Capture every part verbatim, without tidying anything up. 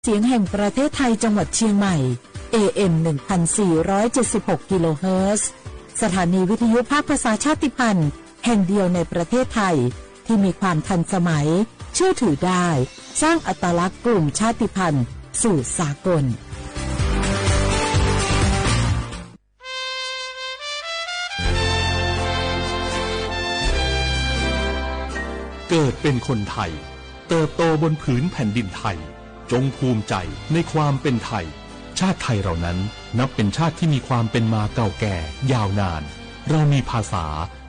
เสียงแห่งประเทศไทย จังหวัดเชียงใหม่ เอเอ็ม หนึ่งพันสี่ร้อยเจ็ดสิบหก กิโลเฮิรตซ์ สถานีวิทยุภาคภาษาชาติพันธุ์แห่งเดียวในประเทศไทย ที่มีความทันสมัย เชื่อถือได้ สร้างอัตลักษณ์กลุ่มชาติพันธุ์สู่สากล เกิดเป็นคนไทย เติบโตบนผืนแผ่นดินไทย จงภูมิใจในความเป็นไทย ชาติไทยเรานั้นนับเป็นชาติที่มีความเป็นมาเก่าแก่ยาวนาน เรามีภาษา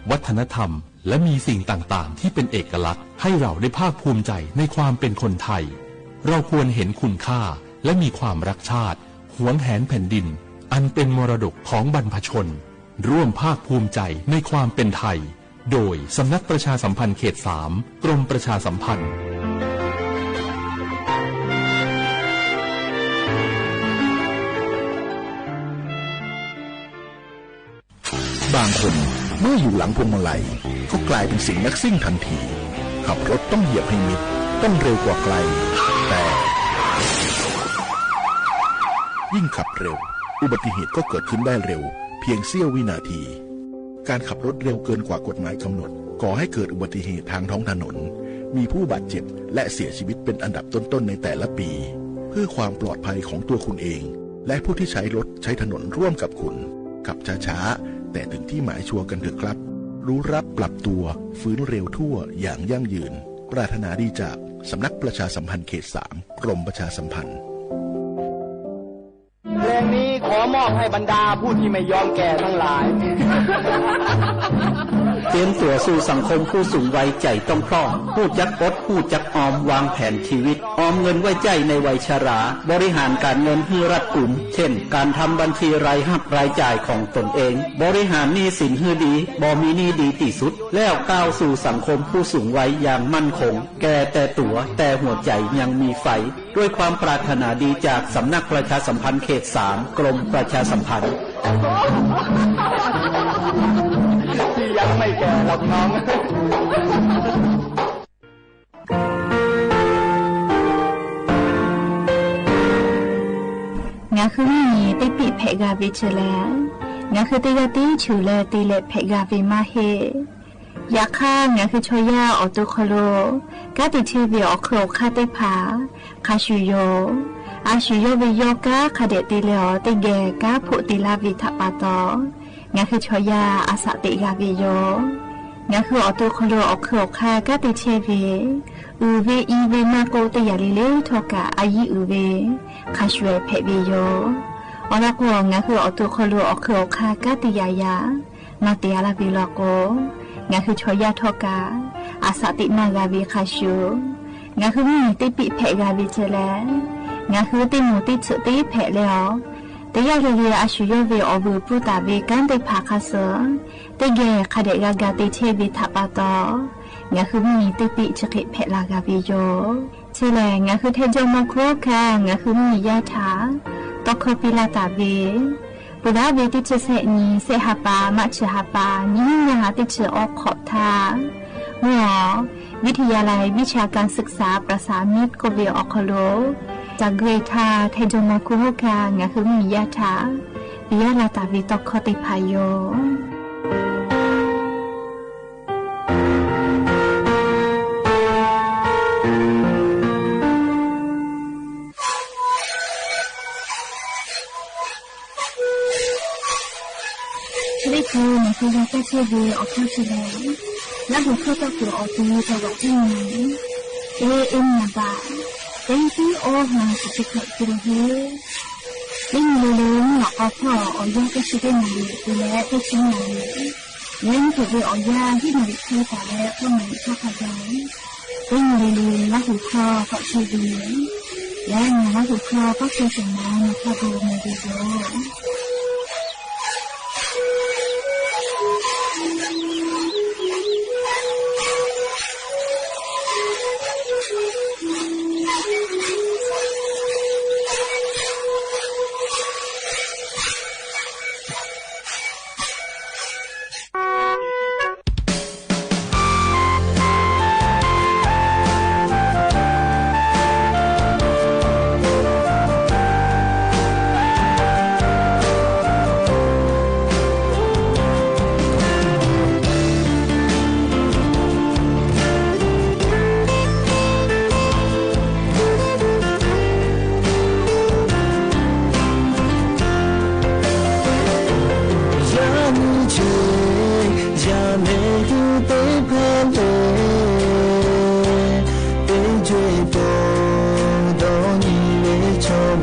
วัฒนธรรม และมีสิ่งต่างๆ ที่เป็นเอกลักษณ์ ให้เราได้ภาคภูมิใจในความเป็นคนไทย เราควรเห็นคุณค่า และมีความรักชาติ หวงแหนแผ่นดิน อันเป็นมรดกของบรรพชน ร่วมภาคภูมิใจในความเป็นไทย โดยสำนักประชาสัมพันธ์เขตสาม กรมประชาสัมพันธ์ บางคนเมื่ออยู่หลังพวงมาลัยก็กลายเป็นสิ่งนักซิ่งทันที ขับรถต้องเหยียบให้มิด ต้องเร็วกว่าใคร แต่ยิ่งขับเร็ว อุบัติเหตุก็เกิดขึ้นได้เร็ว เพียงเสี้ยววินาที การขับรถเร็วเกินกว่ากฎหมายกำหนด ก่อให้เกิดอุบัติเหตุทางท้องถนน มีผู้บาดเจ็บและเสียชีวิตเป็นอันดับต้นๆ ในแต่ละปี เพื่อความปลอดภัยของตัวคุณเอง และผู้ที่ใช้รถใช้ถนนร่วมกับคุณ ขับช้าๆ แต่ถึงที่หมายชัวร์กันเถอะครับ รู้ระดับ ปรับตัว ฝืนเร็วทั่วอย่างยั่งยืน ปรารถนาดีจากสำนักประชาสัมพันธ์เขตสาม กรมประชาสัมพันธ์ เพลงนี้ขอมอบให้บรรดาผู้ที่ไม่ยอมแก่ทั้งหลาย เตรียมตั๋วสู่สังคมผู้สูงวัยใจ๋ต้องพร่อง ฮู้จักอด ฮู้จักออม วางแผนชีวิต ออมเงินไว้ใจ๊ในวัยชรา บริหารก๋านเงินหื้อรัดกุม เช่น ก๋านทำบัญชีรายฮับรายจ่ายของตนเอง บริหารหนี้สินหื้อดี บ่มีหนี้ดีตี้สุด แล้วก้าวสู่สังคมผู้สูงวัยอย่างมั่นคง แก่แต่ตั๋ว แต่หัวใจ๋ยังมีไฟ ด้วยความปรารถนาดีจากสำนักประชาสัมพันธ์เขตสาม กรมประชาสัมพันธ์ ที่ยังไม่แก่หรอกน้อง ငါခုမီး တ့ပ့းဖဲးဂၤဝ့ၤဆဲးလဲၣ်, ငါခုတ့ယီၢ်တ့ဆူၣ်လၢတ့လဲးဖဲးဂၤဝ့ၤမးဟ့ၣ် ယခါ ငါခုဆီယါအီၣ်တိၢ်ခီၣ်လိာ် ကါတ့ထဲဝ့ၤအီၣ်ခုၣ်အီၣ်ခါသ့ၣ်တဖၣ် ခါဆူၣ်ယီၤ, အါဆူၣ်ယီၤဝ့ၤယီၤကါ ခါဒဲးတ့လဲၤအီၤ တ့ဂဲၤကါဖိးတ့လါဝ့ၤထးပာ်တီၤ, ငါခုဆီယါ အသးတ့ဂၤဝ့ၤယီၤ, ငါခုအီၣ်တိၢ်ခီၣ်လိာ်အီၣ်ခုၣ်အီၣ်ခါ ကါတ့ထဲဝ့ၤ အုၣ်ဝ့ၤအံၤဝ့ၤမးကိးတ့ယၤလံလ့ထီၣ်ကး အယံၤအုၣ်ဝ့ၤ ခါဆူၣ်ဖဲးဝ့ၤယီၤ, အီၤလီၤကိး ငါခုအီၣ်တိၢ်ခီၣ်လိာ်အီၣ်ခုၣ်အီၣ်ခါ ကါတ့ယၤယၤ မၤတ့အါလၢဝ့ၤလီၤကိး, ငါခုဆီယါထီၣ်ကး အသးတ့မၤဂၤဝ့ၤခါဆူၣ်, ငါခုမီး တ့ပ့းဖဲးဂၤဝ့ၤဆဲးလဲၣ်, ငါခုတ့မိၢ်တ့ဆၢးတ့ဖဲးလဲအီၤ, တ့ယီၢ်လၢလၢ အါဆူၣ်ယီၤဝ့ၤအီၣ်ဝုၢ်ပူၤတၢ်ဝ့ၤကါသ့ၣ်တဖၣ်ခါသၢၣ်, တ့ဂဲၤခါဒဲးဂၤဂၤတ့ထဲဝ့ၤထးပာ်တီၤ, ငါခုမီး တ့ပ့းဆၢဃ့ဖဲးလၢဂၤဝ့ၤယီၤ ဆဲးလဲၣ်, ငါခုထဲဒိၣ်မၤခူခါ ငါခုမီးယါထး တီခီပ့လၢတၢ်ဝ့ၤ, ပူၤလၢဝ့ၤတ့ဆၢစဲးနံၤ စဲးဟးပာ် မးဆၢဟးပာ် နံၣ်နံၣ်ညါဟးတ့ဆၢအီခီၣ်ထါ, မ့ၢ်အီၤ วิทยาลัยวิชาการศึกษาประสานมิตร ကိးဝ့ၤအီၣ်ခီၣ်လိာ်, တၢ်ဂ့ၢ်ထါ ထဲဒိၣ်မၤခူခါ ငါခုမီးယါထး ပယါလၢတၢ်ဝ့ၤတီခီသ့ၣ်တဖၣ်ယီၤ လၢခံ နသုကီၢ်ကၢ်ဆၢဝ့ၤအီၣ်ခီၣ်ဆၢလဲၣ်, လၢဟူၣ်ခီၣ်တၢ်ကိးအီၤတုၤတၢ်ဝဲၢ်ဖဲန့ၣ် เอเอ็ม นามบัตร เก้าสิบเอ็ด กิโลเฮิรตซ์ လၢမုၢ်လၢလၢ မ့ၢ်အီၣ်ခီၣ်အီၣ်ယီၢ် ကဲဆံသ့ၣ်နၤလံ တုၤလၢသ့ၣ်ဆံနၤလံ လၢမ့ၢ်ကဲဝ့ၤအီၣ်ယၢ် ဟံၣ်နၤလံ ဆၢတၢ်လၢ ပှဲၤနၤလံ ဆၢခါယီၤ လၢမုၢ်လၢလၢ လၢဟူၣ်ခီၣ်ကီၢ်ဆၢဝ့ၤ လၢနၤလၢဟူၣ်ခီၣ်ကီၢ်ဆၢဝ့ၤ နၤခီၣ်ဘိမ့ၢ်ဝ့ၤယီၤ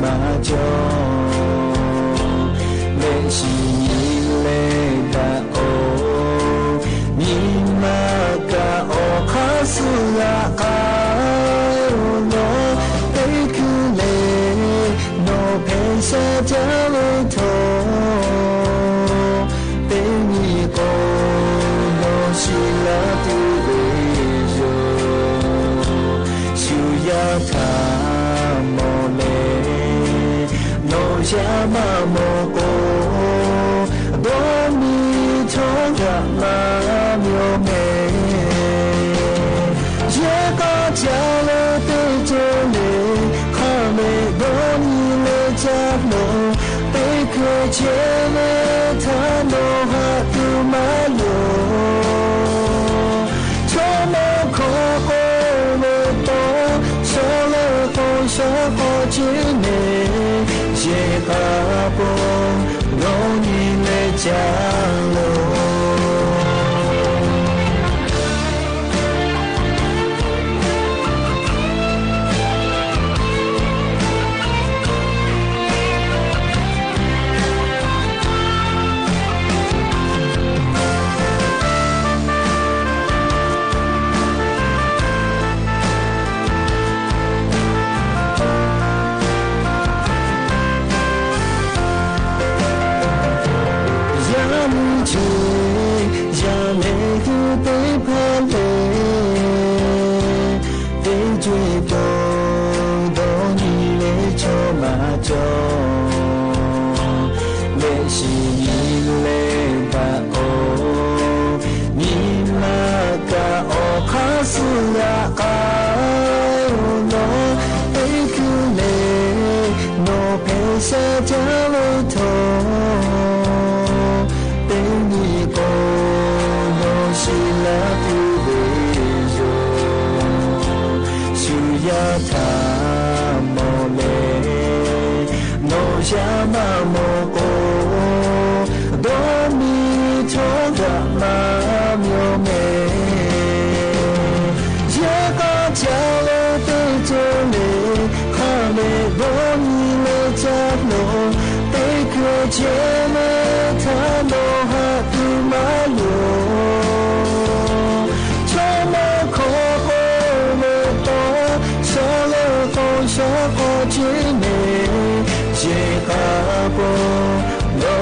မၤကၠီ လၢၡံနံၤလၢတၢ်အိၣ် နံၤမၤကၤ အိၣ်ခါဆူယၤ ခါအိၣ်လီၤ ပ့ၤခုလ့ နီၢ်ဖဲဆၢကၠၢ်ဝဲထိၣ် ပ့ၤနံၤကိး နီၢ်ဆံလၢတုၤဝဲယိာ် ဆူယၤထးမီၢ်လဲၣ် နီၢ်ယၤမၤမီၢ်ကိး ဒီးမံၤထီၣ်ယၤမၤမီၢ်မဲ ယဲၢ်ကီၢ်ကၠၢ်လၢပ့ၤကၠိလဲၣ် ခီၣ်မဲာ်ဒီနံၤလၢကၠၢ်လိၤ ပ့ၤခွဲးဆဲးဝဲထး နီၢ်ဟးသူၣ်မၤလိာ် ဆိကမိၣ်ခီၣ်ကိးဝဲတီၤ ဆီလၢဃိၣ်ဆီဃီၤကၠ့န့ၣ် ယဲၢ်ဃးပီၤ ဒီနံၤလၢကၠၢ်လိၤ ယၤမုၢ်ဆ့ ယၤလဲၤဃုာ်သ့ၣ်ဖးလဲၣ် သ့ၣ်ကွံာ်ပီၤ ဒီနံၤလၢဆီမၤကၠီ လၢၡံနံၤလၢတၢ်အိၣ် နံၤမၤကၤ အိၣ်ခါဆူယၤ ခါအိၣ်လီၤ ပ့ၤခုလ့ နီၢ်ဖဲဆၢကၠၢ်ဝဲထိၣ် ပ့ၤနံၤကိး နီၢ်ဆံလၢတုၤဝဲယိာ် ဆူယၤထးမီၢ်လဲၣ် နီၢ်ယၤမၤမီၢ်ကိး ဒီမံၤထီၣ်ယၤမၤမီၢ်မဲ ယဲၢ်ကီၢ်ကၠၢ်လၢပ့ၤကၠိလဲၣ် ခီၣ်မဲာ်ဒီနံၤလၢကၠၢ်လိၤ ပ့ၤခွဲးဆဲးဝဲထး နီၢ်ဟးသူၣ်မၤလိာ် ဆိကမိၣ်ခီၣ်ကိးဝဲတီၤ ဆီလၢဃိၣ်ဆီဃီၤကၠ့န့ၣ် ယဲၢ်ဃးပီၤ ဒီနံၤ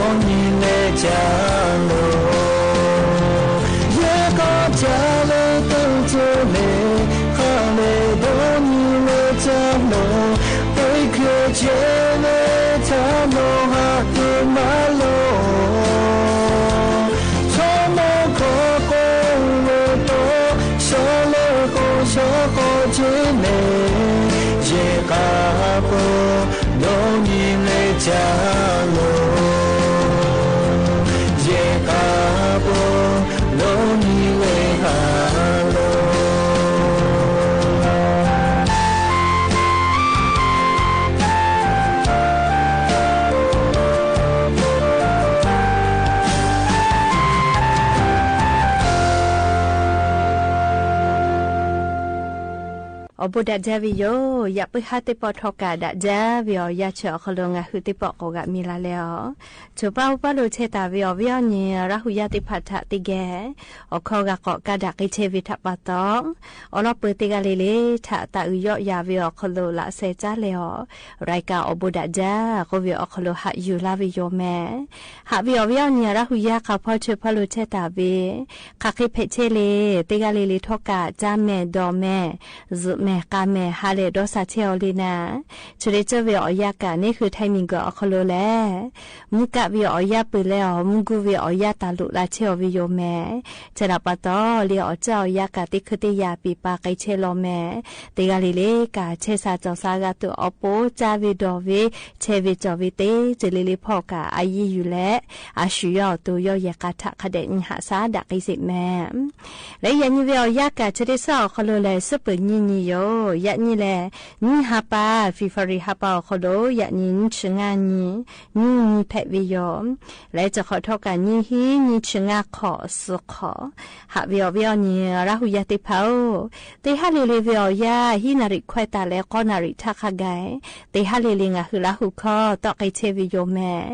လၢကၠၢ်လိၤ ယဲၢ်ကီၢ်ကၠၢ်လၢပ့ၤကၠိလဲၣ် ခီၣ်မဲာ်ဒီနံၤလၢကၠၢ်လိၤ ပ့ၤခွဲးဆဲးဝဲထး နီၢ်ဟးသူၣ်မၤလိာ် ဆိကမိၣ်ခီၣ်ကိးဝဲတီၤ ဆီလၢဃိၣ်ဆီဃီၤကၠ့န့ၣ် ယဲၢ်ဃးပီၤ ဒီနံၤလၢကၠၢ်လိၤ ယဲၢ်ဃးပီၤ ဒီနံၤလၢဟါလိၤ အိၣ်ဘူးဒးကၠၢ်ဝဲယိာ် ယၣ်ပုၢ်ဟၣ်သ့ၣ်ပီၣ် ထီၣ်ကးဒးကၠၢ်ဝဲအီၤ ယၢ်ဆၢအီၤခီလိာ် ငါဟုသ့ၣ်ပီၣ်ကိးဂၤမံၤလၢ်လၢ်အီၤ ဆိပာ်အိၣ်ပာ်လိာ်ဆဲးတၢ်ဝဲအီၤ ဝဲအီၤန့ၣ် ရၢ်ဟူယၢ်သ့ၣ်တဖၣ်ထးသ့ဂဲၤ အိၣ်ခီဂာ်ကီးကဒါက့ၤဆဲးဝဲထးပာ်တီၢ် အိၣ်လီၤပၢၤသ့ဂၤလံၤလံၤ ထးတၢ်အုးယီၣ်ယၤဝဲအီၤခီလိာ် လၢအစဲးကၠၢ်လဲၣ်အီၤ ရၢၢ်ကၢ်အိၣ်ဘူးဒးကၠၢ် ကိးဝဲအီၤခီလိာ် ဟးယူၤလၢ်ဝဲယိာ်မဲာ် ဟးဝဲအီၤဝဲအီၤန့ၣ် ရၢ်ဟူယၢ်ဃာ်ဖီဆိဖီလိာ်ဆဲးတၢ်ဝဲ ခးဃ့ဖဲးဆဲးလံ သ့ဂၤလံၤလံၤ ထီၣ်ကး ကၠၢ်မဲာ် ဒီးမဲာ် စူးမဲာ် ကၤမဲာ် ဟးလဲၣ်ဒီးစးဆဲးအီၤလံနၤ ဆိဒ့ကၠၢ်ဝဲအီၤယၢ်ကး န့ၣ်ဃုထၢမံၤကီးအီၤခီလိာ်လဲၣ် မူကးဝဲအီၤယၢ်ပၢၢ်လဲၣ်အီၤ မူဂူဝဲအီၤယၢ်တၢ်လိာ်လၢဆဲးအီၤဝဲယိာ်မဲာ် ဆဲးလၢပာ်တီၢ်လံအီၤ ကၠၢ်အီၤယၢ်ကး သ့ၣ်ခုသ့ၣ်ယၤ ပံာ်ပာ်က့ၤဆဲးလီၤမဲာ် သ့ဂၤလံၤလံၤ ကးဆဲးစးစီၤစါဂၤ သုးအီပီစၢ်ဝဲဒီးဝဲ ဆဲးဝဲကၠီၤဝဲသ့ စ့လံၤလံၤ ဖီၣ်ကး အယံာ်ယုာ်လဲၣ် အဆူၣ်ယီၣ်အသိးယီၣ်ယဲၢ် ကးထးခါဒဲး နံၤဟးဆါဒၣ်က့ၤစ့းမဲာ် လၢယၤန့ၣ်ဝဲအီၤယၢ်ကး ဆိဒ့ဆၢအီၤခီလိာ်လဲၣ် စူၣ်ပၢၢ်နံၤနံၤယိာ် ယၣ်နံၣ်လၢ နံၣ်ဟါပာ် ဖေဖော်ဝါရီ ဟါပာ် အခီပညီ ယၣ်နံၣ် နံၣ်ဆံငါနံၣ် နံၣ်နံၣ်ဖဲဝဲယိာ် လၢကီၢ်ခီၣ်ထီၣ်ကး နံၣ်ဟံး နံၣ်ဆံငါခီၣ် သီခီၣ် ဟးဝဲအီၤဝဲအီၤနံၣ် လၢဟူယၢ်သ့ၣ်တဖၣ်ဧၢ, တဟးလံလံဝဲအီၤယၣ် ဟံးနၣ်ရံၣ်ခွဲးတၢ်လၢ ဃိးနၣ်ရံၣ်ထးခါဂၤ, တဟးလံလံ ငါဟုလၢဟူခီၣ် တီၣ်ကဲဆဲးဝဲယိာ်မဲာ်,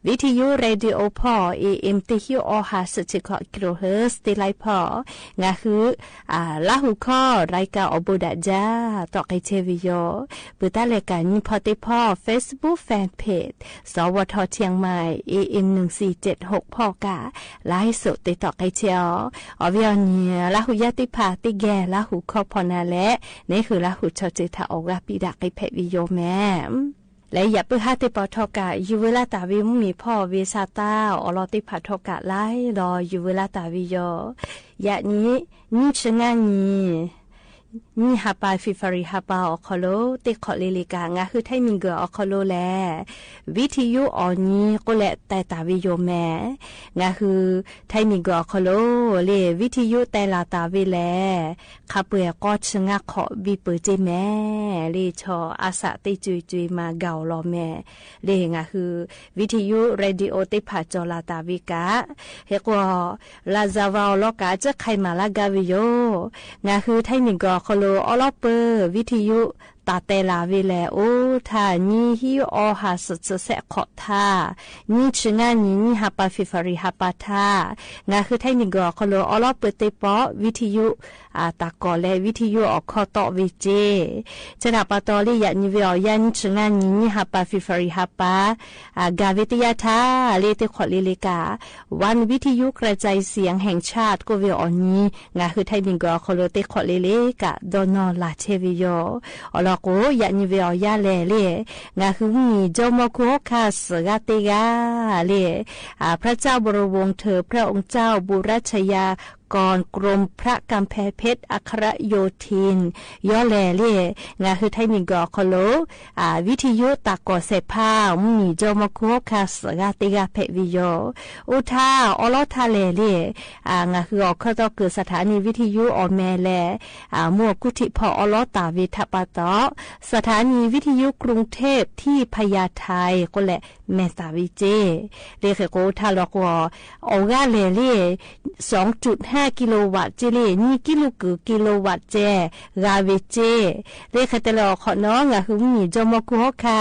ဝံထီယူရေဒီယိုဖီၣ် အ့ဢ့မ် တစ်ဆယ့်ရှစ် အီဟၣ် ဆယ့်ရှစ်ခွံ ကီလိုဟၢၣ် တ့လါဖီၣ် ငါဟု လၢဟူခီၣ် ရၢၢ်ကၢ်အီၤဘိးဒၣ်ယၣ် တီၣ်ကဲဆဲးဝဲယိာ်, ပၢတၢ်လဲၤကးနံၣ်ဖီသ့ၣ်တဖၣ် Facebook Fan Page သီဝီထီၣ် เชียงใหม่ เอเอ็ม หนึ่งสี่เจ็ดหก ဖီၣ်ကး ไลฟ์สด တ့တီၣ်ကဲဆဲးအီၤ အီၤဝဲအီၤနံၣ် လၢဟူယၢ်သ့ၣ်တဖၣ် တ့ဂဲၤ လၢဟူခီၣ်ဖီၣ်နၤလဲၣ် န့ၣ်ဟုလၢဟူထီၣ်စၢၤထးအီၣ်ဂၤပံးဒၣ်က့ၤဖဲဝဲယိာ်မဲာ် လၢယပၢဟၢ်သ့ၣ် ပီထီၣ်ကး ယူၢ်ဝဲလၢတၢ်ဝံ မုၢ်မံၤဖီၣ်ဝဲဆၢတၢ် အီလီၤသ့ၣ်တဖၣ်ထီၣ်ကး လၢလီၤ ယူၢ်ဝဲလၢတၢ်ဝံယိာ်, ယၣ်နံၣ် နံၣ်ဆံငါနံၣ် နံၣ်ဟါပာ် ဖေဖော်ဝါရီ ဟါပာ် အခီပညီ တ့ခီၣ်လံလံကး ငါဟု ไทยมิตร အခီပညီလၢ ဝံထီယူအီၤနံၣ် ကိးလဲၣ် တဲတၢ်ဝဲယိာ်မဲာ်, ငါဟု ไทยมิตร အခီပညီလၢ ဝံထီယူတဲလီၤတၢ်ဝဲလဲၣ် ခါပှဲၤဃိးဆံငါခီၣ် ဝံပၢၢ်စ့မဲာ် လၢဆီအါစး တ့ကွံာ်ကွံာ်မၤဂၤအီၤလီၤမဲာ် လၢ ငါဟု ဝံထီယူရေဒီယိုသ့ၣ်တဖၣ် ကၠီၣ်လီၤတၢ်ဝဲကး ဟဲကွၢ် လၢဇာဝါအီၤလီၤကး ကၠဲးခါမၤလၢဂၤဝဲယိာ်, ငါဟု ไทยมิตร အခီပညီ အီလီၤပၢၢ် ဝံထီယူ တၢ်တဲလီၤဝဲလဲၣ် အိၣ်ထါ နံၣ်ဟံးအီဟၣ် ဆယ့်ရှစ်ခွံခီၣ်ထါ, နံၣ်ဆံငါနံၣ် နံၣ်ဟါပာ် ဖေဖော်ဝါရီ ဟါပာ်ထါ, ငါဟု ไทยมิตร အခီပညီ အီလီၤပၢၢ်သ့ၣ်တဖၣ် ဝံထီယူ တၢ်ကီၢ်လၢ ဝံထီယူအီၤခီၣ်တီၣ်ဝဲစ့ ဆၢထၢၣ်ပာ်တီၢ်လၢ ယၣ်နံၣ်ဝဲအီၤယၣ် နံၣ်ဆံငါနံၣ် နံၣ်ဟါပာ် ဖေဖော်ဝါရီ ဟါပာ် ဂၤဝဲတယၢ်ထါ လၢတ့ခီၣ်လံလံကး วันวิทยุกระจายเสียงแห่งชาติ ကိးဝဲအီၤနံၣ် ငါဟု ไทยมิตร အခီပညီ တ့ခီၣ်လံလံကး ဒီးနီၢ်လၢ်ဆဲးဝဲယိာ်, အီလီၤကိး ယၣ်နံၣ်ဝဲအီၤယၣ်လဲၣ်လၢ ငါဟု မုၢ်မံၤ ကၠီမီၢ်ကူဟီၣ်ခါ စှၤဂၤတ့ဂၤ လၢ พระเจ้าบรมวงศ์เธอ พระองค์เจ้าบุรชยากรกรมพระกำแพงเพชร อัครโยธิน ယီၤလဲၣ်လၢ ငါဟု ไทยมิตร အခီပညီ ဝံထီယူတၢ်ကီၢ်စဲးဖး မုၢ်မံၤ ကၠီမီၢ်ကူဟီၣ်ခါ စှၤဂၤတ့ဂၤဖဲဝဲယိာ်, အိၣ်ထါ အီလီၤထါလဲၣ်လၢ ငါဟု အခီၣ်တီၣ်က့ၤ สถานีวิทยุ အီၤမဲာ်လဲၣ် မူအကူၣ်ထံးဖီၣ် အီလီၤတၢ်ဝဲထးပာ်တီၢ် สถานีวิทยุกรุงเทพที่พญาไท ကိးလဲၣ် မဲာ်သၣ်ဝဲစ့ လၢဃဲၤကိးအိၣ်ထါလီၤကိး အီၣ်ဂၤလဲၣ်လၢ สองจุดห้ากิโลวัตต์ စ့လၢ နွံကံလိကု ကံလိวัตต์ စ့ ဂၤဝဲစ့ လၢဃဲၤတဲလၢအခီပညီ ငါဟု မုၢ်မံၤ ကၠီမီၢ်ကူဟီၣ်ခါ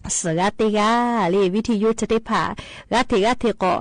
စှၤဂၤတ့ဂၤ လၢ ဝံထီယူသ့ၣ်တဖၣ် ဂၤထံးဂၤထံးကိး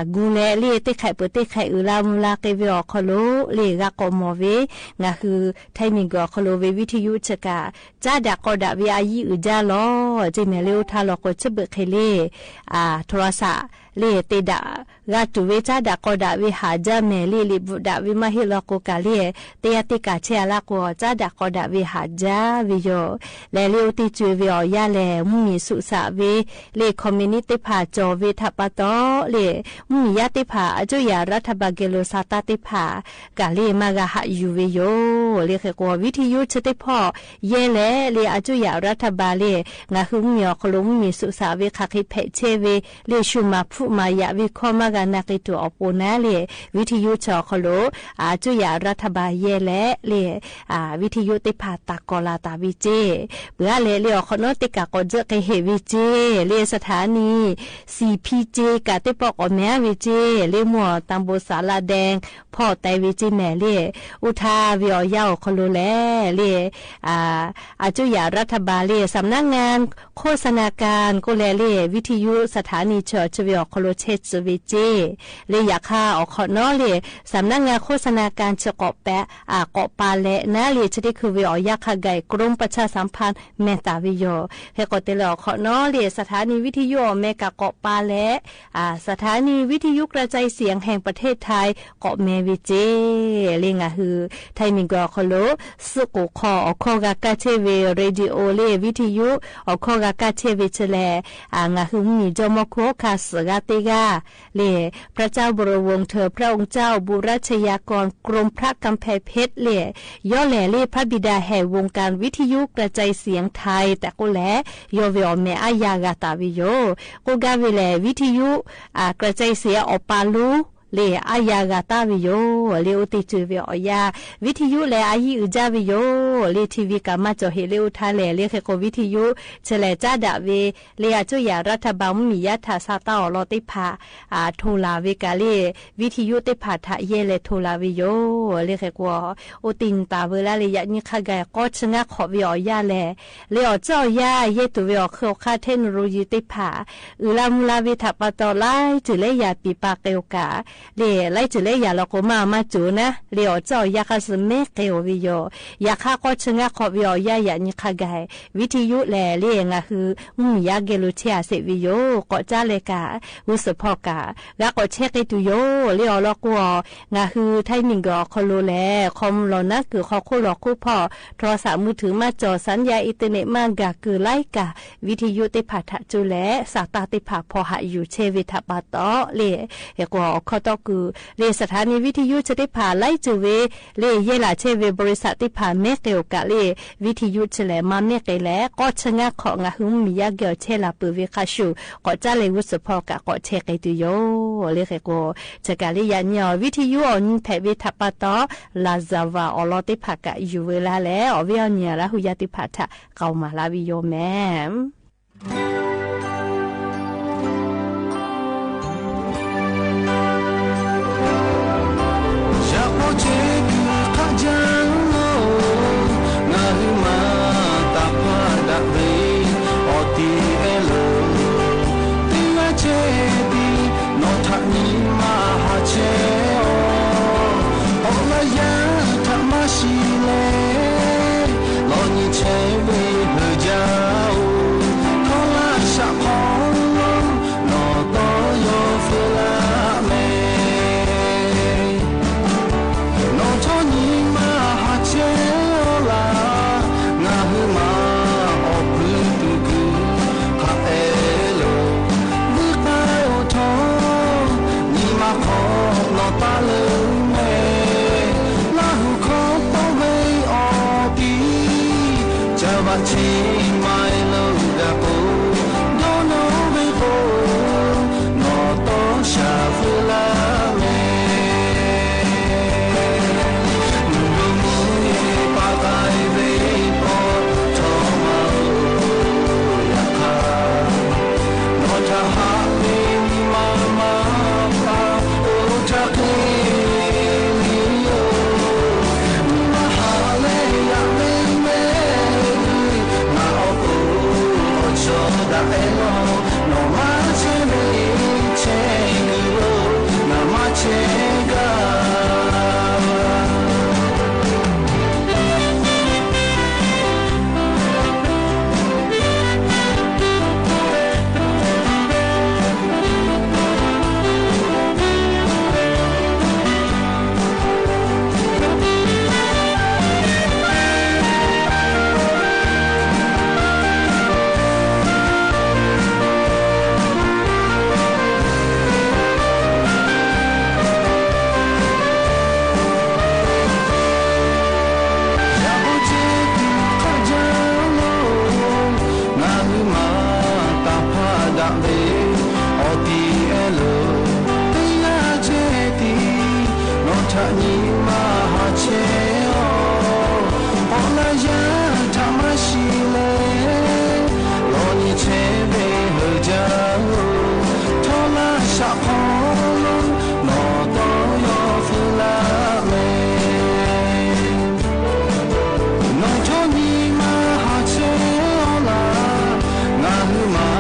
ဂုၤလဲၣ်လၢ တ့ခါပၢၢ်တ့ခါအုး လၢမုၢ်လၢ်က့ၤဝဲအီၤခီလီၤ လၢဂၤကိးမီၤဝဲ ငါဟု ไทยมิตร အခီပညီ ဝံထီယူစ့ကး ကၠါဒၣ်ကီဒၣ်ဝဲအယံၤအုၣ်ကၠါလီၤ စ့မဲာ်လၢအိၣ်ထါလီၤကိး ဆိဘၣ်ဃ့လၢ โทรศัพท์ လၢတ့ဒၣ် ဂၤတူၢ်ဝဲကၠါဒၣ်ကီဒၣ်ဝဲဟးကၠါမဲာ်လၢ လံာ်ဘူၣ်ဒၣ်ဝဲမၤဟ့ၣ်လီၤကိးကးလၢ တ့ယါတ့ကးဆဲးအလါကိး ကၠါဒၣ်ကီဒၣ်ဝဲဟးကၠါဝဲယိာ်, လဲၤလၢအိၣ်တ့ၢ်ကွံာ်ဝဲအီၤယါလဲၣ် မုၢ်မံၤဆူးစးဝဲ လၢ คอมมิวนิสต์ သ့ၣ်တဖၣ် ကၠီၣ်ဝဲထးပာ်တီၢ်လၢ မုၢ်မံၤယါသ့ၣ်တဖၣ် အစိယၤရးထဘၢၣ် ကဲလိာ်စးတၢ်သ့ၣ်တဖၣ် ကးလၢမၤဂၤဟးယူၤဝဲယိာ်, လၢဃဲၤကိး ဝံထီယူသ့ၣ်တဖၣ် ယဲလဲၣ်လၢ အစိယၤရးထဘၢၣ်လၢ ငါဟု မုၢ်မံၤအခီပညီ မုၢ်မံၤဆူးစးဝဲ ခးဃ့ဖဲးဆဲးဝဲ လၢ ရှုံးမးဖုးမးယာ်ဝဲ ခီမၤဂၤနာ်က့ၤတူၢ်အီၤပူၤနၤလၢ ဝံထီယူစ့အခီပညီ အစိယၤရးထဘၢၣ်ယဲလဲၣ်လၢ ဝံထီယူသ့ၣ်တဖၣ် တၢ်ကီၢ်လၢ်တၢ်ဝဲစ့, ပှၤလၢလၢအခီပညီ တ့ကးကိးစ့ကဟ့ၣ်ဝဲစ့ လၢ สถานี သီၽံစ့ကး သ့ၣ်တဖၣ်ကိးမဲာ်ဝဲစ့ လၢမူအီၤ ตำบลสาราแดง ဖီၣ်တဲဝဲစ့မဲာ်လၢ အိၣ်ထါဝဲအီၤယါအခီပညီလဲၣ်လၢ အစိယၤရးထဘၢၣ်လၢ สำนักงานโฆษณาการ ကိးလဲၣ်လၢ ဝံထီယူ สถานี ဆၢ ဆၢဝဲအခီပညီ ဆဲးစၢၤဝဲစ့ လၢယၤခါအခီပညီလၢ สำนักงานโฆษณาการ ဆၢကိးပ ကိးပာ်လဲၣ်နၤလၢ ဆၢတ့ခုဝဲအီၤယါခါဂၤ กรมประชาสัมพันธ์ မဲာ်သၣ်ဝဲယိာ်, ဟဲကိးတဲလၢအခီပညီလၢ สถานีวิทยุ အီၤမဲာ်ကးကိးပာ်လဲၣ် สถานีวิทยุกระจายเสียงแห่งประเทศไทย ကိးမဲာ်ဝဲစ့ လၢငါဟု ไทยมิตร အခီပညီ စ့ကိးခီ အီၤခီဂၤကးဆဲးဝဲ ရေဒီယိုလၢ ဝံထီယူ အီၤခီဂၤကးဆဲးဝဲဆဲးလဲၣ် ငါဟု မုၢ်မံၤ ကၠီမီၢ်ခိၣ်ဟီၣ်ခါ စှၤဂၤတ့ဂၤ လၢ พระเจ้าบรมวงศ์เธอ พระองค์เจ้าบุรชยากรกรมพระกำแพงเพชร လၢ ယီၤလဲၣ်လၢ พระบิดาแห่งวงการวิทยุกระจายเสียงไทย တဲကိးလဲၣ် ယီၤဝဲအီၤမဲာ်အါယၤဂၤသၣ်ဝဲယိာ်, ကိးဂၤဝဲလဲၣ် ဝံထီယူ กระจายเสียง အီၤပာ်လူ လႄႈ အါယၤဂၤတၢ်ဝေယိၤ လၢအိၣ်တ့ၢ်စၢၤဝဲအီၤယၤ ဝံထယုလႄႈ အါယံၣ်အုးဒၣ်ဝေယိၤ လၢထံဝံၤကမၣ်ကၠီၤဟ့ၣ်လၢအိၣ်ထါလဲၣ် လၢဃဲးကိးဝံထယု ဆဲးလဲၤကၠၣ်ဒၣ်ဝဲ လၢအစိယၤရးထၢၣ်ဘၢၣ်မုၢ်မံၤယါထၢၣ် စးတၢ်အီၣ်လီၤသ့ၣ်တဖၣ် ထိၣ်လၢ်ဝဲကးလၢ ဝံထယုသ့ၣ်တဖၣ်ထၣ် ယဲလဲၤထိၣ်လၢ်ဝဲယိၤ လၢဃဲးကိး အိၣ်တ့ၢ်နတၢ်ဝဲလၢ လၢယၤနံၣ်ခါဂၤ ကီၢ်ဆၢၣ်ငၢ်းခီးဝဲအီၤယၤလဲၣ် လၢအီၤကၠီၣ်အီၤယၤ ယဲတိၢ်ဝဲအီၤ ဃုအီၤခါ ထဲနရူယံၤသ့ၣ်တဖၣ် အုၣ်လၢမူလၢဝဲထၣ်ပာ်တီၤ လၢ်စုၣ်လၢယၤ ပံာ်ပာ်ကဲအိၣ်ကး လၢ်စုၣ်လၢယၤလီၤကိးမး မၤစၢၤနၤ လၢအီၤကၠီၣ်အီၤယၤ ဃါစၢ်မဲာ်ကဲအိၣ်ဝဲယိၤ ယၤခါကီၢ်ဆၢၣ်ငၢ်းခီးဝဲအီၤယၤ ယၤနံၣ်ခါဂၤ ဝံထယုလဲၣ် လၢအငါဟု မုၢ်မံၤယါဂဲၤလိာ်ဆဲးအစဲးဝဲယိၤ ကိးကၠၢ်လဲၣ်ကး ဂုာ်စၢဖီကး ဂၤကိးဆဲးက့ၤတုၤယိၤ လၢအီၤလီၢ်ကိးအီၤ ငါဟု ထၢၣ်နံၣ်ဂီၤအခီလိၤလဲၣ် ခီမူလီၤနၢ်ကုၢ် ခီခိၣ်လီၤခိၣ်ဖီၣ် ထီၣ်စၣ်မုၢ်ထုး မၤကၠီၤ สัญญาณอินเทอร์เน็ต မၤဂၤကုၢ်လၢ်ကး ဝံထယုသ့ၣ်တဖၣ်ထၣ်ကၠိလဲၣ် စးတၢ်သ့ၣ်တဖၣ်ဖီၣ်ဟးယူၤဆဲးဝဲထၣ်ပာ်တီၤလၢ ဟဲကိးအခီတီၢ်ကုၢ် လၢ สถานีวิทยุ ဆဲးသ့ၣ်တဖၣ် လၢ်စုၣ်ဝဲ လၢယဲလဲၤဆဲးဝဲ บริษัท သ့ၣ်တဖၣ် မဲာ်ကဲအိၣ်ကးလၢ ဝံထယုဆဲးလဲၣ် မၤမဲာ်ကဲလဲၣ် ကီၢ်ဆၢၣ်ငၢ်းခီး ငါဟုမုၢ်မံၤယါဂဲၤအီၤဆဲးလၢ်ပၢၢ်ဝဲဃါဆူၣ် ကိးကၠၢ်လဲၣ် ဂုာ်စၢဖီကး ကိးဆဲးက့ၤတုၤယိၤ လၢဃဲးကိး ဆဲးကးလၢယၤနံၣ်အီၤ ဝံထယုအီၤနံၣ်ဖဲးဝဲထၣ်ပာ်တီၤ လၢ်စၢ်ဝၤအီၤလီၤသ့ၣ်တဖၣ်ကး ယူၤဝဲလၢ်လဲၣ် အီၣ်ဝဲအီၤနံၣ်အလၢ်ဟူယါသ့ၣ်တဖၣ်ထၣ် ကမၤလၢ်ဝဲယိၤမဲာ် ယဖိဆဲးကုၢ်ခးယါလီၤ ငါဟုမၤတၢ်ဖးဒၣ်ဝဲ အီၣ်တံၢ်အဲၣ်လိာ် တံၢ်ဂၤဆဲးတံၢ် နီၢ်ထးနံၤမၤဟးဆဲးအီၤ အီၣ်လၢယၤထးမၤရှံလဲၣ် လီၤနံၤဆဲးဝဲဟၢယၤအိၣ် ထီၣ်လၢစးခီ နီၢ်တီယီၤဖဲလၢမဲာ် နီၢ်ထီနံၤမၤဟးဆဲးအီၤလၢ် ငါဟုမၤအီၣ်ပုၢ်သူၣ်ကုၢ် ဟးအဲၣ်လိာ် ဝံသးအိၣ်ထီၣ် နံၤမၤခီနီၢ်တၢ်လၢမဲာ် လၢဟူၣ်ခီပီၣ်ဝဲအီၣ်တံၢ် ကၢဘၣ်ဆ့မၤအဲၣ်လိာ်ဒၣ်ကိး ဒီးနီၢ်ဝဲကိး နီၢ်တီစှၤဖဲလၢမဲာ် မုၢ်မုၢ်န့ၣ်ပာ်ကါအံၤဝဲပီၣ် ထီၣ်မၤအိၣ်ယၤခါ နီၢ်ထးဟးမ့ၢ်နံၤမၤမၤပာ် အိၣ်ထးက့ၤလံယိၤ နံၤမၤဟါလၢယၤမ့ၢ်မဲာ် နၤအီၣ်ကိၢ်အီၣ်စီၤဒၣ်အဲၣ်လီၤ နီၢ်မၤဆဲးမ့ၢ်ဆဲးဂ့ၤလိၤ နၤမၤဆဲးဂၤယဖိဆဲးကုၢ်ခးယါလီၤ ငါဟုမၤတၢ်ဖးဒၣ်ဝဲ အီၣ်တံၢ်အဲၣ်လိာ် တံၢ်ဂၤဆဲးတံၢ် နီၢ်ထးနံၤမၤဟးဆဲးအီၤ အီၣ်လၢယၤထးမၤရှံလဲၣ် လီၤနံၤဆဲးဝဲဟၢယၤအိၣ် ထီၣ်လၢစးခီ နီၢ်တီယီၤဖဲလၢမဲာ် နီၢ်ထီနံၤမၤဟးဆဲးအီၤလၢ် ငါဟုမၤ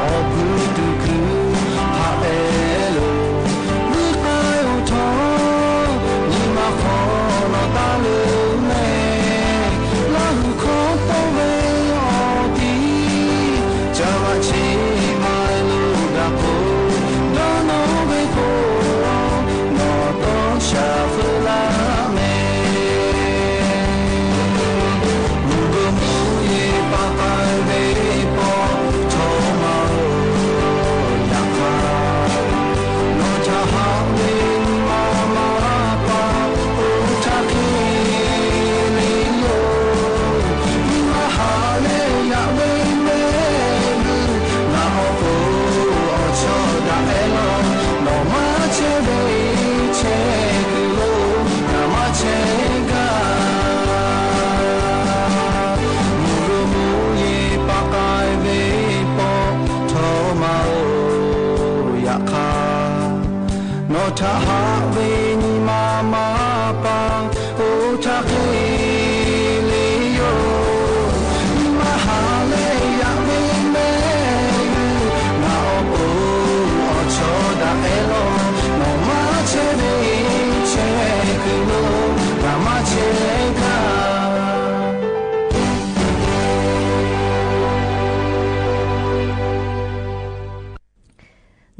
အီၣ်ပုၢ်သူၣ်ကုၢ် ဟးအဲၣ်လိာ် ဝံသးအိၣ်ထီၣ် နံၤမၤခီ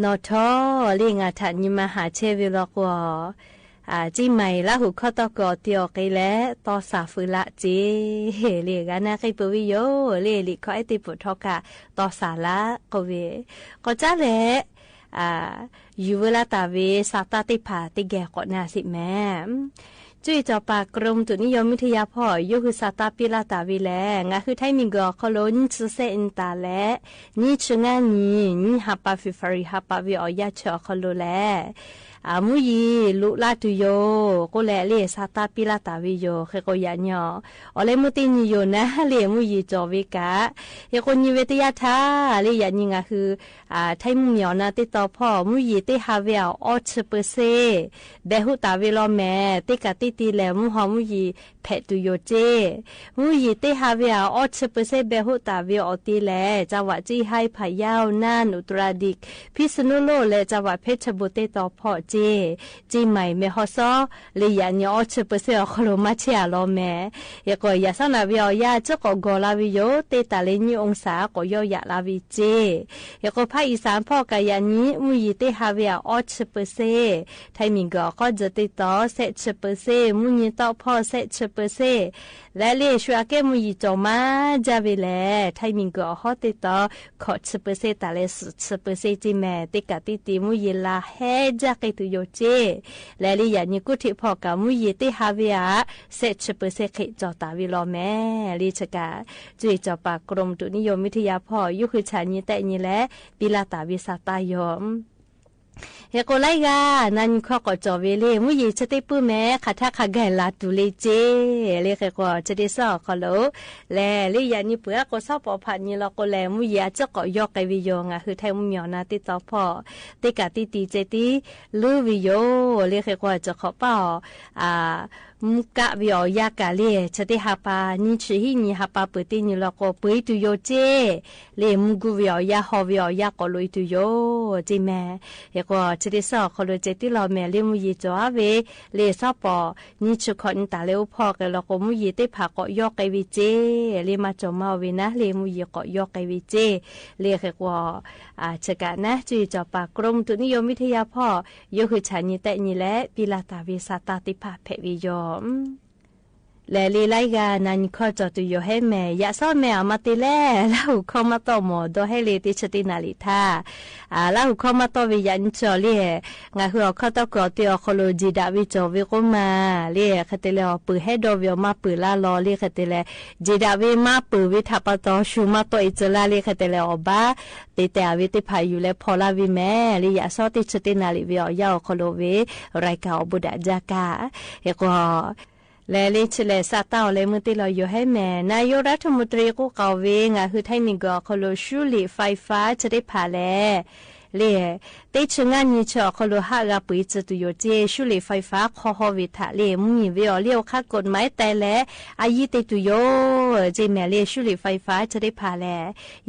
หนอทอ เล่งาถะ ยินมาหาเชษวิวลอกัว อ่า เจียงใหม่ ลาหูข้อตอกอเตียวเกยแล ตอสาฟือละเจ เล่งานาเกยเปือวิโย เล่งหลีกข้อไอ้ติดปวดท้องกะ ตอสาละ โกเว ก็จ้าแหละ อ่า อยู่เวลาต๋าเว ซาต้าเต้ผ่าเต้แก่ก่อนนาสิแม่ จุ้ยจอปากกรมอุตุนิยมวิทยาพ่อ ยกหือซาต้าปี้ลาดต๋าเวแล งาคือไทยมีก่อคอโลนชื่อเซอินตาและ นี่ชื่องานนี้ นี่ฮาปาเฟบรุรี ฮาปาเวออกยาเฉอคอโลแล อ่า มุยหยี ลุลาดตุโย โกแลเล่ซาต้าปี้ลาดต๋าเวโย เขยโกยะเนีย ออ แลเมื่อตี้นี้โยนะ เล่มุยหยีจอเวกะ เขยโกนี้เวตยาทา เล่ยะนี้งาคือ อ่า ไทยมุยหยีนาเต้ต่อพ่อ มุยหยีเต้ฮาเวออกอ้อชื่อเปอร์เซ็นต์ แบะฮู้ต๋าเวลอแหม เต้กะตี้ตีแหล มุยหอมุยหยี แผะตุโยเจ้ มุยหยีเต้ฮาเวออกอ้อชื่อเปอร์เซ็นต์ แบะฮู้ต๋าเวออกตี้แล จังหวัดเจียงไฮ้ พะเยา น่าน อุตรดิตถ์ พิษณุโลก และจังหวัดเพชรบูรณ์เต้ต่อพ่อเจ้ เจียงใหม่ แม่ฮ่องสอน เล่ยะนี้อ้อชื่อเปอร์เซ็นต์ออกคอโลมาเชียลอแหม เขยโกยะซ่อนนาเวออกยาเจ้าก็กอลาเวโย เต้ต๋าเลยี่องศา ก็ย่อยะลาเวเจ้ เขยโกภาคอีสานพ่อกะยะนี้ มุยหยีเต้ฮาเวออกอ้อชื่อเปอร์เซ็นต์ ไทยมีก่อข้อเจอเต้ต่อ แสะชื่อเปอร์เซ็นต์ มุยหยีต่อพ่อ แสะชื่อเปอร์เซ็นต์ และเล่ชัวเก้มุยหยีจอมาจ้าเวแล ไทยมีก่อข้อเต้ต่อ ขอชื่อเปอร์เซ็นต์ต๋าแล สือชื่อเปอร์เซ็นต์ เจียงแหม่ม เต้กะตี้ตี มุยหยีลาแฮจ้าเกยตุโยเจ้ และเล่ยะนี้กู้เทศพ่อกะ มุยหยีเต้ฮาเวออก แสะชื่อเปอร์เซ็นต์ เขยจอต๋าเวลอแหม เล่เชกะ จุ้ยจอปากกรมอุตุนิยมวิทยาพ่อ ยกหือฉะนี้แต๊นี้แล ปี้ลาดต๋าเวซาต้าโย เขยโกไลกา นานี้ข้อก็จอเวเล่ มุยหยีเชอเต้ปื้อแหม ขาดถ้าขาดไก่ลาดตุเล่เจ้ เล่เขยโกเชอเต้ซ่อคอโล และเล่ยะนี้เปื้อโกซ่อปอผ่านนี้ลอโกแล มุยหยีเจ้าก็ยอเกยเวโย งาคือไทยมุยหยีนาเต้ต่อพ่อ เต้กะตี้ตีเจตี้ ลือเวโย เล่เขยโกจะขอเป้า อ่า มุกะเวออกยากะเล่ เชอเต้ฮาปา นี่ชื่อฮี่นี้ฮาปาเปื้อตี้นี้ลอโกเปื้ออีตุโยเจ้ เล่มุกูเวออกยา ฮอเวออกยาก็ลุยตุโย เจียงแหม่ม เขยโกเชอเต้ซ่อคอโลเจตี้ลอแหม เล่มุยหยีจอเว เล่ซ่อปอ นี่ชื่อขออินต๋าเล่อู้พ่อเกยลอโก มุยหยีเต้ผ่าก็ยอเกยเวเจ้ เล่มาจอมาเวนะ เล่มุยหยีก็ยอเกยเวเจ้ เล่เขยโก อ่า เชกะนะ จุ้ยจอปากกรมอุตุนิยมวิทยาพ่อ ยกหือฉะนี้แต๊นี้แล ปี้ลาดต๋าเวซาต้าตี้ผ่าแผะเวโย และเล่ไลกา นานี้ข้อจอตุโยแฮแหม ยะซ่อแหมออกมาเตแล ลาหูข้อมาต่อหมอ ดอแฮเล่ตี้เชอตี้นาริท่า อ่า ลาหูข้อมาต่อเวยะนี้จอเล่ งาคือออกข้อต่อก็เตออกคอโล เจดะเวจอเวโกมา เล่เขยเตแลออกปื้อแฮดอเวออกมาปื้อลาลอ เล่เขยเตแล เจดะเวมาปื้อเวถาปะตอ ชูมาต่ออีเจอลา เล่เขยเตแลออกบ้า เตแตเวเต้ผ่าอยู่แลพอลาเวแหม เล่ยะซ่อตี้เชอตี้นาริเวออกยาออกคอโลเว รายก๋านออกบุดะจากา เขยโก และเล่เชอแลซาต้าออกแลเมื่อตี้ลอโยแฮแหม นายกรัฐมนตรีกู้เก่าเว งาคือไทยมีก่อคอโล ชูเหล็กไฟฟ้าเชอเต้ผ่าแล เล่ เต้เชองานนี้เชอออกคอโลฮะกาปื้ออีเจอตุโยเจ้ ชูเหล็กไฟฟ้าคอฮอเวถา เล่มุยหยีเวออกเลี้ยวค่ากฎหมายแต๊แล อายีเตตุโย เจียงแหม่ม เล่ชูเหล็กไฟฟ้าเชอเต้ผ่าแล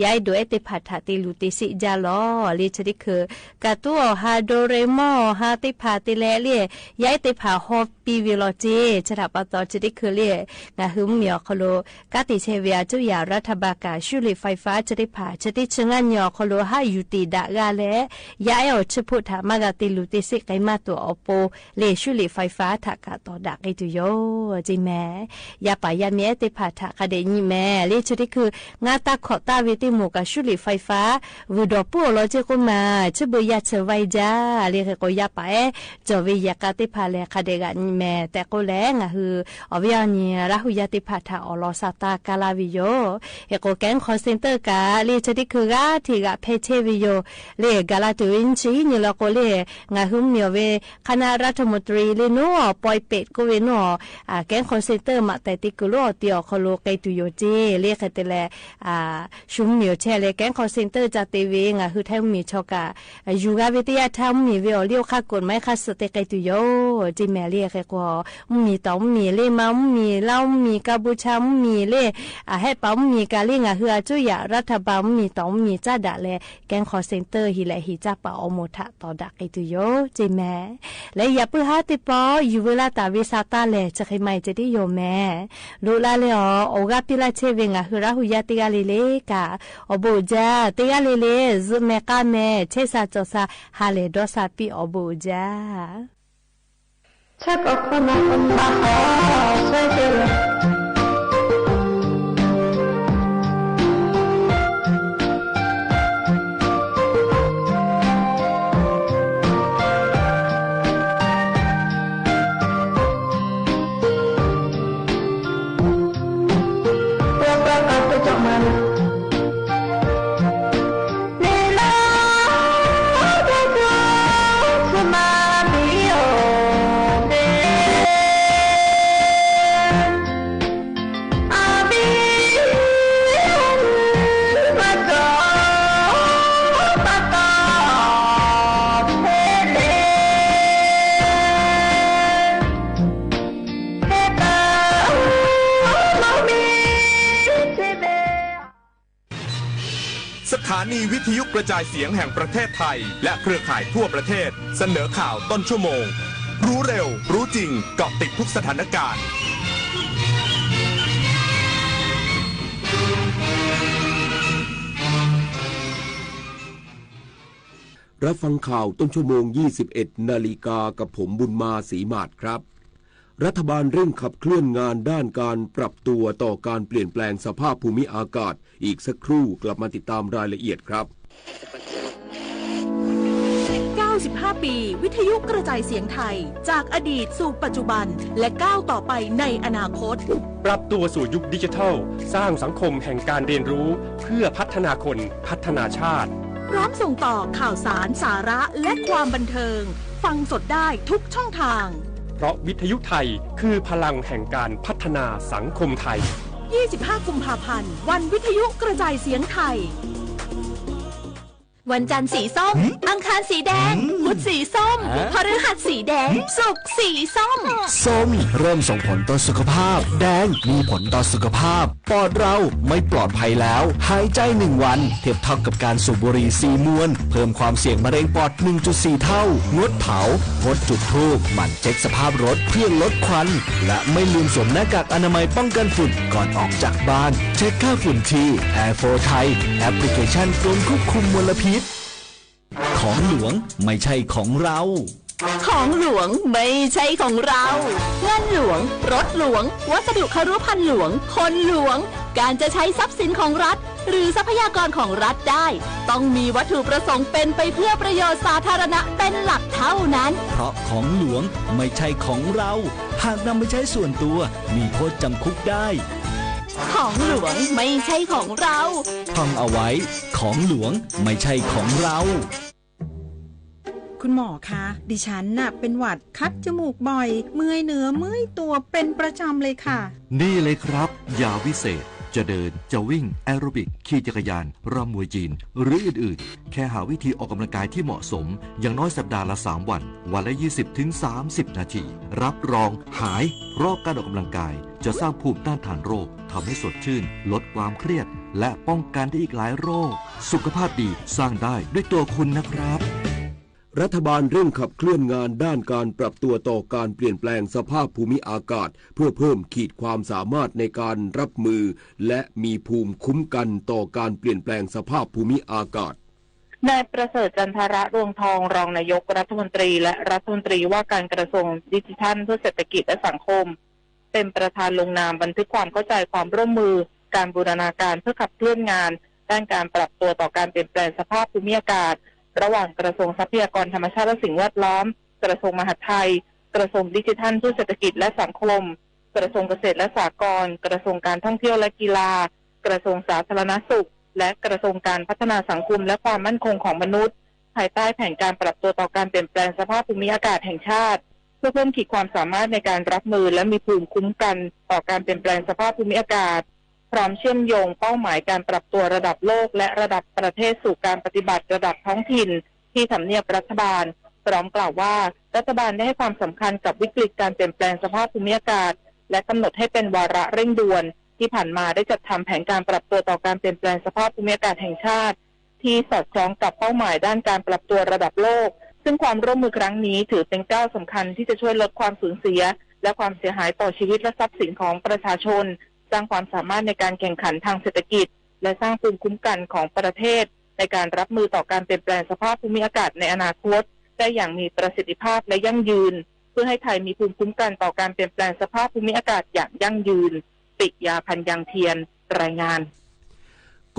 ยายดูเอเตผ่าถาเตลูเตเสกจ้าลอ เล่เชอเต้คือ ก๋าตู้ออกฮา โดเรมอนออกฮา เตผ่าเตแล เล่ ยายเตผ่าฮอปีเวลอเจ้ เชอถาปะตอเชอเต้คือ เล่ งาคือมุยหยีออกคอโล กาติเชเวียจุยารัฐบาลก๋า ชูเหล็กไฟฟ้าเชอเต้ผ่า เชอเต้เชองานนี้ออกคอโลฮะอยู่ติดะกาแล ยายออกเชอผู้ถามากาเตลูเตเสกไกมาตั๋วออโป เล่ชูเหล็กไฟฟ้าถากาต่อดะเกยตุโย เจียงแหม่ม ยาป๋ายาเมียเตผ่าถากาเดะนี้แหม เล่เชอเต้คือ งาตาขอต้าเวเตหมู่กาชูเหล็กไฟฟ้า วือดอปู้ออกลอเจ้าก็มา เชอเบอร์ยาเชอไวจ้า เล่เขยโกยาป๋าแอ จอเวยะกาเตผ่าแลคาเดกะนี้แหม แต่โกแล งาคือ ออกเวยะนี้ ลาหูยาเตผ่าถาออกลอซาต้ากาลาเวโย เขยโกแก๊งคอลเซ็นเตอร์กา เล่เชอเต้คือกาเทกะแพเชเวโย เล่กาลาตุเวนชีนี้ลอโกเล่ งาคือมุยหยีเว คณะรัฐมนตรี เล่โน่ปอยเป็ดโกเวโน่ อ่า แก๊งคอลเซ็นเตอร์มาแต่ติกุโลเตียวคอโลเกยตุโยเจ้ เล่เขยเตแล อ่า ชุมเหมียวแชร์แลแก๊งคอลเซ็นเตอร์จาเตเว งาคือไทยมุยหยีชอกะ อ่า อยู่กาเวตยาธรรมมุยหยีเวออกเลี้ยวค่ากฎหมายค่าเสอเตเกยตุโย เจียงแหม่ม เล่เขยโก มุยหยีต่อมุยหยี เล่มามุยหยี ลาวมุยหยี กัมพูชามุยหยี เล่ อ่า แฮะปามุยหยีกา เล่ งาคืออาจุยะรัฐบาลมุยหยีต่อมุยหยีจ้าดะแล แก๊งคอลเซ็นเตอร์ฮี လၢဟံးကၢ်ပာ်အီၤမူထၣ် တီၤဒၣ်က့ၤတုၤယိာ် ကၠ့ၢ်မဲ လၢယၤပၢၢ်ဟါတ့ၢ်ပီ ယူၢ်ဝဲလၢတၢ်ဝံသးတၢ်လဲၣ် ဆၢဃ့မၤအံၤကၠ့ဒ်ယိာ်မဲ လူလါလၢအီၤ အိၣ်ဂၤပျံၤလၢ်ဆဲးဝ့ၢ် ငါဟ့ၣ်ရၤဟူးယါတ့ၢ်ဂၤလၢ်လၢ်ကၣ် အိၣ်ဘှီၣ်အူကၠါ တ့ၢ်ဂၤလၢ်လၢ် စူးမဲာ်ကါမဲာ် ဆဲးစၢ်ကၠီၣ်စၢ် ဟးလဲၢ်ဒီးစၢ်ပံ အိၣ်ဘှီၣ်အူကၠါ สถานีวิทยุกระจายเสียงแห่งประเทศไทย และเครือข่ายทั่วประเทศ เสนอข่าวต้นชั่วโมง รู้เร็ว รู้จริง เกาะติดทุกสถานการณ์ รับฟังข่าวต้นชั่วโมง ยี่สิบเอ็ดนาฬิกา กับผมบุญมา ศรีหมาดครับ รัฐบาลเร่งขับเคลื่อนงานด้านการปรับตัวต่อการเปลี่ยนแปลงสภาพภูมิอากาศ อีกสักครู่กลับมาติดตามรายละเอียดครับ เก้าสิบห้า ปี วิทยุกระจายเสียงไทย จากอดีตสู่ปัจจุบัน และก้าวต่อไปในอนาคต ปรับตัวสู่ยุคดิจิทัล สร้างสังคมแห่งการเรียนรู้ เพื่อพัฒนาคน พัฒนาชาติ พร้อมส่งต่อข่าวสาร สาระ และความบันเทิง ฟังสดได้ทุกช่องทาง เพราะวิทยุไทยคือพลังแห่งการพัฒนาสังคมไทย ยี่สิบห้า กุมภาพันธ์ วันวิทยุกระจายเสียงไทย วันจันทร์สีส้ม หืม อังคารสีแดง หืม พุธสีส้ม ฮะ พฤหัสสีแดง หืม ศุกร์สีส้ม ส้มเริ่มส่งผลต่อสุขภาพ แดงมีผลต่อสุขภาพ ปอดเราไม่ปลอดภัยแล้ว หายใจหนึ่งวัน เทียบเท่ากับการสูบบุหรี่สี่มวน เพิ่มความเสี่ยงมะเร็งปอด หนึ่งจุดสี่ เท่า งดเผา งดจุดธูป หมั่นเช็คสภาพรถเพื่อลดควัน และไม่ลืมสวมหน้ากากอนามัยป้องกันฝุ่นก่อนออกจากบ้าน เช็คค่าฝุ่นที่ แอร์โฟร์ ไทย แอปพลิเคชันกรมควบคุมมลพิษ ของหลวงไม่ใช่ของเรา ของหลวงไม่ใช่ของเรา เงินหลวง รถหลวง วัสดุครุภัณฑ์หลวง คนหลวง การจะใช้ทรัพย์สินของรัฐ หรือทรัพยากรของรัฐได้ ต้องมีวัตถุประสงค์เป็นไปเพื่อประโยชน์สาธารณะเป็นหลักเท่านั้น เพราะของหลวงไม่ใช่ของเรา หากนำไปใช้ส่วนตัว มีโทษจำคุกได้ ของหลวงไม่ใช่ของเรา ท่องเอาไว้ ของหลวงไม่ใช่ของเรา คุณหมอคะ ดิฉันน่ะเป็นหวัด คัดจมูกบ่อย เมื่อยเนื้อเมื่อยตัวเป็นประจำเลยค่ะ นี่เลยครับ ยาวิเศษ จะเดิน จะวิ่ง แอโรบิก ขี่จักรยาน รำมวยจีน หรืออื่นๆ แค่หาวิธีออกกำลังกายที่เหมาะสม อย่างน้อยสัปดาห์ละสามวัน วันละ ยี่สิบถึงสามสิบนาที รับรองหาย เพราะการออกกำลังกายจะสร้างภูมิต้านทานโรค ทำให้สดชื่น ลดความเครียด และป้องกันได้อีกหลายโรค สุขภาพดีสร้างได้ด้วยตัวคุณนะครับ รัฐบาลเร่งขับเคลื่อนงานด้านการปรับตัวต่อการเปลี่ยนแปลงสภาพภูมิอากาศ เพื่อเพิ่มขีดความสามารถในการรับมือ และมีภูมิคุ้มกันต่อการเปลี่ยนแปลงสภาพภูมิอากาศ นายประเสริฐ จันทระรวงทอง รองนายกรัฐมนตรี และรัฐมนตรีว่าการกระทรวงดิจิทัลเพื่อเศรษฐกิจและสังคม เป็นประธานลงนามบันทึกความเข้าใจความร่วมมือ การบูรณาการเพื่อขับเคลื่อนงาน ด้านการปรับตัวต่อการเปลี่ยนแปลงสภาพภูมิอากาศ ระหว่างกระทรวงทรัพยากรธรรมชาติและสิ่งแวดล้อม กระทรวงมหาดไทย กระทรวงดิจิทัลเพื่อเศรษฐกิจและสังคม กระทรวงเกษตรและสหกรณ์ กระทรวงการท่องเที่ยวและกีฬา กระทรวงสาธารณสุข และกระทรวงการพัฒนาสังคมและความมั่นคงของมนุษย์ ภายใต้แผนการปรับตัวต่อการเปลี่ยนแปลงสภาพภูมิอากาศแห่งชาติ เพื่อเพิ่มขีดความสามารถในการรับมือและมีภูมิคุ้มกันต่อการเปลี่ยนแปลงสภาพภูมิอากาศ พร้อมเชื่อมโยงเป้าหมายการปรับตัวระดับโลกและระดับประเทศสู่การปฏิบัติระดับท้องถิ่นที่ทำเนียบรัฐบาล พร้อมกล่าวว่ารัฐบาลได้ให้ความสำคัญกับวิกฤตการเปลี่ยนแปลงสภาพภูมิอากาศ และกำหนดให้เป็นวาระเร่งด่วน ที่ผ่านมาได้จัดทำแผนการปรับตัวต่อการเปลี่ยนแปลงสภาพภูมิอากาศแห่งชาติ ที่สอดคล้องกับเป้าหมายด้านการปรับตัวระดับโลก ซึ่งความร่วมมือครั้งนี้ถือเป็นก้าวสำคัญที่จะช่วยลดความสูญเสีย และความเสียหายต่อชีวิตและทรัพย์สินของประชาชน สร้างความสามารถในการแข่งขันทางเศรษฐกิจ และสร้างภูมิคุ้มกันของประเทศ ในการรับมือต่อการเปลี่ยนแปลงสภาพภูมิอากาศในอนาคต ได้อย่างมีประสิทธิภาพและยั่งยืน เพื่อให้ไทยมีภูมิคุ้มกันต่อการเปลี่ยนแปลงสภาพภูมิอากาศอย่างยั่งยืน ปิยา พันยังเทียน รายงาน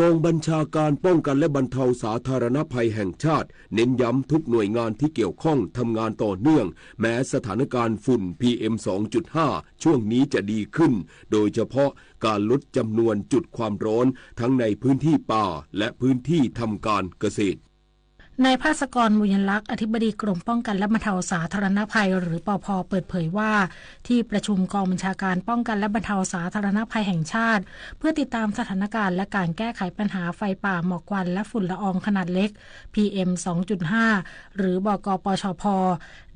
กองบัญชาการป้องกันและบรรเทาสาธารณภัยแห่งชาติ เน้นย้ำทุกหน่วยงานที่เกี่ยวข้องทำงานต่อเนื่อง แม้สถานการณ์ฝุ่น พีเอ็ม สองจุดห้า ช่วงนี้จะดีขึ้น โดยเฉพาะการลดจำนวนจุดความร้อนทั้งในพื้นที่ป่าและพื้นที่ทำการเกษตร นายภาสกร บุญยลักษณ์ อธิบดีกรมป้องกันและบรรเทาสาธารณภัย หรือ ปภ เปิดเผยว่า ที่ประชุมกองบัญชาการป้องกันและบรรเทาสาธารณภัยแห่งชาติ เพื่อติดตามสถานการณ์และการแก้ไขปัญหาไฟป่า หมอกควัน และฝุ่นละอองขนาดเล็ก พีเอ็ม สองจุดห้า หรือ บกปชพ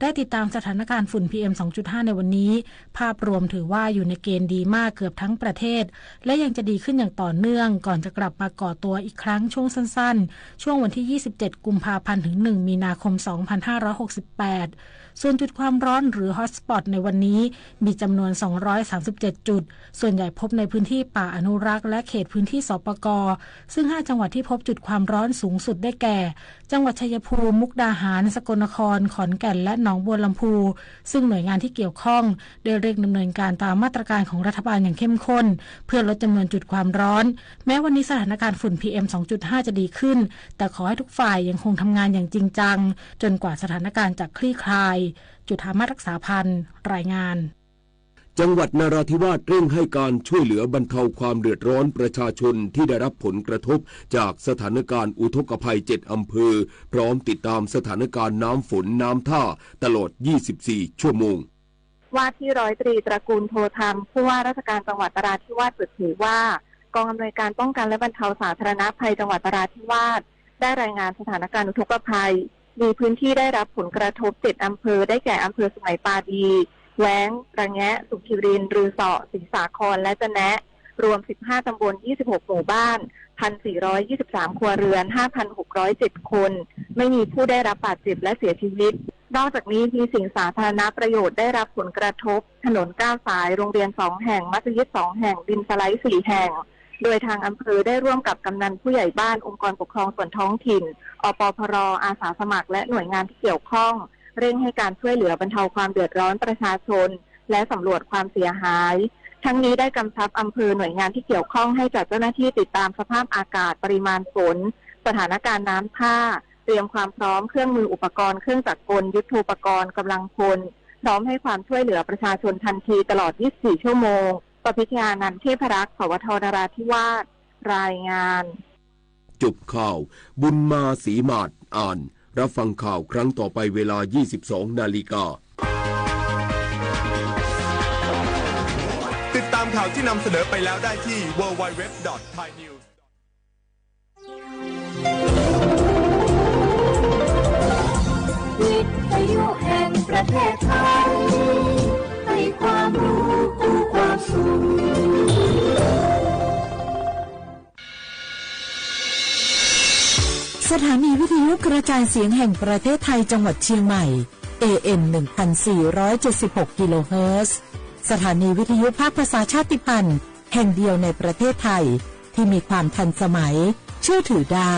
ได้ติดตามสถานการณ์ฝุ่น พีเอ็ม สองจุดห้า ในวันนี้ ภาพรวมถือว่าอยู่ในเกณฑ์ดีมากเกือบทั้งประเทศ และยังจะดีขึ้นอย่างต่อเนื่อง ก่อนจะกลับมาก่อตัวอีกครั้งช่วงสั้นๆ ช่วงวันที่ ยี่สิบเจ็ด กุมภาพันธ์ ถึง หนึ่ง มีนาคม สองพันห้าร้อยหกสิบแปด ส่วนจุดความร้อนหรือ ฮอตสปอต ในวันนี้ มีจำนวน สองร้อยสามสิบเจ็ด จุด ส่วนใหญ่พบในพื้นที่ป่าอนุรักษ์และเขตพื้นที่ สปก ซึ่ง ห้า จังหวัดที่พบจุดความร้อนสูงสุดได้แก่ จังหวัดชัยภูมิ มุกดาหาร สกลนคร ขอนแก่น และหนองบัวลำภู ซึ่งหน่วยงานที่เกี่ยวข้องได้เร่งดำเนินการตามมาตรการของรัฐบาลอย่างเข้มข้น เพื่อลดจำนวนจุดความร้อน แม้วันนี้สถานการณ์ฝุ่น พีเอ็ม สองจุดห้า จะดีขึ้น แต่ขอให้ทุกฝ่ายยังคงทำงานอย่างจริงจัง จนกว่าสถานการณ์จะคลี่คลาย จุฑามาศ รักษาพันธ์ รายงาน จังหวัดนราธิวาสเร่งให้การช่วยเหลือบรรเทาความเดือดร้อนประชาชนที่ได้รับผลกระทบจากสถานการณ์อุทกภัย เจ็ด อำเภอ พร้อมติดตามสถานการณ์น้ำฝนน้ำท่าตลอด ยี่สิบสี่ ชั่วโมง ว่าที่ร้อยตรี ตระกูล โพธิ์ธรรม ผู้ว่าราชการจังหวัดนราธิวาสเปิดเผยว่า กองอำนวยการป้องกันและบรรเทาสาธารณภัยจังหวัดนราธิวาส ได้รายงานสถานการณ์อุทกภัย มีพื้นที่ได้รับผลกระทบ เจ็ด อำเภอ ได้แก่ อำเภอสุไหงปาดี แว้ง ระแงะ สุขิรินทร์ ฤาษี ศรีสาคร และจะแนะ รวม สิบห้า ตำบล ยี่สิบหก หมู่บ้าน พันสี่ร้อยยี่สิบสาม ครัวเรือน ห้าพันหกร้อยเจ็ด คน ไม่มีผู้ได้รับบาดเจ็บและเสียชีวิต นอกจากนี้มีสิ่งสาธารณประโยชน์ได้รับผลกระทบ ถนน เก้า สาย โรงเรียน สอง แห่ง มัสยิด สอง แห่ง ดินสไลด์ สี่ แห่ง โดยทางอำเภอได้ร่วมกับกำนันผู้ใหญ่บ้าน องค์กรปกครองส่วนท้องถิ่น อปพร อาสาสมัคร และหน่วยงานที่เกี่ยวข้อง เร่งให้การช่วยเหลือบรรเทาความเดือดร้อนประชาชน และสำรวจความเสียหาย ทั้งนี้ได้กำชับอำเภอหน่วยงานที่เกี่ยวข้องให้จัดเจ้าหน้าที่ติดตามสภาพอากาศ ปริมาณฝน สถานการณ์น้ำท่า เตรียมความพร้อมเครื่องมืออุปกรณ์ เครื่องจักรกล ยุทโธปกรณ์ กำลังพล พร้อมให้ความช่วยเหลือประชาชนทันทีตลอด ยี่สิบสี่ ชั่วโมง ประพิชยานันท์ เทพรักษ์ สวท นราธิวาส รายงาน จบข่าว บุญมาศรีหมาดอ่าน รับฟังข่าวครั้งต่อไปเวลา ยี่สิบสอง นาฬิกา ติดตามข่าวที่นำเสนอไปแล้วได้ที่ ดับเบิลยู ดับเบิลยู ดับเบิลยู ดอท ไทยนิวส์ วิทยุแห่งประเทศไทย ให้ความรู้คู่ความสุข สถานีวิทยุกระจายเสียงแห่งประเทศไทยจังหวัดเชียงใหม่ เอเอ็ม หนึ่งพันสี่ร้อยเจ็ดสิบหก กิโลเฮิรตซ์ สถานีวิทยุภาคภาษาชาติพันธุ์ แห่งเดียวในประเทศไทย ที่มีความทันสมัย เชื่อถือได้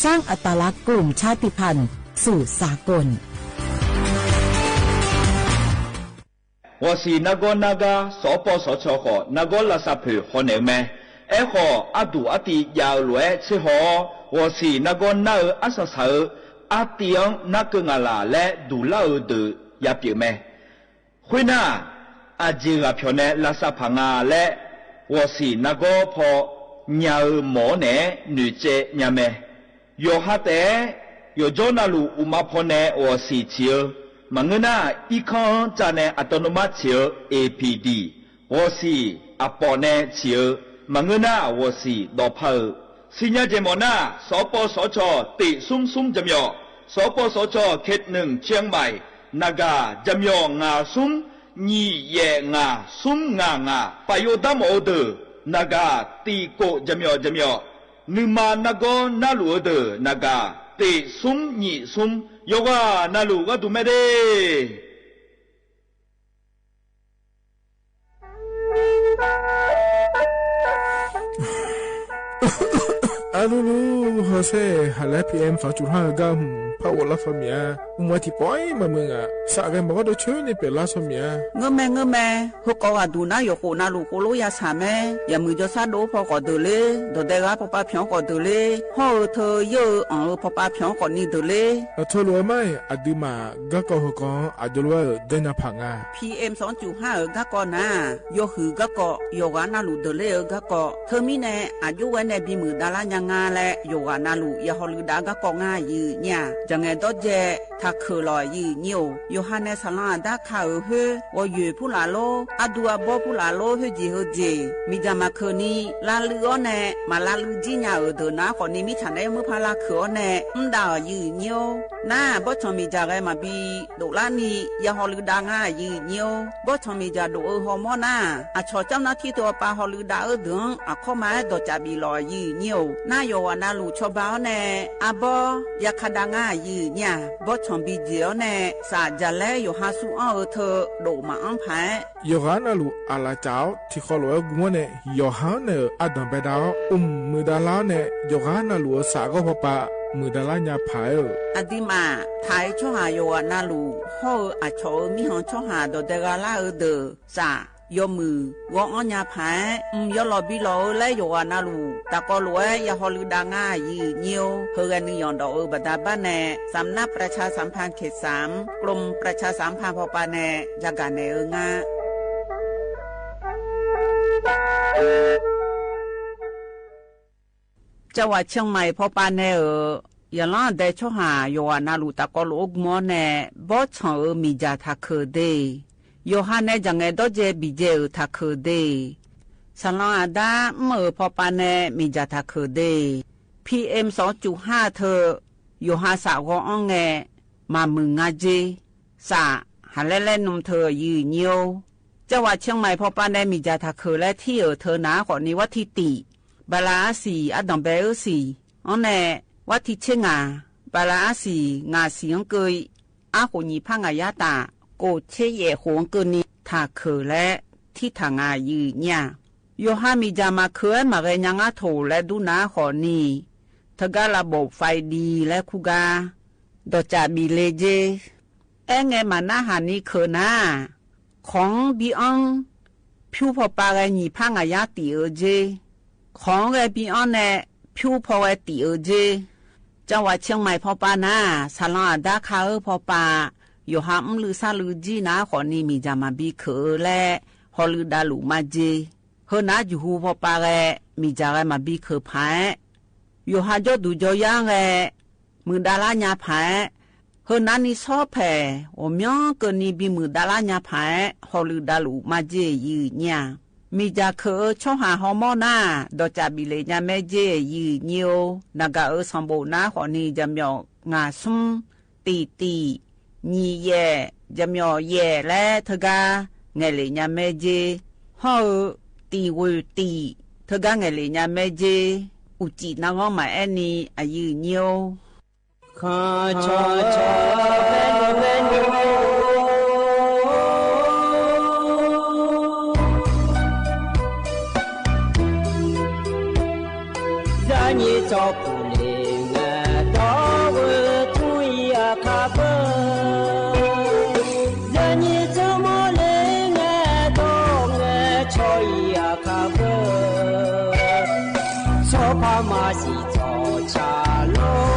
สร้างอัตลักษณ์กลุ่มชาติพันธุ์สู่สากล ဝီႇသီႇ နၢၵ်ႈၵေႃး နၢၵ်ႈၵႃး သီႇပေႃႉသီႇၶျေႃႇ ၶေႃႇ နၢၵ်ႈၵေႃးလႃႇသႃႇၽိူဝ်ႇ ႁေႃႈၼႄမႄး ဢၼ်ၶေႃႈ ဢႃႇတူႇဢႃႇတီႇ ယႃႇဢဝ်လွႆႈ သႄႈႁေႃႈ ဝီႇသီႇ နၢၵ်ႈၵေႃး ၼႃႉဢိူဝ်ႈ ဢႃႇသႃႇသႃႇဢိူဝ်ႈ ဢႃႇတီႇဢၢင်း ၼၢၵ်ႈၵိူဝ်ႈငႃႇလႃႇ လႄႈ တူႇလႃႉဢိူဝ်ႈ တိူဝ်ႇ ယႃႇပျေႇမႄး ၶူၺ်းၼႃႉ ဢႃႇၸေႇၵႃႇၽျေႃႇၼႄ လႃႇသႃႇၽႃႇငႃႇလႄႈ ဝီႇသီႇ နၢၵ်ႈၵေႃး ၽေႃႈၺႃႇဢိူဝ်ႈ မေႃၼႄ ၼိူဝ်ႇၸေႈၺႃႇမႄး ယေႃႇႁႃႈတႄႉ ယေႃႇၸေႃးၼႃႇလူႇ ဢုမႃႇၽေႃႈၼႄ ဝီႇသီႇ ၶျေႃႇဢိူဝ်ႈ မၢင်ႇငိုၼ်းၼႃႉ ဢီးၶွင်းၸႃႉၼႄ ဢႃႇတေႃႇၼူဝ်ႇမတ်ႉ ၶျေႃႇဢိူဝ်ႈ ဢေႇပီႇတီႇ ဝီႇသီႇ ဢႃႇပေႃႇၼႄ ၶျေႃႇဢိူဝ်ႈ မၢင်ႇငိုၼ်းၼႃႉ ဝီႇသီႇ တေႃႇၽႃႇဢိူဝ်ႈ သီႇၺႃးၸေႇမေႃႇၼႃႉ သီႇပေႃႉသီႇၶျေႃႇ တီႈသုမ်းသုမ်းၸမ်ယေႃႇ သီႇပေႃႉသီႇၶျေႃႇ ၶဵတ်ႇၼိုင်ႈ ၶျဵင်းမႆႇ ၼႃႇၵႃႇ ၸမ်ယေႃႇ ငႃႇသုမ်း ၺီႇယႄႇငႃႇ သုမ်းငႃႇငႃႇ ပႃႇယူဝ်ႇတၢမ်ႇဢူဝ်းတိူဝ်ႇ ၼႃႇၵႃႇ တီႈၵူဝ်ႇ ၸမ်ယေႃႇ ၸမ်ယေႃႇ နုၢ်မၢၼ်ၼၢၵ်ႈၵေႃး နႃလူႇဢိူဝ်ႈ တၢၼ်ႇၵႃႇ တႄႇသုမ်း ယီႇသုမ်း ယေႃးၵႃႇ နႃလူႇ ၵႃႈတူႈမႄးတႄႉ အလူလူ ဟောဆဲ ဟးလႄႈ ပီႇအဵမ် သွင်ၸုတ်ႇႁႃႈ ၵႃႈ ဢိုမ်း ၽႃႉဝေႃးလၢတ်ႈ သွင်မီးယႃႉ ဢိုမ်း ဝႃႈထီႇပွႆး မႃးမိူဝ်ႈဢႃႉ သႃႇၵႅမ် ပေႃးဝႃႈ တေၸိူဝ်းၼႆႉ ပဵၼ်လၢတ်ႈ သွင်မီးယႃႉ ငိူဝ်ႉမႄႈ ငိူဝ်ႉမႄႈ ႁူၵ်းၵေႃႉ ဢႃႉ တူၺ်းၼႃႈ ယေႃးၵူဝ်ႇ ၼႃလူႇ ၵူဝ်လူး ယႃႇသႃႇမႄး ယႃႇမိုဝ်းၸဝ်ႈသႃႇ တူဝ်ၽေႃႈၵေႃႈ တေႃႇလႄႈ တေႃႇတႄႇၵႃႈ ပေႃႈပႃႈၽႅဝ်ၵေႃႈ တေႃႇလႄႈ ႁေႃးဢိူဝ်ႈ ထိူဝ်ယိူဝ်ႈဢိူဝ်ႈ ဢွင်ႇဢိူဝ်ႈ ပေႃႈပႃႈၽႅဝ်ၵေႃႈ ၼႆႉတေႃႇလႄႈ ဢႃႇ ထိူဝ်လူဝ်ႇမႆႈ ဢႃႇ တိုဝ်းမႃး ၵႃႈၵေႃႈ ႁိုဝ်ၵေႃႈ ဢႃႇ တေႃႇလႄႈ တေၺႃးၽၢင်ႇငႃႈ ပီႇဢဵမ် သွင်ၸုတ်ႇႁႃႈ ဢိူဝ်ႈ ၵႃႈၵေႃႈၼႃႇ ယေႃးႁိုဝ် ၵႃႈၵေႃႈ ယေႃးၵႃႇ ၼႃလူႇ တေႃႇလႄႈ ဢိူဝ်ႈ ၵႃႈၵေႃႈ ထိူဝ်မီးၼႆႉ ဢႃႇ ယုဝ်ႉဝႆႉၼႆႉ ပီႈမိုဝ်ႇတႃႇလႃႇ ၺႃးငႃးလႄႈ ယေႃးၵႃႇ ၼႃလူႇ ယႃႇႁေႃႈလိုဝ်ႈတႃႇ ၵႃႈၵေႃႈ ငႃးယိုဝ်းၺႃး ၸင်ႇငႄႈတေႃးၸႄႈ ထႃႇၶိူဝ်ႇလေႃႇ ယိုဝ်းၺႃး ယေႃးႁၢၼ်ႇၼႄႇ သႃႇလႃႇတႃႇ ၶႃႈဢိူဝ်ႈႁိူဝ်း ဝေႃႈယွႆႇၽူႈလႃႇလူး ဢႃႇ တူႇဢႃႇပေႃးၽူႈလႃႇလူး ႁိုဝ်ၸီႇႁိုဝ်ၸီႇ မီးၸႃႇမႃးၶိုၼ်းၼႆႉ လႃႈလိုဝ်းဢေႃႈၼႄႇ မႃးလႃႈလိုဝ်းၸီႉၺႃးဢိူဝ်ႈ တိူဝ်ႉၼႃႈၶေႃႈၼႆႉ မီးၸႃႇၼႄႇ မိူဝ်းၽြႃးလႃႈၶိုၼ်းဢေႃႈၼႄႇ ဢမ်ႇတႃႇယိုဝ်းၺႃး ၼႃႇ ပေႃးၸွင်ႇမီးၸႃႇၵႆႉမႃးပီႈ တူၵ်းလႃးၼီႈ ယႃႇႁေႃႈလိုဝ်ႈတႃႇငႃးယိုဝ်းၺႃး ပေႃးၸွင်ႇမီးၸႃႇတူၵ်းဢိူဝ်ႈႁေႃႈမေႃးၼႃႇ ဢႃႇ ၸဝ်ႈၸဝ်ႈၼႃႈတီႈတူဝ်ပႃႈႁေႃႈလိုဝ်ႈတႃႇဢိူဝ်ႈတိူင်း ဢႃႇ ၶေႃႈမႃးတေႃႇၸႃႇပီႈလေႃႇယိုဝ်းၺႃး ၼႃႇ ယေႃးၵႃႇ ၼႃလူႇ ၸေႃးပႃႇဢေႃႈၼႄႇ ဢႃႇ ပေႃး ယႃႇၶႃႈတႃႇငႃးယိုဝ်းၺႃး ပေႃးၸွင်ႇပီႈၸေႇဢေႃႈၼႄႇ သႃႇၸႃႇလႄႈ ယေႃးႁၢၼ်ႇသူဢေႃႈဢိူဝ်ႈ ထိူဝ်တူၵ်းမႃးဢမ်ႇၽႃႇ ယေႃးၵႃႇ ၼႃလူႇ ဢႃႇလႃႇၸဝ်ႈ ထီႇၶေႃးလူႇဢိူဝ်ႈ ၵူႈဝၼ်းၼႆႉ ယေႃးႁၢၼ်ႇၼႆႉ ဢႃႇ တၢင်ႇပႆတႃႇ ဢုမ်ႇ မိုဝ်းတႃႇလႃႇၼႄႇ ယေႃးၵႃႇ ၼႃလူႇ သႃႇၵေႃႈ ပေႃးပႃႈ မိုဝ်းတႃႇလႃႇၺႃးၽႃႇဢိူဝ်ႈ ဢႃႇ တိုဝ်းမႃး ထၢႆႇၸေႃးႁႃႇ ယေႃးၵႃႇ ၼႃလူႇ ႁေႃးဢိူဝ်ႈ ဢႃႇ ၸေႃးဢိူဝ်ႈ မီးႁွင်ႈၸေႃးႁႃႇ တေႃႇတႄႇၵႃႈလႃႇဢိူဝ်ႈ တိူဝ်ႉ သႃႇ ယေႃးမိုဝ်း ဝေႃႈဢေႃႈၺႃးၽႃႇ ဢိုမ်ႇ ယေႃးလေႃႇပီႈလေႃႇဢိူဝ်ႈလႄႈ ယေႃးၵႃႇ ၼႃလူႇ တႃႇၵေႃႈလူၺ်ႈ ယႃႇႁေႃႈလိုဝ်ႈတႃႇငႃးယိုဝ်းၺႃး ႁိုဝ်ၵႃႈၼႆယွၼ်ႉတေႃႇဢိူဝ်ႈ ပႃႇတႃႇပႃႇၼႄႇ သမ်ႇၼၵ်ႉ ပြႃႇၸႃႇသမ်ႇၽၼ်ႇ ၶဵတ်ႇသၢမ် ၵရုမ်းပြႃႇၸႃႇသမ်ႇၽၼ်ႇ ပေႃးပႃႈၼႄႇ ယႃႇၵႃႇၼႄႇဢိူဝ်ႈငႃး ၸင်ႇဝႃႇ ၶျဵင်းမႆႇ ပေႃးပႃႈၼႄႇဢိူဝ်ႈ ယႃႇလႃႇတႄႇၸေႃးႁႃႇ ယေႃးၵႃႇ ၼႃလူႇ တႃႇၵေႃႈလူၺ်ႈ ဢုၵ်ႉမူၼ်ႇၼႄႇ ပေႃးၸွင်ႇဢိူဝ်ႈ မီးၸႃႇထႃႇၶိူဝ်ႇတႄႉ ယေႃးႁၢၼ်ႇၼႄႇ ၸင်ႇငႄႈတေႃးၸႄႈ ပီႈၸေႇဢိူဝ်ႈ ထႃႇၶိူဝ်ႇတႄႉ သႃႇလႃႇတႃႇ ဢိုမ်ႇ ဢိူဝ်ႈ ပေႃးပႃႈၼႄႇ မီးၸႃႇထႃႇၶိူဝ်ႇတႄႉ ပီႇဢဵမ်ႇ သွင်ၸုတ်ႇႁႃႈ ထိူဝ် ယေႃးႁၢၼ်ႇ သႃႇၵေႃႈဢေႃႈၼႄႇ မႃးမိုဝ်းငႃးၸေႇ သႃႇ ႁႃလႄႈလႄႈ ၼုမ်ႇထိူဝ် ယိုဝ်းၺႃး ၸင်ႇဝႃႇ ၶျဵင်းမႆႇ ပေႃးပႃႈၼႄႇ မီးၸႃႇထႃႇၶိူဝ်ႇလႄႈ ထီႇဢိူဝ်ႈ ထိူဝ်ၼႃႇၵေႃႈ ၼႂ်းဝၼ်းထီႉ တီႇ ပႃႇရႃႇၼသီႇ ဢႃႇ တၢင်ႇပႄႇဢိူဝ်ႈသီႇ ဢေႃႈၼႄႇ ဝၼ်းထီႉ ၸဵတ်းၼႃႇ ပႃႇရႃႇၼသီႇ ငႃႇသီႇဢင်းၵိတ်ႉ ဢႃႇ ၶူဝ်းၺီႇၽႃႉငႃႇယႃႇတႃႇ ၵူဝ်ႇၶျေးယႄႇ ၶူဝ်းဢင်းၵိတ်ႉၼီႈ ထႃႇၶိူဝ်ႇလႄႈ ထီႇထႃႇငႃႇ ယိုဝ်းၺႃး ယေႃးႁၢၼ်ႇ မီးၸႃႇမႃးၶိုၼ်း မႃးၵႄႈၺႃးငႃးထူဝ်ႇလႄႈ တူၺ်းၼႃႇၵေႃႈၼႆႉ ထၵ်ႉၵႃႉ ရပူပ်ႉၾႆးလီလႄႈ ၶူးၵႃႈ တေႃႇၸႃႇပီႇလႄႈၸေႇ ဢႄႇ ငႄႈမႃးၼႃႇ ႁၼ်ၼႆၶိုၼ်းၼႃႇ ၶွင်ပီႈဢွင်ႇ ၽိဝ်ႇၽေႃႈပႃႈၵႃႈ ၺီႇၽႃႉငႃႇယႃႇ တီႇဢိူဝ်ႈၸေႇ ၶွင်ၵႃႈပီႈဢွင်ႇၼႄႇ ၽိဝ်ႇၽေႃႈၵႃႈ တီႇဢိူဝ်ႈၸေႇ ၸင်ႇဝႃႇ ၶျဵင်းမႆႇ ပေႃးပႃႈၼႃႇ သႃႇလႃႇတႃႇၶႃႈဢိူဝ်ႈ ပေႃးပႃႈ ယေႃးႁၢၼ်ႇ ဢမ်ႇလိုဝ်ႈသႃႇလိုဝ်ႈၸီႉၼႃႇၵေႃႈၼႆႉ မီးၸႃႇမႃးပီႈၶိုၼ်းလႄႈ ႁေႃႈလိုဝ်ႈတႃႇလူႇမႃးၸေႇ ႁိူဝ်ႈၼႃႈယူႇႁူႉ ပေႃးပႃႈလႄႈ မီးၸႃႇလႄႈ မႃးပီႈၶိုၼ်းၽၢႆႇ ယေႃးႁၢၼ်ႇ ၸေႃးတူၺ်းၸေႃးယၢင်ႇလႄႈ မိုဝ်းတႃႇလႃႇၺႃးၽၢႆႇ ႁိူဝ်ႈၼႃႈၼီႈသေႃးၽႄႈ ဢူဝ်ႈ မဵဝ်းၵိူတ်ႇၼီႈ ပီႈမိုဝ်းတႃႇလႃႇၺႃးၽၢႆႇ ႁေႃႈလိုဝ်ႈတႃႇလူႇမႃးၸေႇ ယိုဝ်းၺႃး မီးၸႃႇၶိုၼ်း ၸေႃးႁႃႇႁေႃႈမေႃးၼႃႇ တေႃႇၸႃႇပီႇလႄႈၺႃးမႄးၸေႇ ယိုဝ်းၺႃး ၼႃႇၵႃႇဢိူဝ်ႈ သမ်ႇပူဝ်ႇၼႃႇၵေႃႈၼႆႉ ၸၢင်ႈမဵဝ်း ငႃႇသုမ်း တီႇတီႇ ၺီႇယႄႇ ၸၢင်ႈမဵဝ်းယႄႇလႄႈ ထၵ်ႉၵႃႉ ငႄႈလႄႈၺႃးမႄးၸေႇ ႁေႃႈ တီႇဝူႇတီႇ ထၵ်ႉၵႃႉ ငႄႈလႄႈၺႃးမႄးၸေႇ ဢူႇၸီႇၼႃႇ ငေႃႈမႃးဢၼ်ၼႆႉ ဢႃႇယုၺိဝ်း ၶႃႈၶျေႃႈၶျေႃႈ ပဵၼ်လူႇပဵၼ်လူႇ ယႃႇၺီႇၸေႃႇပူႇလႄႇငႄႈ တေႃႇဝိုတ်ႉထူႇယႃႇၶႃႈၽိူဝ်ႇ ယႃႇၺီႇၸေႃႇမေႃႇလႄႇငႄႈ တေႃႇငႄႈၶျေႃႇယႃႇၶႃႈၽိူဝ်ႇ သေႃးၽႃႇမႃႇသီႇ ၸေႃႇၶျႃႇလူဝ်ႇ ဢ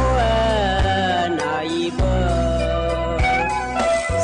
ိူဝ်ႈ ၼႃႇဢီႇပိူဝ်ႇ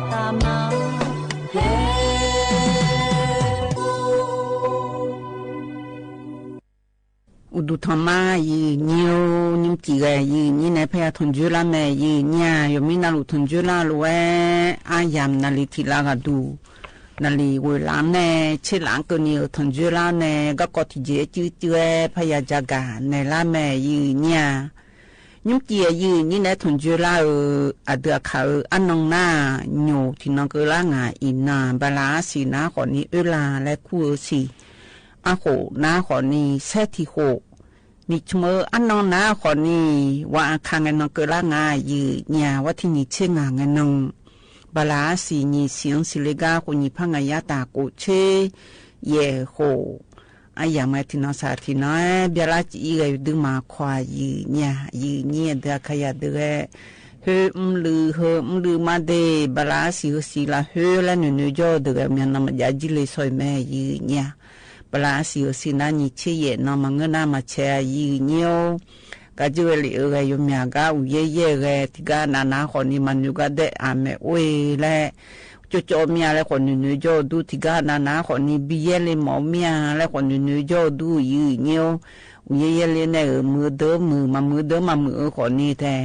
တၢ်မၤဟဲ အိၣ်ဒူၣ်ထီၣ်မး ယုၢ်ညိၣ် ညိၣ်စံၣ်ဂဲၤ ယုၢ်ညိၣ်နဲ ဖဲယၤထီၣ်ကၠိလါမဲာ် ယုၢ်ညိၣ် ယိၤမံနၢ်လူၢ်ထီၣ်ကၠိလါလိၤဝဲ အါယၢ်နၣ်လံၤထံၣ်လါဂၤဒူၣ် နၣ်လံၤဝ့ၢ်လါနဲ ဆ့လၣ်ကၢၣ်နံၣ်ဧၢ ထီၣ်ကၠိလါနဲ ကီၢ်ကီၢ်ထံၣ်ကၠ့အစုစုဝဲ ဖဲယၤကၠါဂၤနဲလါမဲာ် ယုၢ်ညိၣ် ညိၣ်စံၣ်ဂဲၤ ယုၢ်ညိၣ်နဲ ထီၣ်ကၠိလါဧၢ အဒုးအခၣ်ဧၢ အနီၢ်နါ ညိၣ်ထံၣ်နီၢ်ကၢၣ်လါ ငါအံၤနၤ ဘၣ်လါအါစံၣ်နါဃိးနံၣ် အၢလါလဲၤခူၣ်ဧၢစံၣ် အဃိးနါဃိးနံၣ် ဆဲထံၣ်ဃိး နံၣ်ဆၢမၢ အနီၢ်နါဃိးနံၣ် ဝါအခါ ငဲၢ်နီၢ်ကၢၣ်လါ ငါယုၢ်ညိၣ် ဝါထံၣ်နံၣ်ဆ့ငါ ငဲၢ်နီၢ် ဘၣ်လါအါစံၣ် နံၣ်ဆံ စံၣ်လ့ကါ ဃိုနံၣ်ဖး ငါယါတၢ်ကိးဆ့ ယဲၢ်ဃိး အါယၢ်မး ထံၣ်နီၢ်စၢ်ထံၣ်နီၢ် ဘျါလါစံၣ်အံၤဂဲၤ ယဒုးမၤခွါ ယုၢ်ညိၣ် ယုၢ်ညိၣ် အဒုးအခါယၤဒုးဂဲၤ ဟၢအုလၢ ဟၢအုလၢမးဒဲး ဘၣ်လါအါစံၣ်ဧၢစံၣ်လါ ဟၢလၢနုာ်နုာ်ကၠီဒုးဂဲၤ မ့ၢ်နီၢ်မၤယါကၠံလ့ၤဆီၣ်အံၤမဲာ် ယုၢ်ညိၣ် ဘၣ်လါအါစံၣ်ဧၢစံၣ်နါ နံၣ်ဆ့ယဲၢ် နီၢ်မၤငၢၢ်နါမၤဆဲး ယုၢ်ညိၣ် ကၠီဝဲလံဧၢဂဲၤ ယိၤမၠၣ်ကါ အိၣ်ယဲၢ်ယဲၢ်ဂဲၤ ထံၣ်ကါနးနါဃိးနံၣ် မၤနုာ်ကါဒဲး အမဲာ်အိၣ်လၢ ကၠီကၠီမ့ၢ်လၢဃိုနုာ်နုာ်ကၠီဒုး ထံၣ်ကါနးနါဃိးနံၣ် ဘံယဲၢ်လံမီၢ်မ့ၢ်လၢဃိုနုာ်နုာ်ကၠီဒုး ယုၢ်ညိၣ် အိၣ်ယဲၢ်ယဲၢ်လံနဲဧၢ မုာ်ဒၢမုာ် မၤမုာ်ဒၢမၤမုာ်ဧၢဃိးနံၣ်ထဲ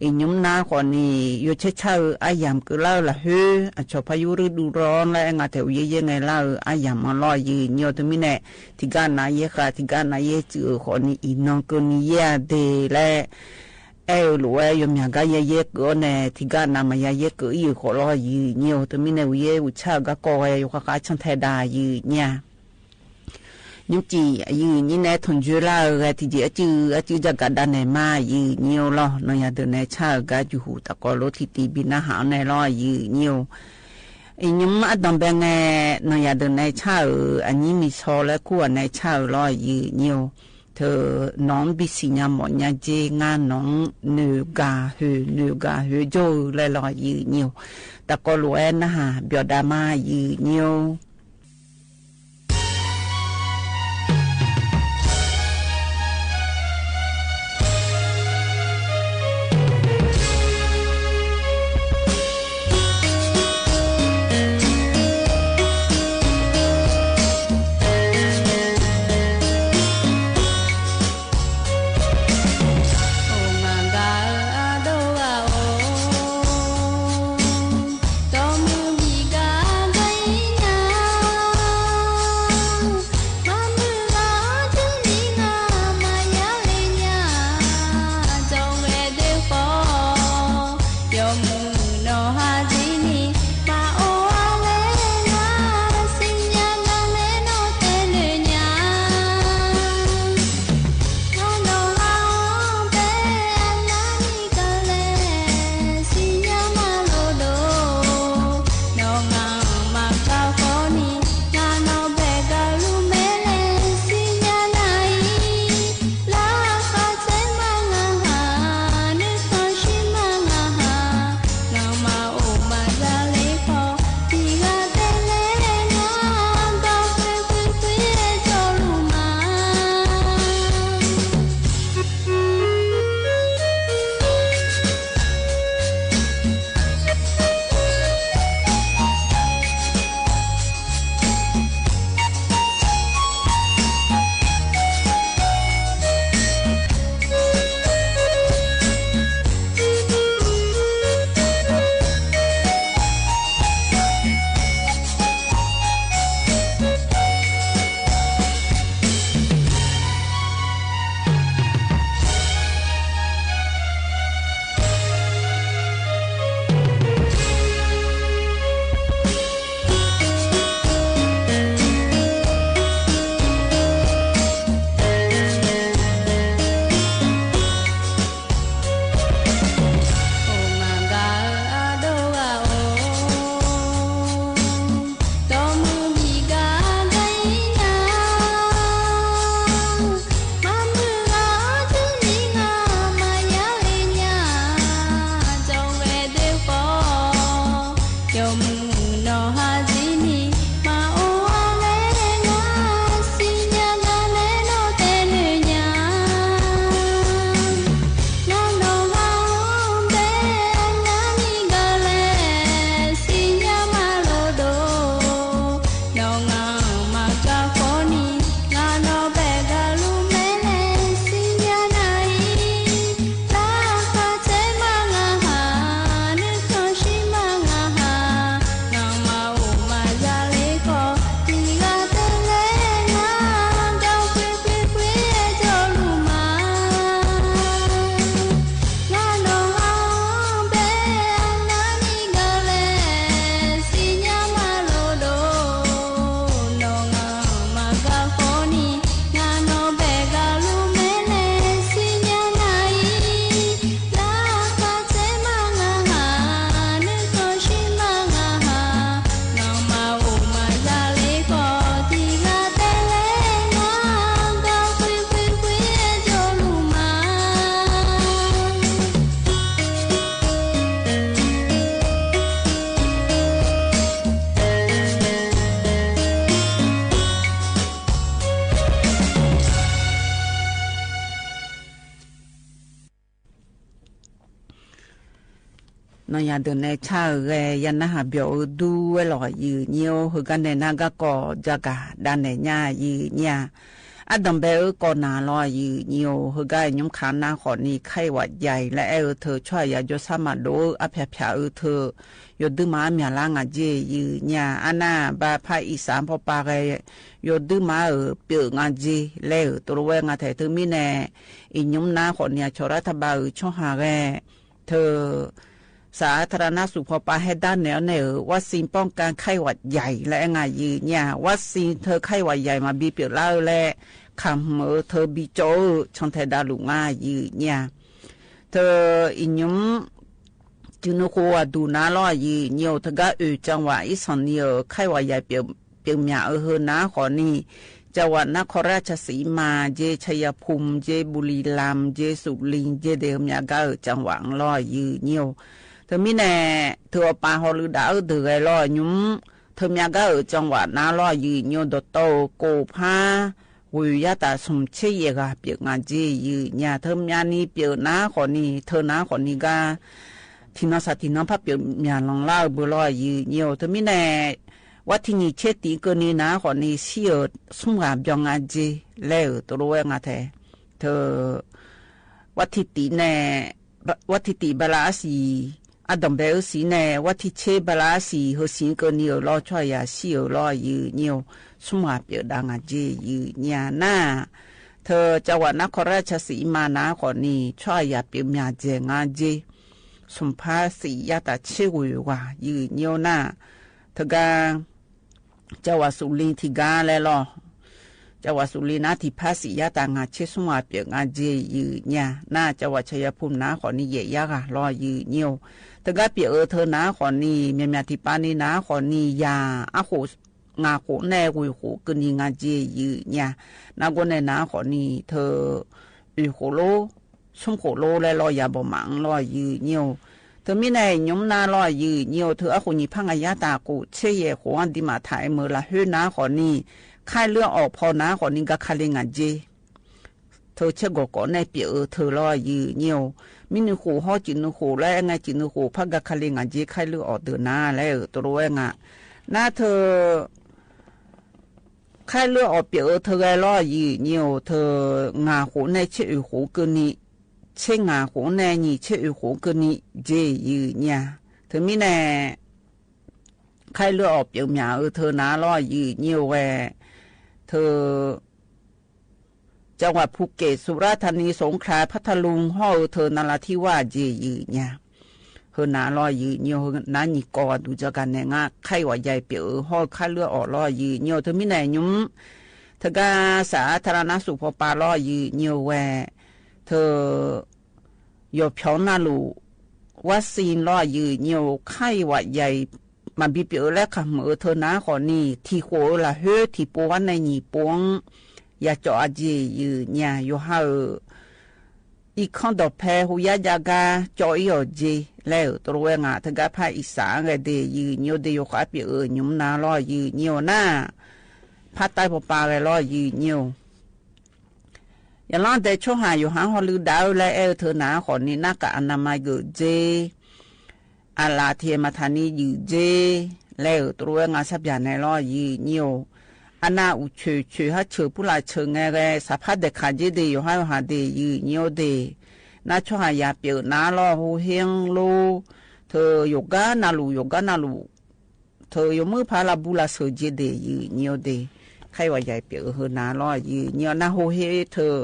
အံၤညိၣ်နါဃိးနံၣ် ယိၤဆဲဆါဧၢ အါယၢ်မးကၢၣ်လါဧၢလၢဟၢ အဆီဖါယူရ့ဒူရီလၢ အဲၣ်ငါထဲအိၣ်ယဲၢ်ယဲၢ်ငဲၤလါဧၢ အါယၢ်မးလီၤ ယုၢ်ညိၣ် တမံၤနဲ ထံၣ်ကါနးယဲၢ်ဃာ် ထံၣ်ကါနးယဲၢ်စုဧၢဃိးနံၣ် အံၤနီၢ်ကၢၣ်နံၣ်ယဲၢ်ဒဲးလၢ အဲၣ်လိာ်ဝဲ ယိၤမၠၣ်ကါယဲၢ်ယဲၢ်ကၢၣ်အီၤနဲ ထံၣ်ကါနးမၤယါယဲၢ်ကၢၣ်အံၤဃိးလီၤ ယုၢ်ညိၣ် တမံၤနဲ အိၣ်ယဲၢ်အိၣ်ဆါဧၢ ကါကီဂဲၤ ယိၤဃါဃါဆၣ်ထဲဒၣ် ယုၢ်ညိၣ် ညိၣ်စံၣ် ယုၢ်ညိၣ်နဲ ထီၣ်ကၠိလါဧၢ ဂဲၤထံၣ်ကၠ့အစု အစုကၠါဂၤဒၣ်နဲမး ယုၢ်ညိၣ်လီၤ နီၢ်ယၤဒုးနဲဆါဧၢ ကါယူၢ်ဟူး တၢ်ကီလိထံၣ်တံၢ်ဘံနါဟးအီၤနဲလီၤ ယုၢ်ညိၣ် အံၤညိၣ်အဒိၣ်ဘဲငဲၤ နီၢ်ယၤဒုးနဲဆါဧၢ အညံမံၤဆီလၢခူၣ်အနဲဆါဧၢလီၤ ယုၢ်ညိၣ် ထၢနီၢ်ဘံစံၣ်ညါမီၣ်ညါကၠ့ ငါနီၢ်နုာ်ဂၤဟၢ နုာ်ဂၤဟၢကၠိလၢလီၤ ယုၢ်ညိၣ် တၢ်ကီလိာ်ဝဲနၢ်ဟး ဘျီၣ်ဒါမး ယုၢ်ညိၣ် Nån ya dø ne cha e ge ya na ha byao e du e lor yie nyi o, he ga ne na ga kor ja ga da ne nya yie nya. A dan be e kor na lor yie nyi o, he ga nyum kan na kor ni kai wa yai le e e tø chwa ya jo sa ma do a pya pya e tø. Yo du ma mya la nga je yie nya, a na ba pa i sa pao pa ge, yo du ma e pye nga je le e tø lo we nga te tø mi ne. I nyum na kor ni a cho ra ta ba e cho ha ge. Tøสาธารณสุข พอปาให้ด้านแนวเนี่ย วัคซีนป้องกันไข้หวัดใหญ่และไงยืนเนี่ย วัคซีนเธอไข้หวัดใหญ่มาบีเปียกแล้วและ คำเออเธอบีโจชงไทยดาลุงายืนเนี่ย เธออินยุม จึงนึกว่าดูนะล่อยืนเนี่ย เธอก็เออจังหวะอีสานเนี่ย ไข้หวัดใหญ่เปียก ပျိုက်များအဟၢနၤဃိးနံၤ จังหวัดนครราชสีมา เจ ชัยภูมิ เจ บุรีรัมย์ เจ สุรินทร์ เจ เดียวเมียก้า จังหวัดล่อยืนเนี่ย เธอมีแน่ เธอเอาปาฮอลือดาเออเดือไงล่อยุ้ม เธอเมียก้า จังหวัดนั้นล่อยืนเนี่ย โดโต โกผ้า หุยยะตาสุมเชยเยกา เปียกงานเจยืนเนี่ย เธอเมียนี้เปียกนၤဃိးနံၤ เธอนၤဃိးနံၤก้า ทีน้องสาทีน้องพับเปียกเมียลองเล่าเบอร์ล่อยืนเนี่ย เธอมีแน่ วันที่ยี่สิบเจ็ดตีเกินนี้นะ ขอนี้เสียสมราบยองอาเจ แล้วตัวรู้ว่างาแท้ เธอ วันที่ตีแน่ วันที่ตีบาลาสี อะดอมเบลสีแน่ วันที่เจ็ดบาลาสี เฮอสีเกินนี้เออล่อช่วยยาสีเออล่อยืนเนี่ย สมราบเปียดางอาเจยืนเนี่ยนะ เธอ จังหวัดนครราชสีมานะ ขอนี้ ช่วยยาเปียดเมียเจงอาเจ สมภาษียาตาเชกุยว่ายืนเนี่ยนะ เธอกา จังหวัดสุรินทร์ที่กาแลล่อ จังหวัดสุรินทร์นะ ที่ภาษียาตางาเชสงวาเปียกงาเจยืนเนี่ยนะ จังหวัดชัยภูมินะ ขอนี้เยยากาล่อยืนเนี่ย เธอกาเปียกเออเธอนะ ขอนี้ เมียเมียที่ปานี้นะ ขอนี้ ยา อะโข งาโขแน่ กุยโข กึนนี้งาเจยืนเนี่ย นะ ก็แน่นะ ขอนี้ เธอ อุยโขโล สุมโขโลแลล่อ ยาบ่หมางล่อยืนเนี่ย เธอมีแน่ ยุ้มนาล่อยืนเนี่ย เธออะโขนี้พังอายาตากุ เชยเยโขอันดีมาถ่ายเมอละเฮอนะ ขอนี้ ไข้เลือดออกพอนะ ขอนี้กาคาเลงาเจ เธอเชกโกะแน่เปียกเออเธอล่อยืนเนี่ย มีนึ่งโขฮอจื้อนึ่งโขและไงจื้อนึ่งโขพักกาคาเลงาเจ ไข้เลือดออกเดือนนาแล้ว เออ ตัวรู้ว่างา นะ เธอ ไข้เลือดออกเปียกเออเธอไงล่อยืนเนี่ย เธอ งาโขแน่เชอุยโขกึนนี้ เชงาโขแน่นี่ เชอุยโขกึนนี้ เจยืนเนี่ย เธอมีแน่ ไข้เลือดออกเปียกเมียเออเธอนะล่อยืนเนี่ยแว เธอ จังหวัดภูเก็ต สุราษฎร์ธานี สงขลา พัทลุง ฮอเออเธอ นราธิวาส เจยืนเนี่ย เฮอนะล่อยืนเนี่ย เฮอนะนี่กอดูจะกันแน่งา ไข้หวัดใหญ่เปียกเออ ฮอไข้เลือดออกล่อยืนเนี่ย เธอมีแน่ยุ้ม เธอกาสาธารณสุขพอปาล่อยืนเนี่ยแว เธอ หยอดผยองนาลูก วัคซีนล่อยืนเนี่ย ไข้หวัดใหญ่ มันบีเปียกเออและคำเออเธอนะ ขอนี้ ที่โขละเฮอ ที่ปวงในนี่ปวง ยาเจาะอาเจยืนเนี่ย โยฮาเออ อีกข้างดอกแพร หูยาดยากา เจาะอีออเจ แล้วตัวรู้ว่างา เธอกาภาคอีสานไงเดยืนเนี่ย เดโยคาเปียกเออ ยุ้มนาล่อยืนเนี่ยนะ ภาคใต้ปอปาไงล่อยืนเนี่ย อย่าล้างแต่โชหาอยู่หาฮอลือดาวและเออเธอหนา ขอนี้หน้ากากอนามัยเกิดเจ อาลาเทียมมาทานียืดเจ แล้วตรวจงานทรัพยากรในล่อยืดเยี่ยว อาณาอุเฉยเฉยหาเฉยผู้หลายเฉยไงแก สาภาพเด็กขาดเจเดอยู่หาหาเดยืดเยี่ยวเด นาโชหายาเปียวนาล่อโฮเฮงโล เธอโยกก้านาลูโยกก้านาลู เธอโยมือพาลาบูลาเสือเจเดยืดเยี่ยวเด ไข้หวัดใหญ่เปียกเออเฮอหนาล่อยืดเยี่ยวหน้าโฮเฮเธอ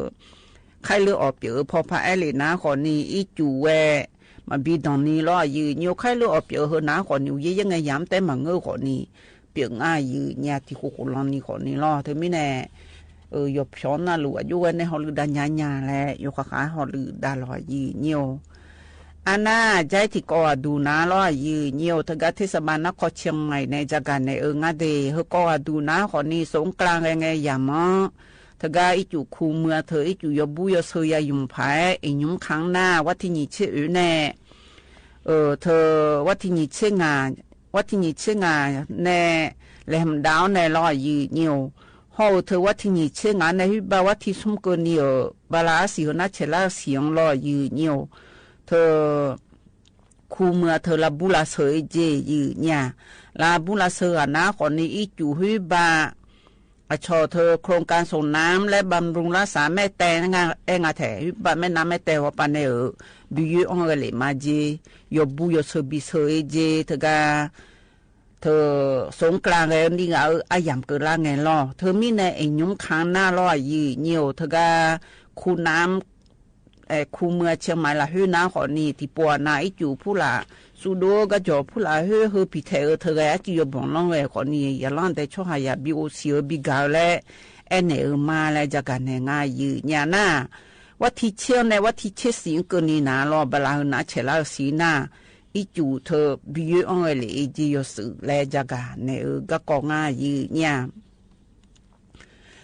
ไข้เลือดออกเปียกเออพอพาแอลิหนาขอนี้ อีจูแว มาบีดองนี้ล่อยืดเยี่ยว ไข้เลือดออกเปียกเออเฮอหนาขอนี้ เย่ยยังไงยามแต่มาเงอขอนี้ เปียกง่ายยืดเยี่ยที่โคโคลองนี้ขอนี้ล่อ เธอไม่แน่ เออ หยบช้อนนาลูอายุไว้ในฮอลือดาญาญาแล โยคาคาฮอลือดาล่อยืดเยี่ยว อาณาใจที่กอดูหนาล่อยืดเยี่ยว เธอกาเทศบาลนครเชียงใหม่ในจาการในเอองาเด เฮอกอดูหนาขอนี้ สงกรานต์ไงไงยามอ เธอกาอีจูคูเมือเธอ อีจูยอบูยอเซยายุมผาย อียุมขังหน้า วัดที่ยี่เชเออแน่ เออ เธอ วัดที่ยี่เชงา วัดที่ยี่เชงาแน่ แหลมดาวแน่ล่อยืดเยี่ยว ฮอเธอวัดที่ยี่เชงาแน่ ฮิบาวัดที่ซุมเกินนี้เออ บาลาสีหน้าเชลาเสียงล่อยืดเยี่ยว เธอ ครูเมืองเถิงละบุลาเสิร์ฟเจยือเนี่ย ละบุลาเสิร์ฟอะนะ ขอนี้อิจุหื้อบ่า อะ ช่อเถิงโครงการส่งน้ำและบำรุงรักษาแม่แตงนะ แอ่งอะแถวหื้อบ่าแม่น้ำแม่แตงหัวปาในเออ บิวยื้ออ้องเอเหล่มาเจ หยอดบุหยอดเสิร์ฟบิเสิร์ฟเจ เถิงกา เถิงสงกรานต์แลนี่กา เออ อะหยามเกิดละไงลอ เถิงมีในเอ็งยุ้มค้างหน้าลอยือเนี่ย เถิงกา คูน้ำ เอ่อ คูเมืองเชียงใหม่ละหื้อน้ำขอนี้ ตี้ปั๋วนาอิจุผู้ละ สูดูกาจ่อผู้ละหื้อ หื้อผีแถวเออ เถิงกา อะ จิโยบ่องน้องเออ ขอนี้ อย่าล้อนแต่ช่อหา อย่าบีโอซีเออ บีกาแล แอ่นแหนเออ มาแล จะกั๋นแหนงายือเนี่ยนะ วัดทีเชียงในวัดทีเชียงสีเกินนี้นะ ลอบ่าละหื้อนะ เฉล่าสีหน้า อิจุเถิง บิวยื้ออ้องเอเหล่เจ หยอดเสิร์ฟแล จะกั๋นแหนเออ กาก่องายือเนี่ย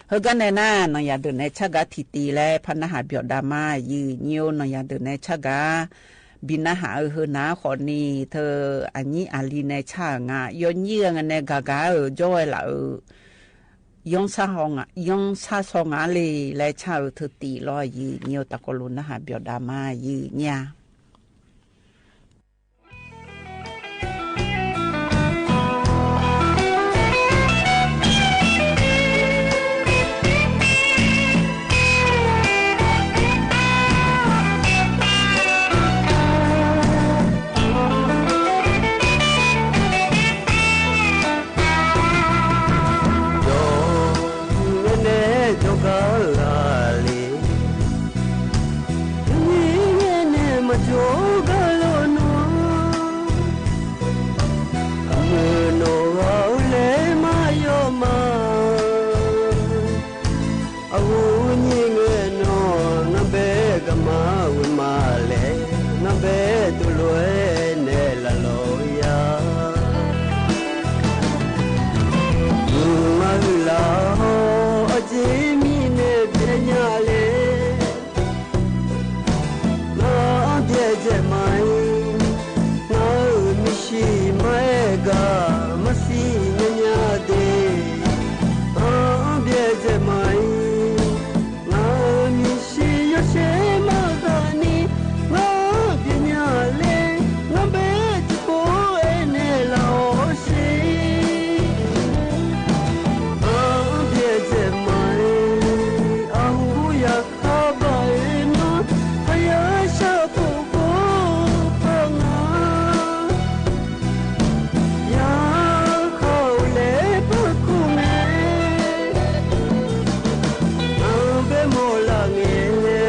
เฮอ กาแนนา หนังยาเดินในชาติกา ตี้ตี้แล พระนหาเปียวดามา ยือเนี่ย หนังยาเดินในชาติกา บิณหา เออ เฮอ นา ขอนี้ เถิง อะ ยี่อาลีในชาติงา ย้อนเยื่องในกากา เออ จ้อยละ เออ ย้อนซาฮองอะ ย้อนซาซองอะเล แลชาติ เออ เถิงตี้ลอ ยือเนี่ย ตะโกลุนหาเปียวดามา ยือเนี่ย အဝူညိငဲနီၤ ငါဘဲကမၤဝဲမၤလဲၣ် ငါဘဲတလဲၤနဲလီၤလီၤယၤ မုၢ်မၤဟုလၢ်ဟီ အစ့မံၤနဲဘျဲညါလဲၣ် ငါဘျဲၣ်စဲးမၤအံၤ ငါဧၢ မံၤရှံမၤအဲၣ်ကၤ မၤစံၣ်ညီၣ်ညီၣ်ဒ့ၣ် အဘျဲၣ်စဲးမၤအံၤ ငါဧၢ မံၤရှံယိၤရှဲမၤဂၤန့ၣ် ငါဘျဲၣ်ညါလဲၣ် ငါဘဲတကိးအဲၣ်နဲလီၤအီၤရှ့ အဘျဲၣ်စဲးမၤအံၤ အဟူယၤ ခါဘၣ်အၢနီၤ ဖးယၤဆၣ်ဖိကိးဖးငါ ယၤခီလဲပခိၣ်မဲ အဘဲမီၢ်လၢ်ငဲ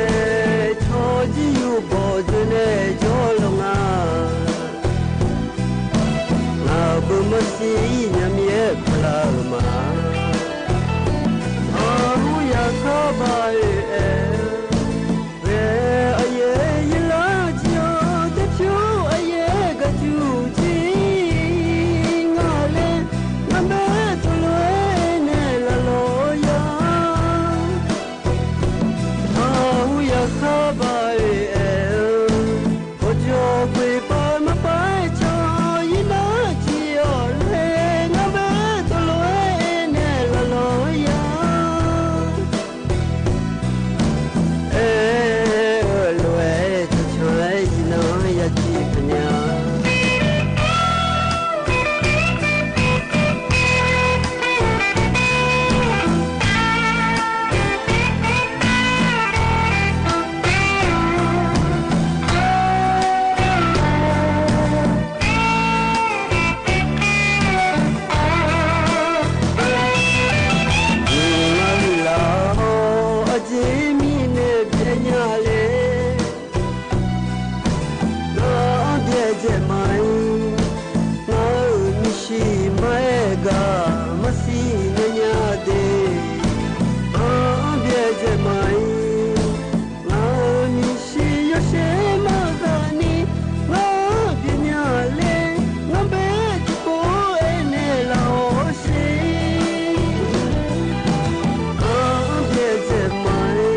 ထီၣ်ကံယိၤဘီၣ်ဒၢနဲကၠီလီၤငါ ငါဘၣ်မၤစံၣ်ညီၣ်မံၤအဲၣ်ဖျါမး အဟူယၤ ခါဘၣ်အၢအဲၣ် ဝဲအယဲၢ်ယလါကၠီ တဖျိအယဲၢ်ကစူၣ်ကံ ငါလဲၣ် ငါဘဲတလဲၤနဲလီၤလီၤယၤ အဟူယၤ ခါဘၣ်အၢအဲၣ် ပှၤကၠီၤကွံာ်ပှၤမၤပာ်ကၠီ ယနၢ်ကံအီၤလဲၣ် ငါဘဲတလဲၤနဲလီၤလီၤယၤ အဲၣ် လဲၤ တဆၢ ယနၢ်ယၤကံကညါ အစ့မံၤနဲဘျဲညါလဲၣ် ငါဘျဲၣ်စဲးမၤအံၤ ငါဧၢ မံၤရှံမၤအဲၣ်ကၤ မၤစံၣ်ညီၣ်ညီၣ်ဒ့ၣ် အဘျဲၣ်စဲးမၤအံၤ ငါဧၢ မံၤရှံယိၤရှဲမၤဂၤန့ၣ် ငါဘျဲၣ်ညါလဲၣ် ငါဘဲတကိးအဲၣ်နဲလီၤအီၤရှ့ အဘျဲၣ်စဲးမၤ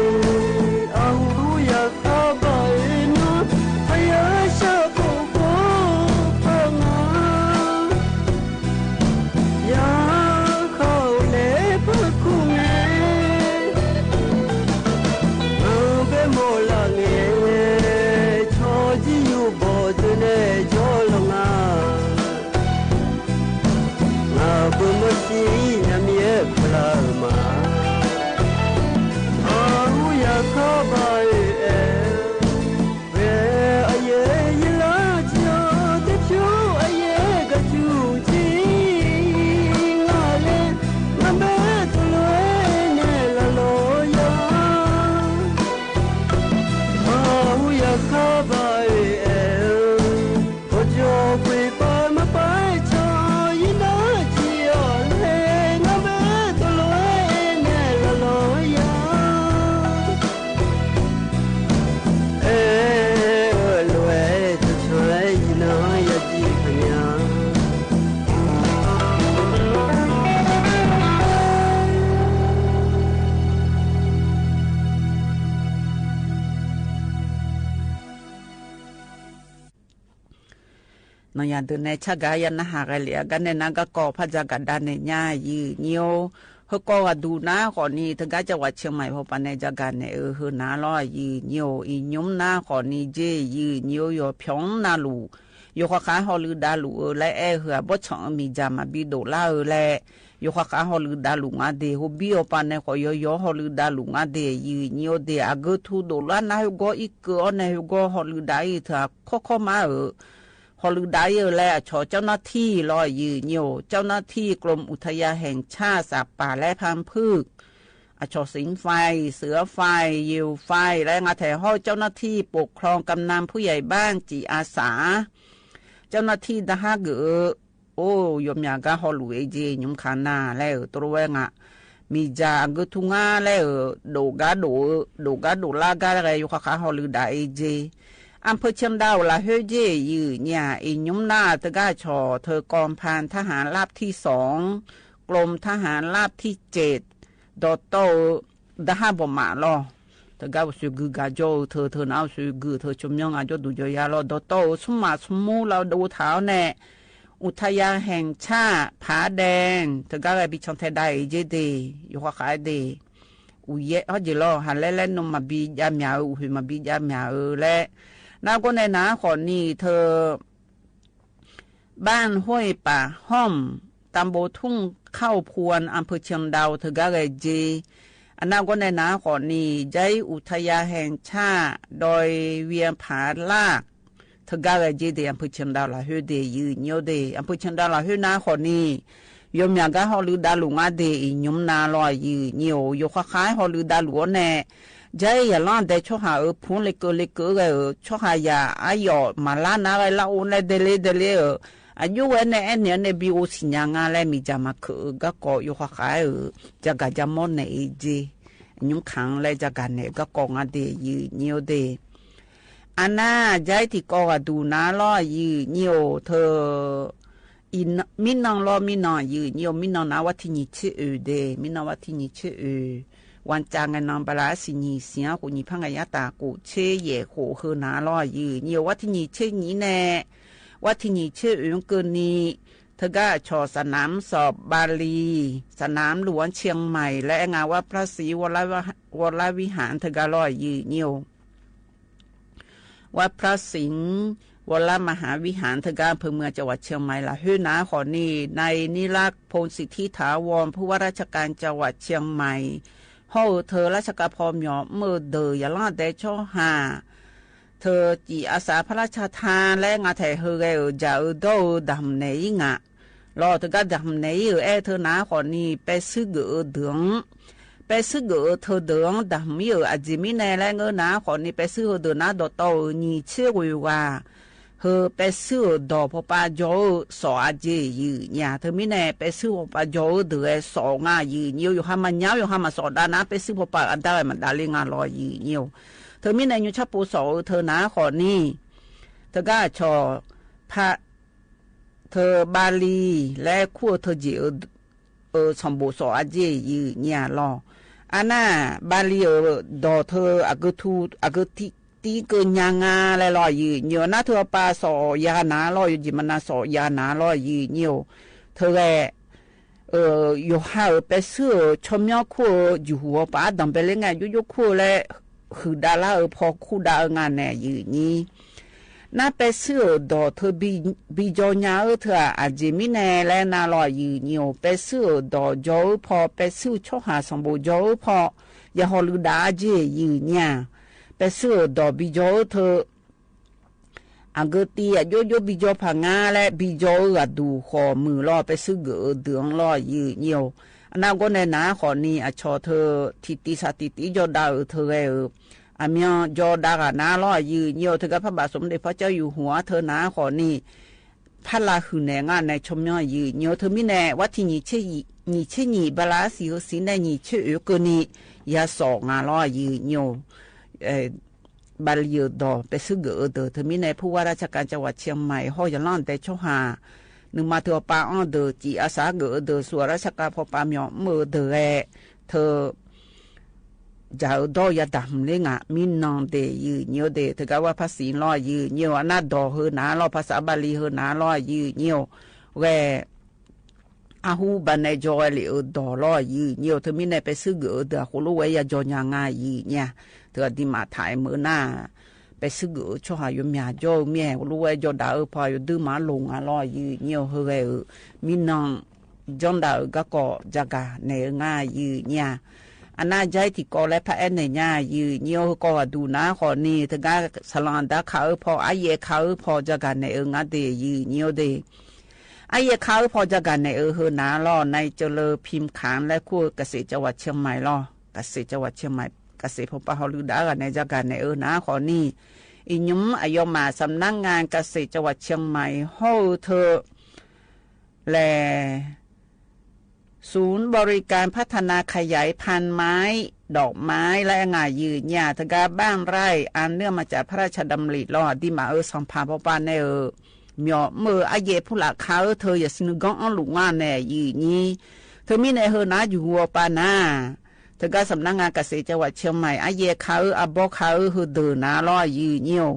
အံၤ အဟူယၤ ခါဘၣ်အၢနီၤ ဖးယၤဆၣ်ဖိကိး ၼေႃႈ ယၢမ်းဒိူၼ်းၼႆႉ ဆၢၵ်ႈၵႃႈယၢမ်းၼႃႈႁႃၵႃႈလႄႈ ၵႃႈၼႆႉၼႃႇ ၵႃႈၵေႃႈ ၽႃႇၸႃႇၵႃႈတၢၼ်ႇၼႆႉ ၺႃးယိုဝ်းၺဵဝ်း ႁိုဝ်ၵေႃႈ ဢႃႇ တူၺ်းၼႃႇ ၶေႃႈၼႆႉ တၵႃႇၸႃႇဝႃႈ ၶျဵင်းမႆႇ ၽူႈပၼ်ၼႆႉ ၸႃႇၵႃႇၼႆႉ ဢိူဝ်ႈ ႁိုဝ်ၼႃႇလေႃႈ ယိုဝ်းၺဵဝ်း ဢီႇၺုမ်ႇၼႃႇ ၶေႃႈၼႆႉ ၸႂ်ႉယိုဝ်းၺဵဝ်း ယွပ်ႇၽွင်းၼႃႇလူး ယွပ်ႇၶႃႈၶႃႈ ႁေႃႈလိုဝ်ႈတႃႇလူး ဢိူဝ်ႈ လႄႈ ဢႄႇ ႁိုဝ် ပေႃးၸွင်ႇမီးၸႃႇ မႃးပီႈတူဝ်လႃႈ ဢိူဝ်ႈ လႄႈ ယွပ်ႇၶႃႈၶႃႈ ႁေႃႈလိုဝ်ႈတႃႇလူး ငႃႇတေႉ ႁူဝ်ပီႈဢေႃႈ ပၢၼ်ၼႆႉၵေႃႈ ယေႃးယေႃး ႁေႃႈလိုဝ်ႈတႃႇလူး ငႃႇတေႉ ယိုဝ်းၺဵဝ်းတေႉ ဢႃႇ ၵိုတ်းထူး တူဝ်လႃႈၼႃႇ ႁိုဝ်ၵေႃႈ ဢိၵ်ႇၵိူဝ်ႇဢေႃႈၼႆႉ ႁိုဝ်ၵေႃႈ ႁေႃႈလိုဝ်ႈတႃႇ ဢိၵ်ႇထႃႈ ၶေႃႈၶေႃႈမႃး ဢိူဝ်ႈ ႁေႃႈလိုဝ်ႈတႃႇ ဢိူဝ်ႈ လႄႈ ဢႃႇ ၸေႃႇ ၸဝ်ႈၼႃႈတီႈလေႃႈ ယိုဝ်းၺဵဝ်း ၸဝ်ႈၼႃႈတီႈ ၵရူမ်းဢုတ်ႉထယၢၼ်ႇႁႅင်ႇၶျၢတ်ႈ သတ်းပႃႇ လႄႈ ပၢင်ၽိုၵ်း ဢႃႇ ၸေႃႇသိင်ႇၾႆး သိူဝ်ၾႆး ယဵဝ်ႇၾႆး လႄႈ ငႃႇထႄႇႁေႃႈ ၸဝ်ႈၼႃႈတီႈ ပူၵ်းၶွင်ႇ ၵမ်ႇၼၢၼ်ႇ ၽူႈယႂ်ႇပၢၼ်ႈ ၸီႇဢႃႇသႃႇ ၸဝ်ႈၼႃႈတီႈ တႁၵ်ႉၵိူဝ်ႇ ဢူဝ်ႈ ယွမ်းယႃႇၵႃႈ ႁေႃႈလူႇဢေႇၸေႇ ယုမ်ႇၶၢင်ႈၼႃႇလႄႈ တူဝ်ဝႆႉငႃႇ မီးၸႃႇ ဢၼ်ၵိုတ်းထူႉငႃႇလႄႈ ဢိူဝ်ႈ တူဝ်ၵႃႈတူဝ် တူဝ်ၵႃႈတူဝ်လႃႈၵႃႈလႄႈ ယုၵ်ႉၶႃႈၶႃႈ ႁေႃႈလိုဝ်ႈတႃႇဢေႇၸေႇ ဢမ်ႇၽိူဝ်ႇၶျဵင်းတၢဝ်ႈ လႃႈႁိူဝ်းၸေႇ ယိုဝ်းၺႃး ဢေႇယုမ်ႇၼႃႇ တၵႃႇၶျေႃႇ ထိူဝ်ၵွင်ႈၽၢၼ် ထႁၢၼ်လပ်ႉထီႉသွင် ၵရူမ်းထႁၢၼ်လပ်ႉထီႉၸဵတ်း တေႃႇတေႃႇ တႁႃႉ ပေႃးမႃးလေႃႈ တၵႃႇဝႃႈ သူၵိုဝ်းၵႃႈၸေႃႉ ထိူဝ်ႈ ထိူဝ်ႈၼႃႇ သူၵိုဝ်း ထိူဝ်ႈ ၸူမ်းယွင်ႈ ဢႃႇ ၸေႃႉတူႇ ၸေႃႉယႃႈလေႃႈ တေႃႇတေႃႇ သူမႃး သူမူး လႄႈ တူဝ်ထၢဝ်ႈၼႆႉ ဢုတ်ႉထယၢၼ်ႇႁႅင်ႇၶျၢတ်ႈ ၽႃလႅင် တၵႃႇဝႃႈ ပီႈၸွင်ႇထႆးတႆး ဢေႇၸေႇတေႉ ယူႇၶႃႈၶႃႈတေႉ ဢူႈယႄႈ ဢေႃႈ ၸႂ်ႈလေႃႈ ႁၼ်လႄႈလႄႈ ၼုမ်ႇမႃး ပီႈၸၢႆးမႃး ဢူႈႁူၺ်ႇမႃး ပီႈၸၢႆးမႃး ဢိူဝ်ႈ လႄႈ ၼႃႈၵေႃႉၼႆႉၼႃႇ ၶေႃႈၼႆႉ ထိူဝ်ႈ ဝၢၼ်ႈႁူၺ်ႈပႃႇႁွမ်ႉ တမ်းပူဝ်ႇထုင်ႉၶဝ်ႈၽူၼ်း ဢမ်းၽိူဝ်းၶျဵင်းတၢဝ်ႈ တၵႃႇဝႃႈၸေႇ ဢၼ်ၼႃႈၵေႃႉၼႆႉၼႃႇ ၶေႃႈၼႆႉ ၸႂ်ႉဢုတ်ႉထယၢၼ်ႇႁႅင်ႇၶျၢတ်ႈ တူၺ်းဝဵင်းၽႃလၵ်ႉ တၵႃႇဝႃႈၸေႇတေႉ ဢမ်းၽိူဝ်းၶျဵင်းတၢဝ်ႈ လႃႈႁိူဝ်းတေႉ ယိုဝ်းၺဵဝ်းတေႉ ဢမ်းၽိူဝ်းၶျဵင်းတၢဝ်ႈ လႃႈႁိူဝ်းၼႃႇ ၶေႃႈၼႆႉ ယွမ်းယႃႇၵႃႈ ႁေႃႈလိုဝ်ႈတႃႇလူး ငႃႇတေႉ ဢေႇယုမ်ႇၼႃႇလေႃႈ ယိုဝ်းၺဵဝ်း ယူႇၶႃႈၶႃႈ ႁေႃႈလိုဝ်ႈတႃႇလူးၼႆႉ ၸႂ်ႈယႃႇလၢင်ႉတႄႉ ၸေႃႉႁႃႉ ဢိူဝ်ႈ ၽူၼ်းလဵၵ်ႉၵိူဝ်ႈလဵၵ်ႉၵိူဝ်ႈ ဢိူဝ်ႈ ၸေႃႉႁႃႉယႃႈ ဢႃႇယေႃႇ မႃးလႃႈၼႃႇ ဢၢႆႈလႃႈ ဢူၼ်ႈလႄႈ တေႉလႄႈ တေႉလႄႈ ဢိူဝ်ႈ ဢႃႇယုဝႆႉၼႆႉ ဢၼ်ၼႆႉ ဢၼ်ၼႆႉ ပီႈဢူဝ်းသီႇၺႃႇငႃးလႄႈ မီးၸႃႇမႃးၶိူဝ်း ၵႃႈၵေႃႈ ယူႇၶႃႈၶႃႈ ဢိူဝ်ႈ ၸႃႇၵႃႇၸႃႇမေႃးၼႆႉ ဢေႇၸေႇ ယုမ်ႇၶၢင်ႈလႄႈ ၸႃႇၵႃႇၼႆႉ ၵႃႈၵေႃႈ ငႃႇတေႉ ယိုဝ်းၺဵဝ်းတေႉ ဢၼ်ၼႃႇ ၸႂ်ႈတီႈၵေႃႈ ၵႃႈတူၺ်းၼႃႇလေႃႈ ယိုဝ်းၺဵဝ်း ထိူဝ်ႈ ဢိၼ်ႇ မိၼ်းၼွင်ႉလေႃႈ မိၼ်းၼွင်ႉ ယိုဝ်းၺဵဝ်း မိၼ်းၼွင်ႉၼႃႇ ဝၼ်းထီႉၼီႈသိပ်းဢဵတ်းတေႉ မိၼ်းၼွင်ႉ ဝၼ်းထီႉၼီႈသိပ်းဢဵတ်း ဝၼ်းၸၢင်ႉၼႆႉ ၼွင်ႉပလႃး သီႇၼီႈ သီႇႁူၵ်းၼီႈ ၽၢင်ႉၵယႃႇတႃႇ ၵူဝ်ႇၶျေးယႄႇ ၶူဝ်ႁိူဝ်းၼႃႇလေႃႈ ယိုဝ်းၺဵဝ်း ဝၼ်းထီႉၼီႈသိပ်းၼီႈၼႆႉ ဝၼ်းထီႉၼီႈသိပ်းဢဵတ်းၵူၺ်းၼႆႉ တၵႃႇၶျေႃႇ သၼၢမ်သွပ်ႇပႃႇလီႇ သၼၢမ်လူင်ၶျဵင်းမႆႇ လႄႈ ဢၼ်ဝႃႈ ၽြႃးသီဝေႃးရဝႃႇ ဝေႃးရဝိႁၢၼ် တၵႃႇလေႃႈ ယိုဝ်းၺဵဝ်း ဝတ်ႉၽြႃးသိင် ဝေႃးရမႁႃဝိႁၢၼ် တၵႃႇဢမ်းၽိူဝ်းမိူင်း ၸင်ႇဝတ်ႉၶျဵင်းမႆႇ လႃႈႁိူဝ်းၼႃႇ ၶေႃႈၼႆႉ ၼၢႆးၼိရၵ်ႉ ၽူင်းသိတ်ႉထိထႃႇဝွၼ်ႇ ၽူႈဝႃႈရႃႉၶျႃႉၵၢၼ် ၸင်ႇဝတ်ႉၶျဵင်းမႆႇ ႁေႃးဢဝ်ထိူဝ်ႈ ရႃႉၶျႃႉၵၢၼ် ၽွမ်ႉယွမ်း မိူဝ်ႈတိူဝ်ႇ ယႃႇလၢင်ႉတႄႇ ၶျေႃႉႁႃႈ ထိူဝ်ႈၸီႇဢႃႇသႃႇ ၽရႃႉၶျထၢၼ်း လႄႈ ငႃႈထႆႇႁိူဝ်ႈၵႄႈ ဢိူဝ်ႈ ၸႃႇဢိူဝ်ႈ တေႃႇဢိူဝ်ႈ တၢမ်ႇၼႄဢိင်ႇဢႃႇ လေႃႈ တၵႃႇတၢမ်ႇၼႄဢိူဝ်ႈ ဢေႇ ထိူဝ်ႈၼႃႇ ၶေႃႈၼႆႉ ပႄႉသိုဝ်ႉၵိူဝ်ႇဢိူဝ်ႈ တိူင်း ပႄႉသိုဝ်ႉၵိူဝ်ႇဢိူဝ်ႈ ထိူဝ်ႈတိူင်း တၢမ်ႇမီးဢိူဝ်ႈ ဢႃႇၸေႇမီးၼႆႉ လႄႈ ငိုၼ်းၼႃႇ ၶေႃႈၼႆႉ ပႄႉသိုဝ်ႉဢိူဝ်ႈ တိူင်းၼႃႇ တေႃႇတေႃႇ ဢိူဝ်ႈ ၼီႈၶျေႇဝူၺ်ႇဝႃႈ ႁိူဝ်ႈ ပႄႉသိုဝ်ႉဢိူဝ်ႈ တေႃႇ ပေႃးပႃးၸေႃႇဢိူဝ်ႈ သေႃႇဢႃႇၸေႇ ယိုဝ်းၺႃး ထိူဝ်ႈမီးၼႆႉ ပႄႉသိုဝ်ႉ ပေႃးပႃးၸေႃႇဢိူဝ်ႈ တိူင်း သေႃႇၼႃႇ ယိုဝ်းၺႃး ယူႇႁႃႉ မႃးၺႃး ယူႇႁႃႉ မႃးသေႃႇတႃႉၼႃႇ ပႄႉသိုဝ်ႉ ပေႃးပႃး ဢၼ်တႃႇဝႆႉ မႃးတႃႇလႄႈ ငႃႈလေႃႈ ယိုဝ်းၺႃး ထိူဝ်ႈမီးၼႆႉ ယူႇၶျႃႉပူဝ်ႇ သေႃႇဢိူဝ်ႈ ထိူဝ်ႈၼႃႇ ၶေႃႈၼႆႉ တၵႃႇၶျေႃႇ ၽႃႉ ထိူဝ်ႈပႃႇလီႇ လႄႈ ၶူးထိူဝ်ႈၸေႇဢိူဝ်ႈ ဢိူဝ်ႈ သမ်ႇပူဝ်ႇ သေႃႇဢႃႇၸေႇ ယိုဝ်းၺႃးလေႃႈ။ ဢၼ်ၼႃႇ ပႃႇလီႇဢိူဝ်ႈ တေႃႇထိူဝ်ႈ ဢၵိူဝ်းထူး ဢၵိူဝ်းတီႈ တီႈၵိူဝ်းၺႃးငႃးလႄႈလေႃႈ ယိုဝ်းၺႃး ဢၼ်ၼႃႇ ထိူဝ်ႈပႃႇ သေႃႇယႃႇၼႃႇလေႃႈ ယိုဝ်းၸိုင်မၼ်းၼႃႇ သေႃႇယႃႇၼႃႇလေႃႈ ယိုဝ်းၺႃး ထိူဝ်ႈလႄႈ ဢိူဝ်ႈ ယူႇႁႃႉ ဢိူဝ်ႈ ပႄႉသိုဝ်ႉ ၶျွမ်းယွမ်းၶူး ယူႇႁူဝ်ပႃႇ တၢင်ႇပႄႉလႄႈငၢႆႈ ယူႇယူႇၶူးလႄႈ ႁိုဝ် တႃႇလႃႈ ဢိူဝ်ႈ ၽေႃႇၶူးတႃႇ ဢိူဝ်ႈ ငၢႆႈၼႄႇ ယိုဝ်းၺႃး ၼႃႇ ပႄႉသိုဝ်ႉ ဢိူဝ်ႈ တေႃႇထိူဝ်ႈပီႈ ပီႈၸေႃႇၺႃး ဢိူဝ်ႈ ထိူဝ်ႈ ဢႃႇၸေႇမီးၼႄႇလႄႈၼႃႇလေႃႈ ယိုဝ်းၺႃး ပႄႉသိုဝ်ႉ ဢိူဝ်ႈ တေႃႇၸေႃႇ ဢိူဝ်ႈ ၽေႃႇ ပႄႉသိုဝ်ႉ ၶျေႃႉႁႃႈ သမ်ႇပူဝ်ႇ ၸေႃႇ ဢိူဝ်ႈ ၽေႃႇ ယႃႇႁေႃႈလိုဝ်ႈတႃႇ ဢႃႇၸေႇ ယိုဝ်းၺႃး ပႄႉသိုဝ်ႉ ဢိူဝ်ႈ တေႃႇပီႈၸေႃႇ ဢိူဝ်ႈ ထိူဝ်ႈ ဢၼ်ၵိူဝ်းတီႈ ဢႃႇ ယူႇယူႇ ပီႈၸေႃႇၽႃႇငႃးလႄႈ ပီႈၸေႃႇ ဢိူဝ်ႈ ဢႃႇ တူႇၶေႃႇမိုဝ်းလေႃႈ ပႄႉသိုဝ်ႉၵိူဝ်ႇဢိူဝ်ႈ တိူင်းလေႃႈ ယိုဝ်းၺႃး ဢၼ်ၼႃႇ ၵေႃႈၼႆႉၼႃႇ ၶေႃႈၼႆႉ ဢႃႇ ၶျေႃႇထိူဝ်ႈ တီႈတီႈသႃႇ တီႈတီႈၸေႃႇတႃႇ ဢိူဝ်ႈ ထိူဝ်ႈ ဢိူဝ်ႈ ဢႃႇ မဵဝ်းၸေႃႇတႃႇၵႃႈၼႃႇလေႃႈ ယိုဝ်းၺႃး ထိူဝ်ႈၵႃႈ ၽြႃးပႃႇ သူမ်ႇတဵတ်ႉၽြႃးၸဝ်ႈယူႇႁူဝ် ထိူဝ်ႈၼႃႇ ၶေႃႈၼႆႉၽႃႇလႃႇႁိုဝ်ၼႄႇ ငၢႆႈၼႄႇ ၶျွမ်းယွမ်း ယိုဝ်းၺႃး ထိူဝ်ႈမီးၼႄႇ ဝၼ်းထီႉ ၼီႈၶျေႇ ၼီႈၶျေႇ ၼီႈ ပႃႇလႃႇသီႇ ႁိုဝ် သီႇၼႄႇ ၼီႈၶျေႇ ဢိူဝ်ႈ ၵိူဝ်ႇၼီႈ ယႃႇသေႃႇငႃးလေႃႈ ယိုဝ်းၺႃး ဢိူဝ်ႈ ပႃႇလီႇဢိူဝ်ႈ တေႃႇ ပႄႉသိုဝ်ႉၵိူဝ်ႇဢိူဝ်ႈ တိူဝ်ႇ ထိူဝ်ႈမီးၼႆႉ ၽူႈဝႃႈရႃႉၶျႃႉၵၢၼ် ၸင်ႇဝတ်ႉၶျဵင်းမႆႇ ႁေႃႈယႃႇလၢင်ႉတႄႇ ၶျေႃႉႁႃႈ ၼိုင်ႈမႃး ထိူဝ်ႈပႃႇဢွင်ႇတိူဝ်ႇ ၸီႇဢႃႇသႃႇၵိူဝ်ႇဢိူဝ်ႈ တိူဝ်ႇ သူႇရႃႉၶျႃႉၵၢၼ် ၽေႃႈပႃႈမဵဝ်း မိူဝ်ႈတိူဝ်ႇလႄႈ ထိူဝ်ႈ จ๋าเออ ดอร์ยาดำเลยงะ มินนองเดย์ ยื้อเยียวเดย์ เถือกั๋นว่าภาษีลอ ยื้อเยียว อันนั้นดอร์เฮอหนาลอ ภาษาบาลีเฮอหนาลอ ยื้อเยียว แหว อาฮูบาแนจอแหวลิเออ ดอร์ลอ ยื้อเยียว เธอมีแน่ไปซื้อเก๋อเดือ โหลูกแหวยาจอยางา ยื้อเยียว เธออดีมาถ่ายเมื่อหน้า ไปซื้อเก๋อ ช่อหาโยมเมียจอ เมียโหลูกแหวยาจอดาเออ ผ่อโยดื้อมาลงอ่ะลอ ยื้อเยียว เฮอแหวเออ มินนอง จ้องดาเออ ก็ก็จะกาแหน่เอองา ยื้อเยียว อันนั้นใจ๊ตี้ก่อและพระแอนแหน่งา ยื้อเยียว เฮอก็ว่าดูหนาข้อนี้ เถือกั๋นสลองดาคาเออ ผ่ออาแยคาเออ ผ่อจะกาแหน่เอองาเดย์ ยื้อเยียวเดย์ อาแยคาเออ ผ่อจะกาแหน่เออ เฮอหนาลอ ในเจริญพิมพ์ขานและคู่เกษตรจังหวัดเชียงใหม่ลอ เกษตรจังหวัดเชียงใหม่ เกษตรพงปาฮอลือดาแหน่จะกาแหน่เออหนาข้อนี้ อีกยุมอายอมมาสำนักงานเกษตรจังหวัดเชียงใหม่ เฮอเธอ และ ศูนย์บริการพัฒนาขยายพันธุ์ไม้ดอกไม้และงา ยื้อเยียว เถือกั๋นบ้านไร่อันเนื่องมาจากพระราชดำริลอ ดีมาเออ สองพันปอปาแหน่เออ เหมียวเมื่ออาแยผู้ละคาเออ เธออย่าสินึกก้องอ้อนลูกงาแหน่ ยื้อเยียว เธอมีแหน่เฮอหนาอยู่หัวปานา เถือกั๋นสำนักงานเกษตรจังหวัดเชียงใหม่ อาแยคาเออ อาบอคาเออ เฮอเดอหนาลอ ยื้อเยียว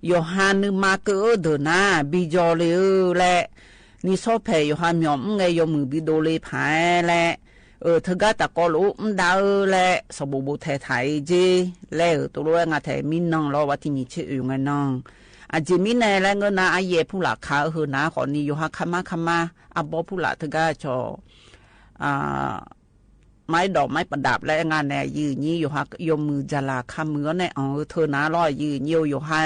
โยฮานึกมาเกอเออ เดอหนา บีจอเลยเออ และ นี่ซอแผ่โยฮาเหมียวเมื่อไง โยมือบีโดเลยผายและ เออ เถือกั๋นตะกอหลูอุ้มดาเออ และ สบู่บูแทไถเจ และ เออ ตัวรู้งาแถมินนองลอ ว่าตี้มีเชอเออไงนอง อาจจะมีแหน่และเงอะหนา อาแยผู้ละคาเออ เฮอหนาข้อนี้ โยฮาคามาคามา อาบอผู้ละเถือกั๋นจอ อ่า ไม้ดอกไม้ประดับและงาแหน่ ยื้อเยียว โยฮาโยมือจาราคามือแหน่ เออ เธอหนาลอ ยื้อเยียว โยฮา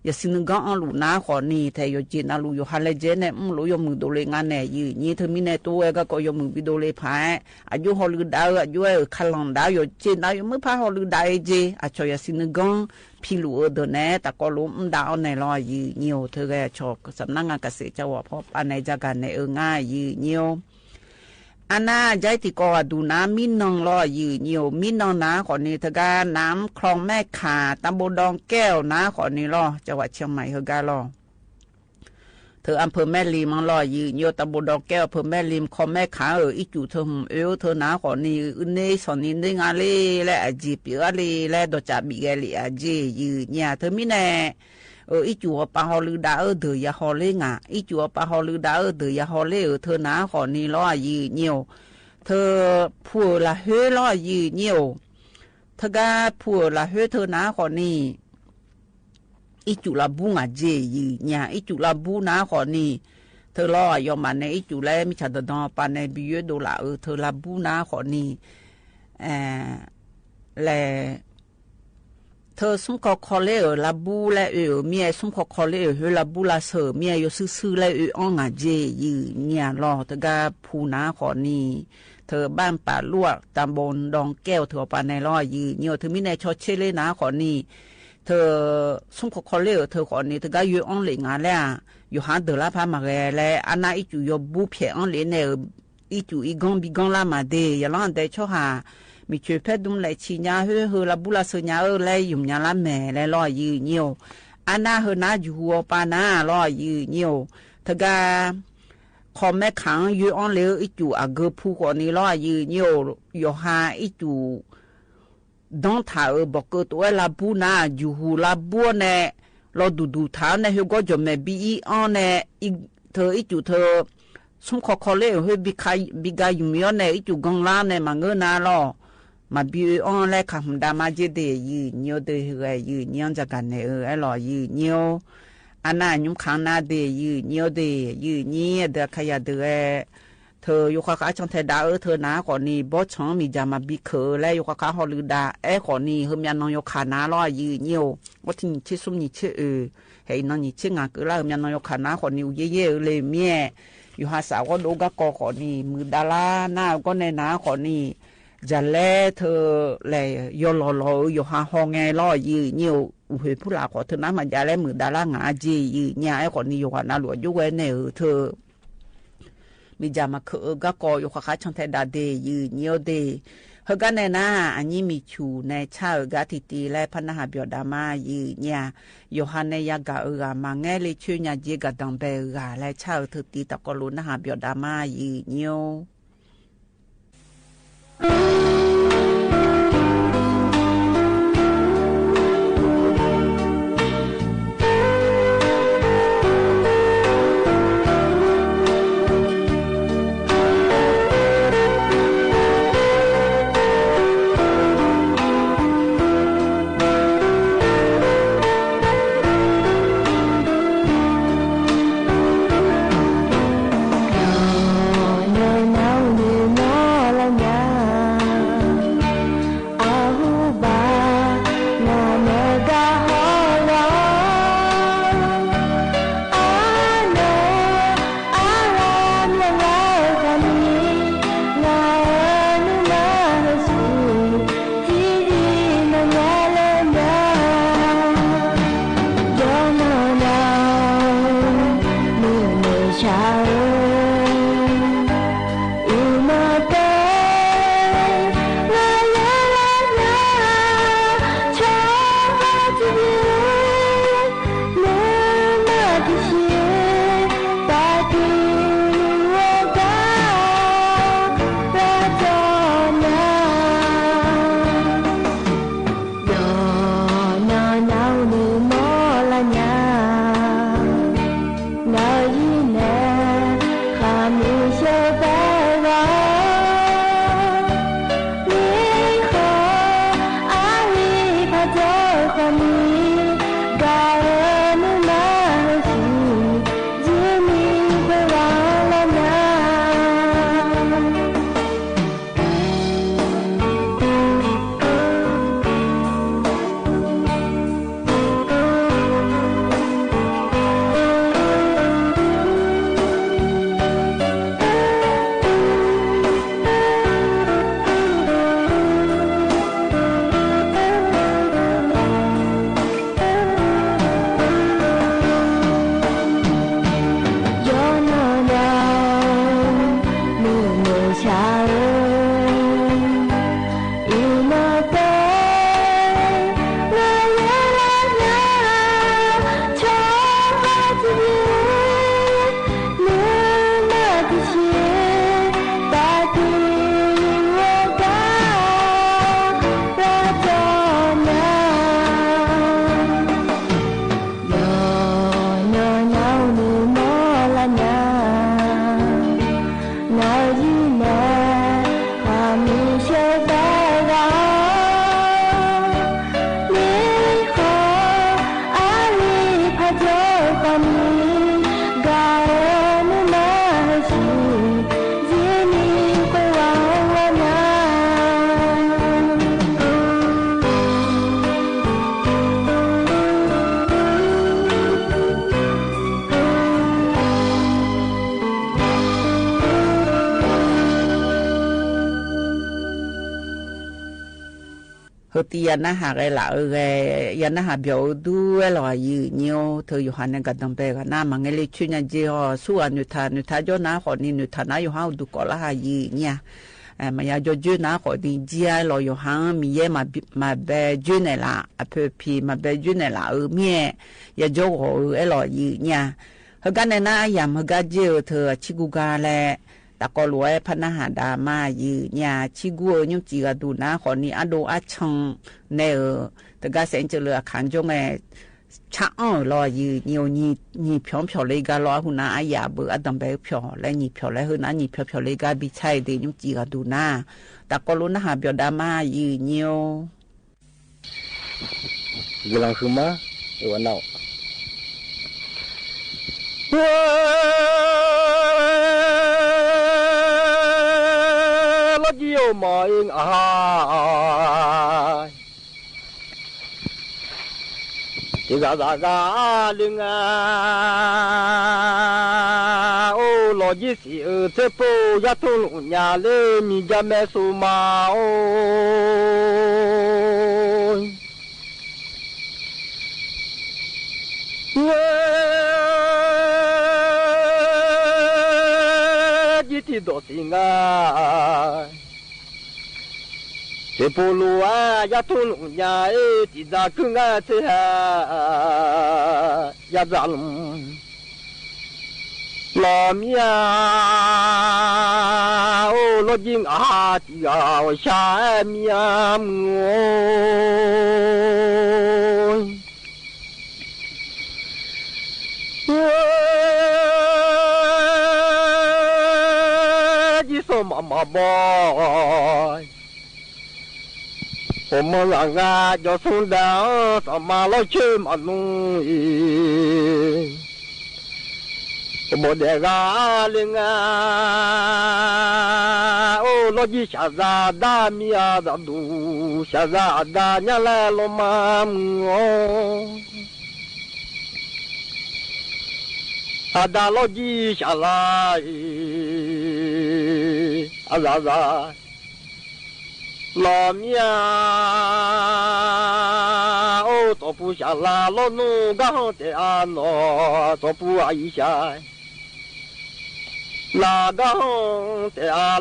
อย่าสินึกก้องอ้อนลูกหนาข้อนี้ แถโยจินอาลูกโยฮาและเจแหน่ อืม ลูกโยมือโดเลยงาแหน่ ยื้อเยียว เธอมีแหน่ตัวเออ ก็ก็โยมือบีโดเลยผาย อายุฮอลือดาเออ อายุเออ คาลองดา โยจินอายุมือผายฮอลือดาเออเจ อาจออย่าสินึกก้อง พี่ลูกเออ เดอแหน่ ตะกอหลูอุ้มดาอ้อนแหน่ลอ ยื้อเยียว เธอแหวชอสำนักงานเกษตรจังหวัดปอปาแหน่จะกาแหน่เอองา ยื้อเยียว อันนั้นใจ๊ตี้ก่อดูหนา มินนองลอ ยื้อเยียว มินนองหนาข้อนี้ เถือกั๋นน้ำคลองแม่ข่า ตำบลดอนแก้วหนาข้อนี้ลอ จังหวัดเชียงใหม่เฮอกั๋นลอ เธออำเภอแม่ริมลอ ยื้อเยียว ตำบลดอนแก้ว อำเภอแม่ริม คลองแม่ข่าเออ อี้จุเธอหืมเออ เธอหนาข้อนี้ อึนเนสอนนี้เนงาเล และอาจีปีอาเล และดอจาบีแกลีอาเจ ยื้อเยียว เธอมีแหน่ เออ อี้จุปาฮอลือดาเออ เดอยาฮอเลงา อี้จุปาฮอลือดาเออ เดอยาฮอเลเออ เธอหนาข้อนี้ลอ ยื้อเยียว เธอผัวละเฮอลอ ยื้อเยียว เถือกั๋นผัวละเฮอ เธอหนาข้อนี้ อี้จุละบูงาเจ ยื้อเยียว อี้จุละบูหนาข้อนี้ เธอลอยอมมาแหน่ อี้จุและมิจฉาดอดอปาแหน่ บีเยอะโดละเออ เธอละบูหนาข้อนี้ เออ และ เธอสุมคอคอเลเออ ละบูและเออ เมียสุมคอคอเลเออ เฮอละบูละเสอ เมียโยซื่อๆ และเอออ้องาเจ ยื้อเยียวลอ เถือกั๋นผู้หนาข้อนี้ เธอบ้านป่าลวก ตำบลดอนแก้ว เธอปาแหน่ลอ ยื้อเยียว เธอมีแหน่ชอเชเลหนาข้อนี้ เธอสุมคอคอเลเออ เธอข้อนี้ เถือกั๋นโยอ้องเหล็กงาแล้ว โยหาเดอละพามาแกและ อันนั้นอี้จุโยบูเผียอ้องเหล็กแหน่เออ อี้จุอี้ก้องบีก้องละมาเด อย่าลองแดดช่อหา มีเฉยแพทย์ดุมแหล่ชีญาเฮอ เฮอละบูละเสอญาเออ และหยุ่มญาละแหม่และลอ ยื้อเยียว อันนั้นเฮอหนาอยู่หัวปานาลอ ยื้อเยียว เถือกั๋น คลองแม่ข่า โยอ้องเหล็ก อี้จุอาเกอผู้ข้อนี้ลอ ยื้อเยียว โยฮาอี้จุ ดองถาเออ บอกเกอตัวเออ ละบูหนา อยู่หูละบัวแหน่ ลอดูดูถาแหน่ เฮอก็จ่อแหม่บีอี้อ้อแหน่ อี้ เธออี้จุเธอ สุมคอคอเลเออ เฮอบีคา บีกาหยุ่มย้อนแหน่ อี้จุกองลาแหน่ มาเงอะหนาลอ มาบีเอออ้อและ คาหืมดามาเจเด ยื้อเยียวเด เฮอแหวยื้อเยียวจะกั๋นแหน่เออ ไอ้ลอ ยื้อเยียว อันนั้นยุมขังหนาเด ยื้อเยียวเด ยื้อเยียวเด ขยะเด เธอโยคาคาช่องแทดาเออ เธอหนาข้อนี้ บอสช่องมีจามาบีเขอและโยคาคาฮอลือดา แอ้ข้อนี้ เฮอมีอันนองโยคาหนาลอ ยื้อเยียว ว่าตี้นี้เชซุมนี้เชเออ แหอีนองนี้เชงาเกอละ เฮอมีอันนองโยคาหนาข้อนี้ อุเย่เย่เออ เลยเมีย โยฮาสาวก็โดกะกอข้อนี้ มือดาละหนาก็แหน่หนาข้อนี้ จะแลเธอแหล่ยอหล่อหล่อเออ โยฮาฮอแงลอ ยื้อเยียว อุเฮอผู้ละข้อ เธอหนามาจะแลมือดาละงาเจ ยื้อเยียว ไอ้ข้อนี้ โยฮาหนาหลัวจุแวแหน่เออ เธอ มีจามาเขอเออกะกอ โยคาคาช่องแทดาเด ยื้อเยียวเด เฮอกั๋นแหน่หนา อันนี้มีฉู่แหน่ชาเออกะตี้ตี้และพะหนาหาเปียวดามา ยื้อเยียว โยฮาแหน่ยากาเออกา มาแงะเลเชยาเจกาดังแบเออกา และชาเออ เธอตี้ตะกอลูหนาหาเปียวดามา ยื้อเยียว ဟဲတီးယၤနါဟးဂဲလၢအဂဲ ယၤနါဟးပျီၣ်အုးဒုးဝဲလီၤ ယံာ်ညိ ထၢယိၤဟၣ်န့ၣ် ကဒၢၣ်ပဲၣ်ဂၤနါ မၤငဲလၢဆူညါက့ဢီၤ ဆူအနုၢ်ထၢၣ် နုၢ်ထၢၣ်ကၠိနၤဃီန့ၣ် နုၢ်ထၢၣ်နၤယိၤဟၣ်အိၣ်ဒုးကိးလၢဟး ယံာ်ညိဧါ. မၤယါကၠီကၠိနၤဃီန့ၣ် ကၠီလီၤယိၤဟၣ် မ့ၢ်ယဲမၤဘဲကၠိန့ၣ်လၢ အဖၢဖံ မၤဘဲကၠိန့ၣ်လၢအမ့ၢ် ယၤကၠီဂီၤအုးအဲၣ်လီၤ ယံာ်ညိဧါ. ဟဲကါန့ၣ်နၤ ယၤမၤဟဲကါကၠိအုး ထၢအဆံကူကါလဲၣ် တၢ်ကီလိာ်ဝဲဖးနါဟးဒါမါ ယံာ်ညိဧါ. ဆံကူအုး ညိၣ်စံၣ်ဂၤဒူၣ်နၤဃီန့ၣ် အဒိအဆၢန့ၣ်အုး တဂၤစဲးကၠိလၢအခါကၠိန့ၣ် ဆါအီၣ်လီၤ ယံာ်ညိ နံၣ်ဖျီဖျီၣ်လၢကါလီၤ အဟူးနၤအယၤဘၣ် အဒၢၣ်ပဲၣ်ဖျီၣ်လၢနံၣ်ဖျီၣ်လၢဟဲနၤ နံၣ်ဖျီဖျီၣ်လၢကါ ဘံၣ်ဆါအံၤဒ် ညိၣ်စံၣ်ဂၤဒူၣ်နၤ တၢ်ကီလိာ်နါဟးပျီၣ်ဒါမါ ယံာ်ညိ ဂ့ၤလီၤဃုမါ အဝဲနဝဲ လီၤကံအိၣ်မးအ့ၣ် အဟါ တဂၤဂၤဂၤလၢငါ အိၣ်လီၤကံစံၣ်အုး သ့ၣ်ဖိယါထူလီၤညါလၢ မံၤကါမဲစိမးအိၣ် ဝဲ ကံထံၣ်ဒီးစံၣ်ငါ သ့ၣ်ဖိလိၤဧါ ယါထူလီၤညါအ့ၣ် တံၤဒၣ်ကုငါသ့ၣ်ဟါ ယါဒၣ်လီၤ လီၤမံၤဧါ အိၣ်လီၤကံအဟါ တံၤဂၤအီၣ်ဆါမံၤဧါ မုၢ်ဧိ ကံစီၤမးမးဘီ အိၣ်မၤလၢငါ ကၠီၤသူဒၣ် စီၤမၤလီၤဆၢမးနူၤအံၤ ဘီဒဲးဂၤလၢငါ အိၣ်လီၤကံဆၣ်သၣ်ဒါမံၤအဒါဒူၣ် ဆၣ်သၣ်အဒါညါလဲၣ်လီၤမါ မုၢ်ဧိ အဒါလီၤကံဆၣ်သၣ်အံၤ အသၣ်သၣ် လီၤမံၤဧါ အိၣ်တီၢ်ပူၤဆၣ်သၣ်လီၤနူၤ ကဟီၣ်တဲအနီၢ် တီၢ်ပူၤအအံၤဆၣ် လႃၵႃႈႁွင်ႉတႄႉ ဢလႃး ၼိူဝ်လႃး ဢၺႃး ဢေး ဢတၢင်း လေႃးယီး သႃလႃး မီးႁွင်ႇ လႃးလေႃး မီးဢၢမ်း ဢူဝ်း ဝေး တၢင်းတၢင်း ၸေႃႇသီႇၶႃႈ ယႃႇသႃႇ မီးၸိုဝ်ႈသႃႇ ဢိူဝ်ႈ လူဝ်ႇ ဢႃႇ မီး ဢႃႇ ဢူဝ်း ပေႃးထွတ်ႈၸိုဝ်ႈလႃႇၶႃႈ ယႃႇသႃႇ ယိုၼ်းယုင်ႈသႃႇ ဢိူဝ်ႈ လူဝ်ႇ ဢႃႇ တေ လေႃးယီး လႃႇသိူဝ်ႇၽႅတ်ႈယႃႈ မီး ဢႃႇ မီး လူဝ်ႇ ဢႃႇ သႃႇထုလႃႇ သိူဝ်ႇၽႅတ်ႈယႃႈ မီး ဢႃႇ ဢူဝ်း ပေႃးမီးသူၸဝ်ႈ ဢူဝ်း ၸူႇၽႃႇၶႃႈ တႄႉဢႃႇလႃႇ လႃႇသိူဝ်ႇ လႃႇသိူဝ်ႇၽႅတ်ႈယႃႈ ငိူဝ်ႉငႃႈတေ ပႆႇယိင်းငႃးသႃလၢႆ သိူဝ်ႇၽႅတ်ႈယႃႈ ငိူဝ်ႉငႃး ဢူဝ်း မီးသီႇသႃႇ ၼႃႈႁေႃမၢၵ်ႇဝီႇလီႇၺႃႇ ၼႃႈႁေႃသိူဝ်ႇဢႃႇ မီးသီႇမၢၵ်ႇဝီႇလီႇၺႃႇ ၸေးလေး လေႃးယိင်းဢႃႇႁႃႇ တီႈၵႃႈလင်ဢႃႇ ဢူဝ်း သျႃးမီးဢမ်ႇ ဢူဝ်း ငႃးသႃလႃႇသိူဝ်ႇၽႅတ်ႈယႃႈ ငိူဝ်ႉငႃး ဢူဝ်း လႃႇသိူဝ်ႇၽႅတ်ႈယႃႈ ပႃႇဢေႃႈ မႃးသႃလႄႈ လေႃးမီးဢႃႇ ၸေးဢီႇ ၼွင်ႉသႃလႄႈ ဢၼွင်ႉတေၼွင်ႉ မုၼ်သႃလႄႈ ဢၼွင်ႉ ဢူဝ်း ဢိူဝ်ႈ တေသင်ႇဢႃႇ သီႇၶျေႇၶေႃးလႃႇ ဢၺႃႇဢိူဝ်ႈ မႃးၶိုၼ်းသင်ႇဢႃႇ သီႇၶျေႇၶေႃး ၵႃႈယိၼ်းမႃးမႃး ဢူၺ်း သင်ႇဢႃႇ ၵေႃႈထွၼ်လူလႃႇ မီးဢမ်ႇ ဢူဝ်း လႃႇယိၼ်း ထွၼ်ယိၼ်း လႃႇယိၼ်း ထွၼ်ယိၼ်း ငႃးလႃႇ မႃးမေႃၼႃႇ ဢီႈမၢင်ႇဢိူဝ်ႈ လႃႇယိၼ်း ထွၼ်ယိၼ်း ငႃးလႃႇ ႁူႉပႃး ဢေႃႈ လႃႇမီးဢႃႇ ဢူဝ်း သွၼ်ယိၼ်း ငႃးလႃႇ မႃးလူႇၼႃႇ ဢီႈမၢင်ႇဢိူဝ်ႈ လႄႈၺႃး ဢူဝ်း သွၼ်ယိၼ်း ၸိူဝ်းလိူဝ်လေႃးၽႃႉ တူဝ်ဢႃႇ မေႃလႃႇၺႃး သွၼ်ယိၼ်း တူဝ်ၸိူဝ်း လိူဝ်လေႃးၽႃႉ တူဝ်လႄႈ မေႃလႃႇမျႃး မေႃလႄႇသႃႇၵူႈ ၸိူဝ်းၼႆႉ ဝူၼ်ႉတုင်းၸႂ်လႄႈ ဢူဝ်း မေႃလႄႇၼႃႈႁေႃ မေႃလႄႇၼႃႈႁေႃ ၸိူဝ်းၼႆႉ ဢူၺ်း ၺေႃႇသေႃး ဢႃႇ မေႃလႃႇမျႃး ၸိူဝ်း လႃႇယူႇ ဢိင်ႇငႃႇ တေႃႇထုင်းမႃး ၸူးၼႆႉၼႆႉ မေႃလႃႇမျႃး ၸိူဝ်းၵႃႈၸႃႉ ဢိင်ႇငႃႇ ၸႃႉၸႃႉ မႃးၸႃႉလႄႈၼႆႉ လႃႇမေႃလႃႇ ဢၺႃး ဢေႈ လေႃးယိင်း ဢႃႇႁႃႇ တီႈဢမ်ႇ ဢူဝ်း လႃႇၵူႈၸၢင်ႈ ငိူဝ်ႈထူဝ်းတႃႇ လႃႇဢိုမ်း ဢၢင်ႇဢိုဝ်ႈၺႃး လႃႇၵူႈႁူဝ်ၸႂ် ငိူဝ်ႈထူဝ်းတႃႇ လႃႇဢိုမ်း ဢၢင်ႇဢိုဝ်ႈၺႃး ၸေး တေႃႇမေႃၸေး လိူဝ်တေႃႇငႃး တေႃႇသိုဝ်ႈဢူႈလႄႈ မီးဢမ်ႇ ဢူဝ်း လႃႇၼုင်ႈၵႃႇသႃႇ သွင်ႇငႃႇ မႃးမေႃလႄႇယႃႇ ၵႃႇသႃႇမႃးသွင်ႇယဝ်ႉ မေႃလႃႇၺႃး ၵႃႇသႃႇမႃး မႃးသွင်ႇယဝ်ႉ လႄႇမေႃလႃႇမျႃး ဢိူဝ်ႈ ႁႃႈပႄႇယႄႈၸိူဝ်ႉ ၽိင်ႈငႃး မႃးမေႃလႄႇၺႃး ၺုင်ႇယႄႈမႃး မႃးၽီႈယဝ်ႉ မေႃလႃႇမျႃး ဢိူဝ်ႈ ၵိူဝ်ႇၵႃႈတူဝ်မိူဝ်းၸိုင်ႈဢႃႈ မႃးမေႃလႄႇယႃႇ တူဝ်မိူဝ်းမႃးၸီႇယဝ်ႉ မေႃလႃႇၺႃး တူဝ်မိူဝ်းဢႃႈ ပေႃးမႃးၸီႇယဝ်ႉ မေႃလႃႇမျႃး ဢိူဝ်ႈ သထေးမျႃးဢိ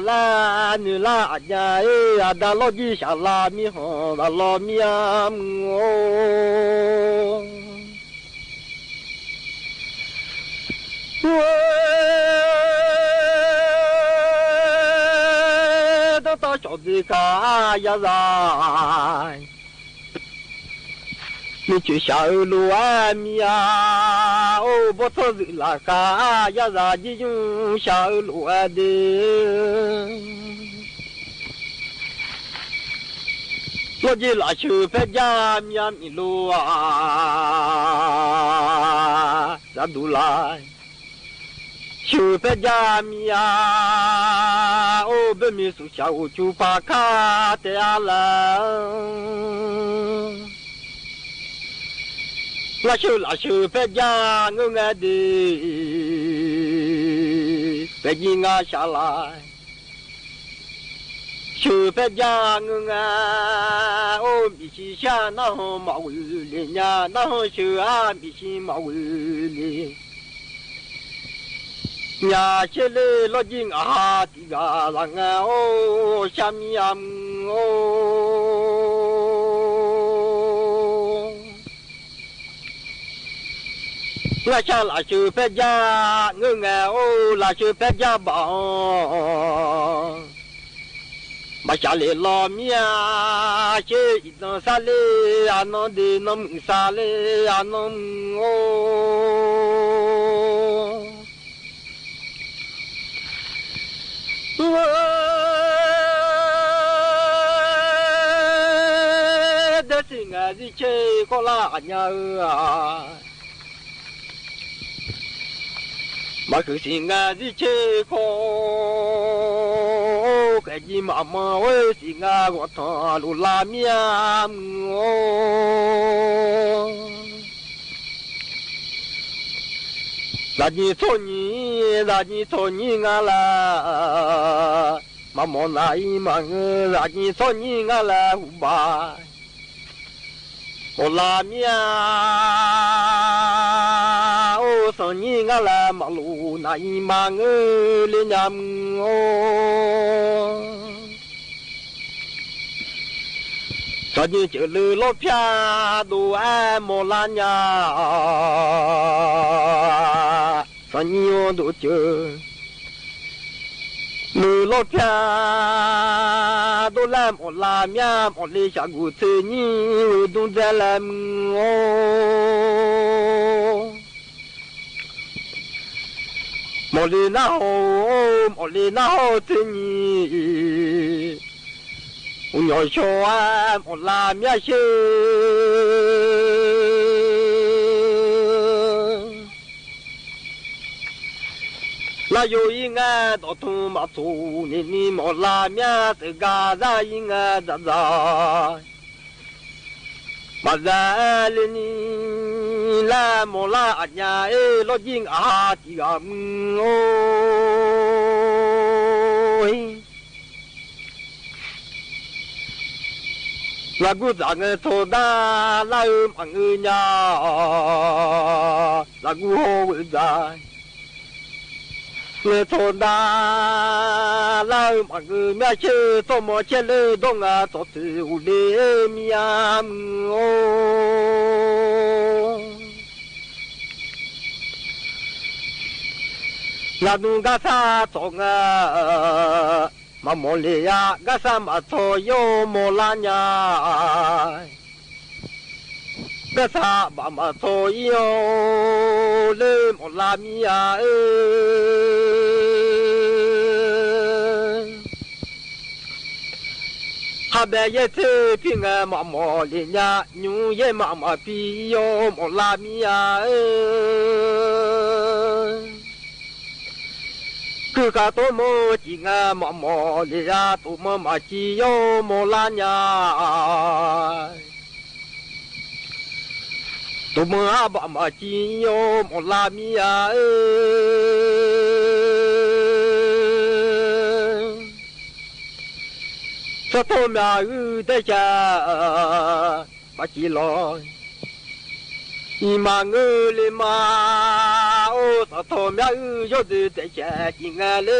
ူဝ်ႈ တႄႉၸႃႉ မႃးၸီႇလွႆ ဢီႈမႃးငိူဝ်ႈလႄႈမႃး သးထီၣ်မၠၢ်အုၣ် ယိၣ်ဒုးတဲဆဲး ကံၣ်ငါလၢ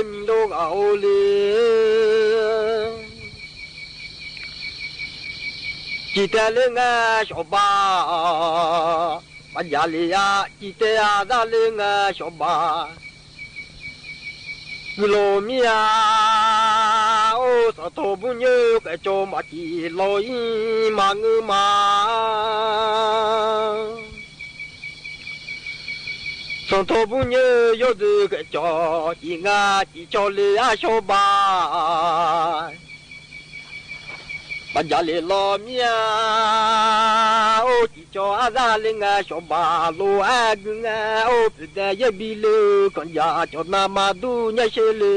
မံၤလိဂၤအိၣ်လၢ ကံၣ်တဲလၢငါစီၤဘး ဘၣ်ယၤလံဧါ ကံၣ်တဲအသးလၢငါစီၤဘး ကုလီၤမ့ၢ်ဧါ အိၣ်သးထီၣ်ဘူးညိၣ် ကဲကၠီမၤကံၣ်လီၤအံၤ မၤငုာ်မး သးထီၣ်ဘူးညိၣ် ယိၣ်ဒုးကဲကၠီ ကံၣ်ငါကံၣ်ကၠီလၢအစီၤဘး ဘၣ်ယၤလံလီၤမ့ၢ်ဧါ အိၣ်ကံၣ်ကၠီအသးလၢငါစီၤဘး လိၤအဂုၤငါ အိၣ်ပျဲၢ်တဲယဲၢ်ဘံလၢ ကီၢ်ယၢ်ကၠီနါမၤဒူၣ်ညါရှဲလၢ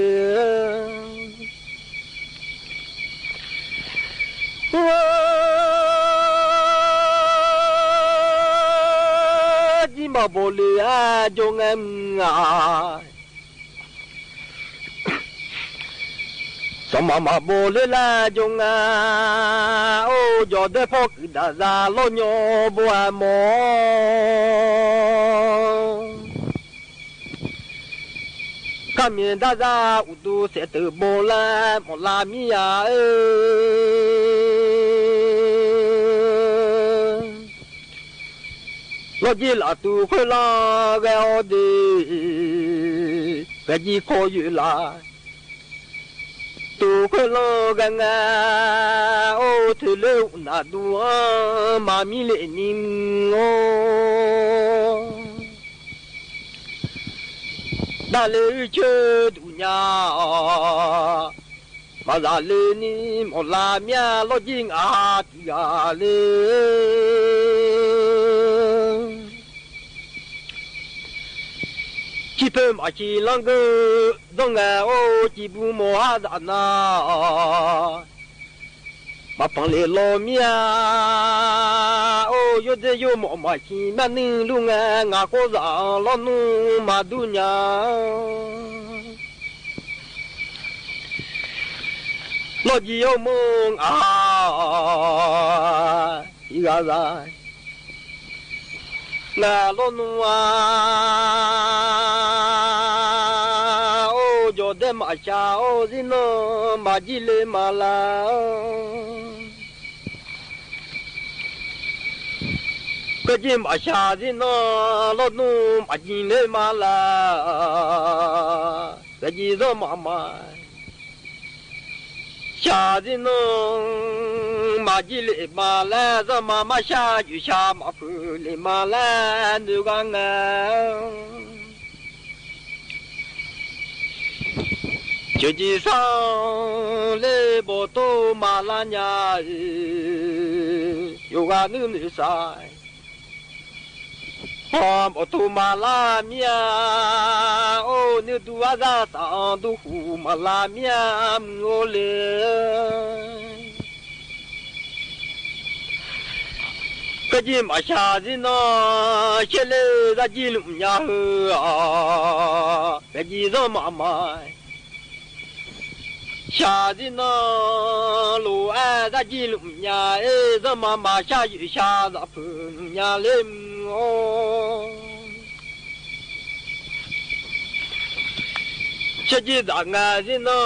ကံၣ်မၤဘိးလၢ အကၠီငါမုၢ်ဧါ စီၤမၤမၤဘိးလၢလၢကၠီငါ အိၣ်ကၠီဒဲး ဖီၣ်ကုာ်ဒၣ်သး လီၢ်ညီဘိးအမီၤ ကမ့ၢ်ဒၣ်သး အိၣ်တူၢ်စဲးတဘိးလၢ မီၢ်လၢမံယၤဧၢ လီၢ်ကံၣ်လၢတူၢ်ခိၣ်လီၤ ဂဲၤအီၤဒ့ ဂဲၤကံၣ်ခီယုၢ်လၢ တူၢ်ခိၣ်လီၤဂၤငါ အိၣ်ထုးလၢအိၣ်နၢ်ဒူ မၤမံလ့ၣ်နံၤမုၢ်ဧိၤ တၢ်လၢအုၣ်ဆၢဒူၣ်ညါ မၤသးလၢနံၤ မီၢ်လၢမံယၤ လီၢ်ကံၣ်ငါတံၢ်ဂၤလၢ ကံၣ်ဖၢမၤဆံလီၤဂုာ် ဒီးငါအိၣ်ကံၣ်ပူၤမီၢ်ဟါသးနၤ မၤပၢၢ်လ့ၣ်လီၤမံယၤ အိၣ်ယိၣ်ဒ့ယိၣ်မီၢ်မၤဆံ မၢနုၢ်လူငါ ငါကိးသးလီၤနူမၤဒူၣ်ညါ လီၢ်ကံၣ်ယိၣ်မီၢ်ငါ ဟံးဂၤသး ငါလီၤနူဧါ အိၣ်ကၠီဒဲးမၤဆါ အိၣ်စ့ၢ်နီၤ မၤကံၣ်လၢမၤလၢ ကကံၣ်မၤဆါစ့ၢ်နီၤ လီၤနူမၤကံၣ်လၢမၤလၢ ကကံၣ်စီၤမၤမၤ ဆါစ့ၢ်နီၤ မၤကံၣ်လၢမၤလၢ စီၤမၤမၤဆါ ယုၢ်ဆါမၤဖုးလၢမၤလၢ နုာ်ဂၤငါ ကကံၣ်စီၤလၢဘီၣ်တိၢ်မၤလၢညါ ယိၤဂၤနုာ်နုာ်စၢ် ဘီၣ်တိၢ်မၤလၢမံယၤ အိၣ်နုာ်ဒူအသး သးဒူဃုာ်မၤလၢမံယၤ မုၢ်အိၣ်လၢ ကကံၣ်မၤဆါစ့ၢ်နီၤ ရှဲလၢသးကံၣ်လူညါဧၢ ကကံၣ်စီၤမၤမၤ ဆါစ့ၢ်နီၤ လိၤအသးကံၣ်လူညါ အ့ စီၤမၤမၤဆါ ယုၢ်ဆါသးဖုးလူညါလၢမုၢ်အိၣ် ဆဲကံၣ်သးငါစ့ၢ်နီၤ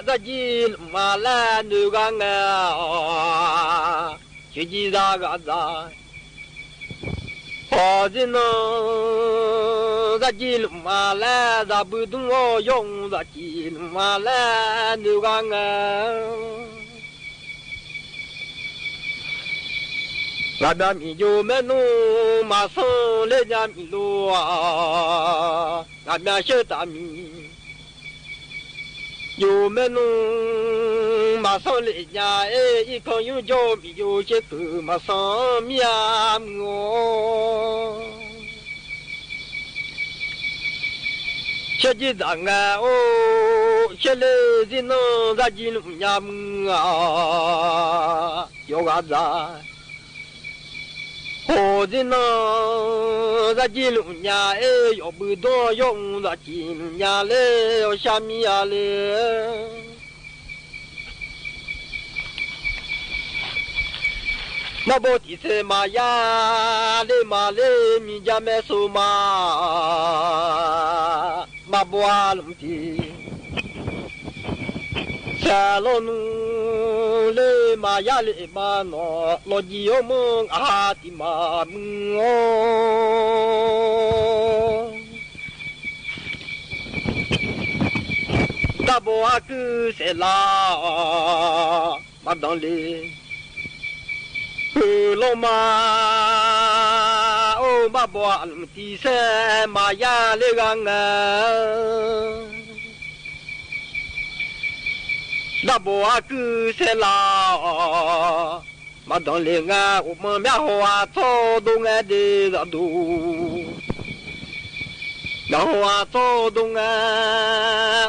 သးကံၣ်လူမၤလၢနုာ်ဂၤငါ ဆဲကံၣ်သးဂၤသး ဟီၣ်စ့ၢ်နီၤ သးကံၣ်လူမၤလၢ သးဘုဒူအီၣ်ယီၣ်အူ သးကံၣ်လူမၤလၢ နုာ်ဂၤငါ ငါဘၣ်မံယိၤမဲနုၤ မၤစီလၢညါမံလိၤ ငါဘၣ်ဆှၢတၢ်မံ ယိၤမဲနုၤ မၤစီလၢညါ အ့ အံၤခီယူၢ်ယိၤ မံယိၤရှဲကုၢ် မၤစီမံယၤမုၢ်အိၣ် ဆဲကံၣ်သးငါအိၣ် ဆဲလၢစ့ၢ်နီၤ သးကံၣ်လူညါမုၢ်ဧါ ယိၤဂၤသး ဟီၣ်စ့ၢ်နီၤ သးကံၣ်လူညါ အ့ ယီၣ်ဘုဒိၣ်ယီၣ်အူ သးကံၣ်လူညါလၢ ယီၤဆါမံယၤလၢ သ မႃးဘိး တံၤသဲးမၤယါ လႄႈမၤလႄႈ မံၤယါမဲသိးမး မႃးဘိး လုမ်ႈတံၤသဲး လီၤနူ လႄႈမၤယါ လႄႈမၤနီၢ် လီၤယံၤ အိၣ်မိူင်း အဟးတံၤမး မုၢ်ဧိ တၢ်ဘိး အကုသဲးလႃႈ မၤဒၢၣ်လႄႈ ႁိူဝ်ႈလီၤမႃး အိၣ် မႃးဘိး လုမ်ႈတံၤသဲး မၤယါ လႄႈဂၤငါ တၢ်ဘိး အကုသဲးလႃႈ မၤဒၢၣ်လႄႈ ငါအိၣ်မၢ မျၢၢ်ဟော် အထိ ဒိၣ်ငါဒၣ် ဒၣ်ဒိၣ် မျၢၢ်ဟော် အထိ ဒိၣ်ငါ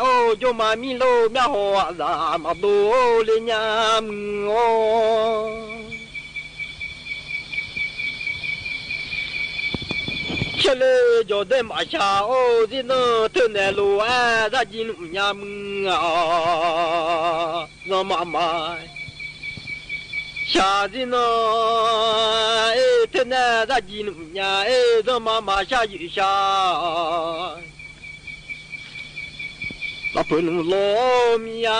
အိၣ် ယိုမးမံလိ မျၢၢ်ဟော် အသၢ မၤဒိၣ်လႄႈ ညါမုၢ်ဧိ ဆဲးလႄႈ ယီၢ်ဒဲး မၤသၢ အိၣ် သ့ၣ်နီၣ် ထိူၣ်နဲၣ်လိၤ အသၢ ယံၤနုၣ် ညါမုၢ်ဧိ သၢ မၤမၤ သၢ သ့ၣ်နီၣ် အ့ၣ် ထိူၣ်နဲၣ် သၢ ယံၤနုၣ် ညါ အ့ၣ် သၢ မၤမၤ သၢ ယံၤ သၢ တၢ်ဖုၣ်နုာ်လီၤမံယါ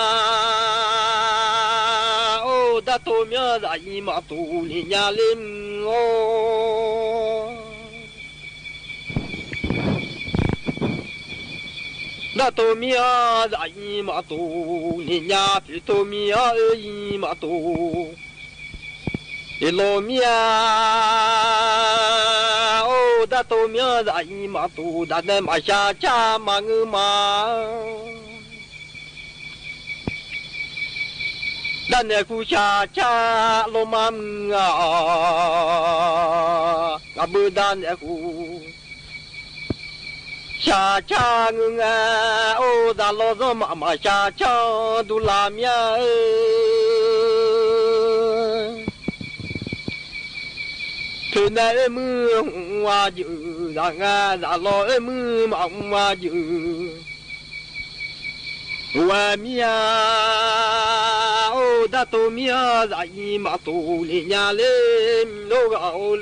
အိၣ် တၢ်ထိးမံအီၤ သၢ ယံၤ မၤတိၢ် လၢညါလၢမုၢ်ဧိ တၢ်ထိးမံအီၤ သၢ ယံၤ မၤတိၢ် လၢညါ ဖုၣ်ထိးမံအီၤ အၢ ယံၤ မၤတိၢ် လၢလီၤမံယါ အိၣ် တၢ်ထိးမံအီၤ သၢ ယံၤ မၤတိၢ် တၢ်နဲၣ် မၤသၢ သၢ မၤငိုမး တၢ်နဲၣ်ဃူ သၢ သၢ လီၤမၢ်မုၢ်ဧိ ကဘၢတၢ်နဲၣ်ဃူ သၢ သၢ ငိုငါ အိၣ် သၢ လီၤ သၢ မၤမၤ သၢ သၢ ဒူလၢမံယါ အၢ ထိူၣ်နဲၣ် အၢ မုၢ် ဝါယုၢ် သၢ ငါ သၢ လီၤ အၢ မုၢ် မၤ ဝါယုၢ် ဝါမံယါ အိၣ် တၢ်ထိးမံအီၤ သၢ ယံၤ မၤတိၢ် လၢညါလၢ မံၤလိဂၤအိၣ်လ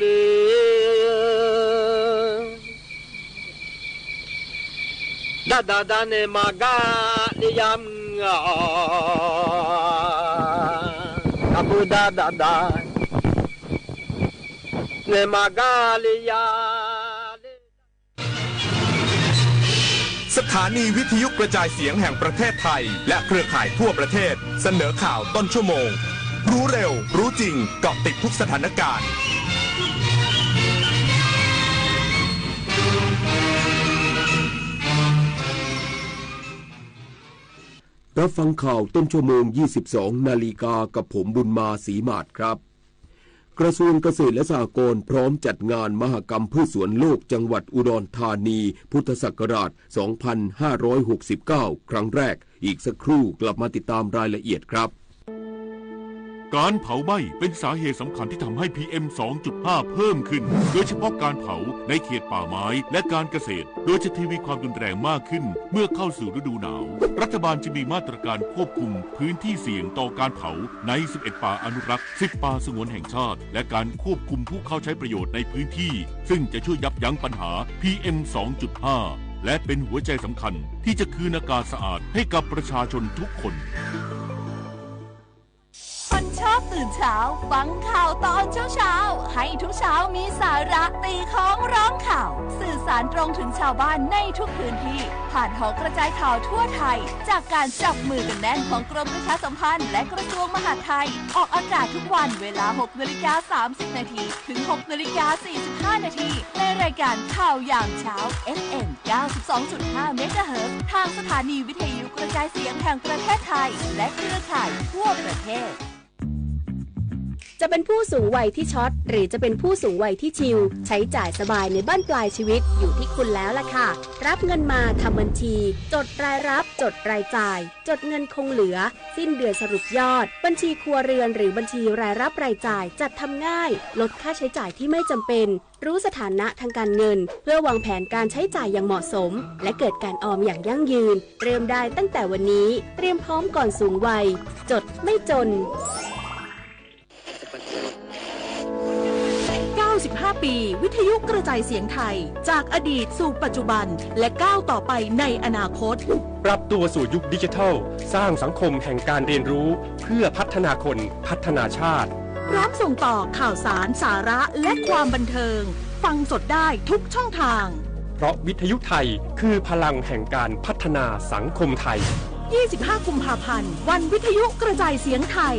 ၢ ဒၣ်ဒၣ်ဒၣ် နဲၣ်မၤကါ လၢယါမုၢ်ဧိ ကဘၢဒၣ်ဒၣ်ဒၣ် နဲၣ်မၤကါ လၢယါလၢ สถานีวิทยุกระจายเสียงแห่งประเทศไทย และเครือข่ายทั่วประเทศ เสนอข่าวต้นชั่วโมง รู้เร็ว รู้จริง เกาะติดทุกสถานการณ์ รับฟังข่าวต้นชั่วโมง ยี่สิบสองนาฬิกา กับผมบุญมา ศรีหมาดครับ กระทรวงเกษตรและสหกรณ์พร้อมจัดงานมหกรรมพืชสวนโลกจังหวัดอุดรธานี พุทธศักราช สองพันห้าร้อยหกสิบเก้า ครั้งแรก อีกสักครู่กลับมาติดตามรายละเอียดครับ การเผาไหม้เป็นสาเหตุสำคัญที่ทำให้ พีเอ็ม สองจุดห้า เพิ่มขึ้น โดยเฉพาะการเผาในเขตป่าไม้และการเกษตร โดยจะทวีความรุนแรงมากขึ้นเมื่อเข้าสู่ฤดูหนาว รัฐบาลจึงมีมาตรการควบคุมพื้นที่เสี่ยงต่อการเผาใน สิบเอ็ด ป่าอนุรักษ์ สิบ ป่าสงวนแห่งชาติ และการควบคุมผู้เข้าใช้ประโยชน์ในพื้นที่ ซึ่งจะช่วยยับยั้งปัญหา พีเอ็ม สองจุดห้า และเป็นหัวใจสำคัญที่จะคืนอากาศสะอาดให้กับประชาชนทุกคน คนชอบตื่นเช้า ฟังข่าวตอนเช้าๆ ให้ทุกเช้ามีสาระ ตีค้องร้องข่าว สื่อสารตรงถึงชาวบ้านในทุกพื้นที่ ผ่านหอกระจายข่าวทั่วไทย จากการจับมือกันแน่นของกรมประชาสัมพันธ์และกระทรวงมหาดไทย ออกอากาศทุกวันเวลา หกนาฬิกาสามสิบนาที ถึง หกนาฬิกาสี่สิบห้านาที ในรายการข่าวยามเช้า เอฟเอ็ม เก้าสิบสองจุดห้า เมกะเฮิรตซ์ ทางสถานีวิทยุกระจายเสียงแห่งประเทศไทย และเครือข่ายทั่วประเทศ จะเป็นผู้สูงวัยที่ช็อต หรือจะเป็นผู้สูงวัยที่ชิล ใช้จ่ายสบายในบั้นปลายชีวิตอยู่ที่คุณแล้วล่ะค่ะ รับเงินมาทำบัญชี จดรายรับ จดรายจ่าย จดเงินคงเหลือ สิ้นเดือนสรุปยอด บัญชีครัวเรือนหรือบัญชีรายรับรายจ่าย จัดทำง่าย ลดค่าใช้จ่ายที่ไม่จำเป็น รู้สถานะทางการเงิน เพื่อวางแผนการใช้จ่ายอย่างเหมาะสม และเกิดการออมอย่างยั่งยืน เริ่มได้ตั้งแต่วันนี้ เตรียมพร้อมก่อนสูงวัย จดไม่จน ห้าปี วิทยุกระจายเสียงไทย จากอดีตสู่ปัจจุบัน และก้าวต่อไปในอนาคต ปรับตัวสู่ยุคดิจิทัล สร้างสังคมแห่งการเรียนรู้ เพื่อพัฒนาคน พัฒนาชาติ พร้อมส่งต่อข่าวสาร สาระ และความบันเทิง ฟังสดได้ทุกช่องทาง เพราะวิทยุไทยคือพลังแห่งการพัฒนาสังคมไทย ยี่สิบห้า กุมภาพันธ์ วันวิทยุกระจายเสียงไทย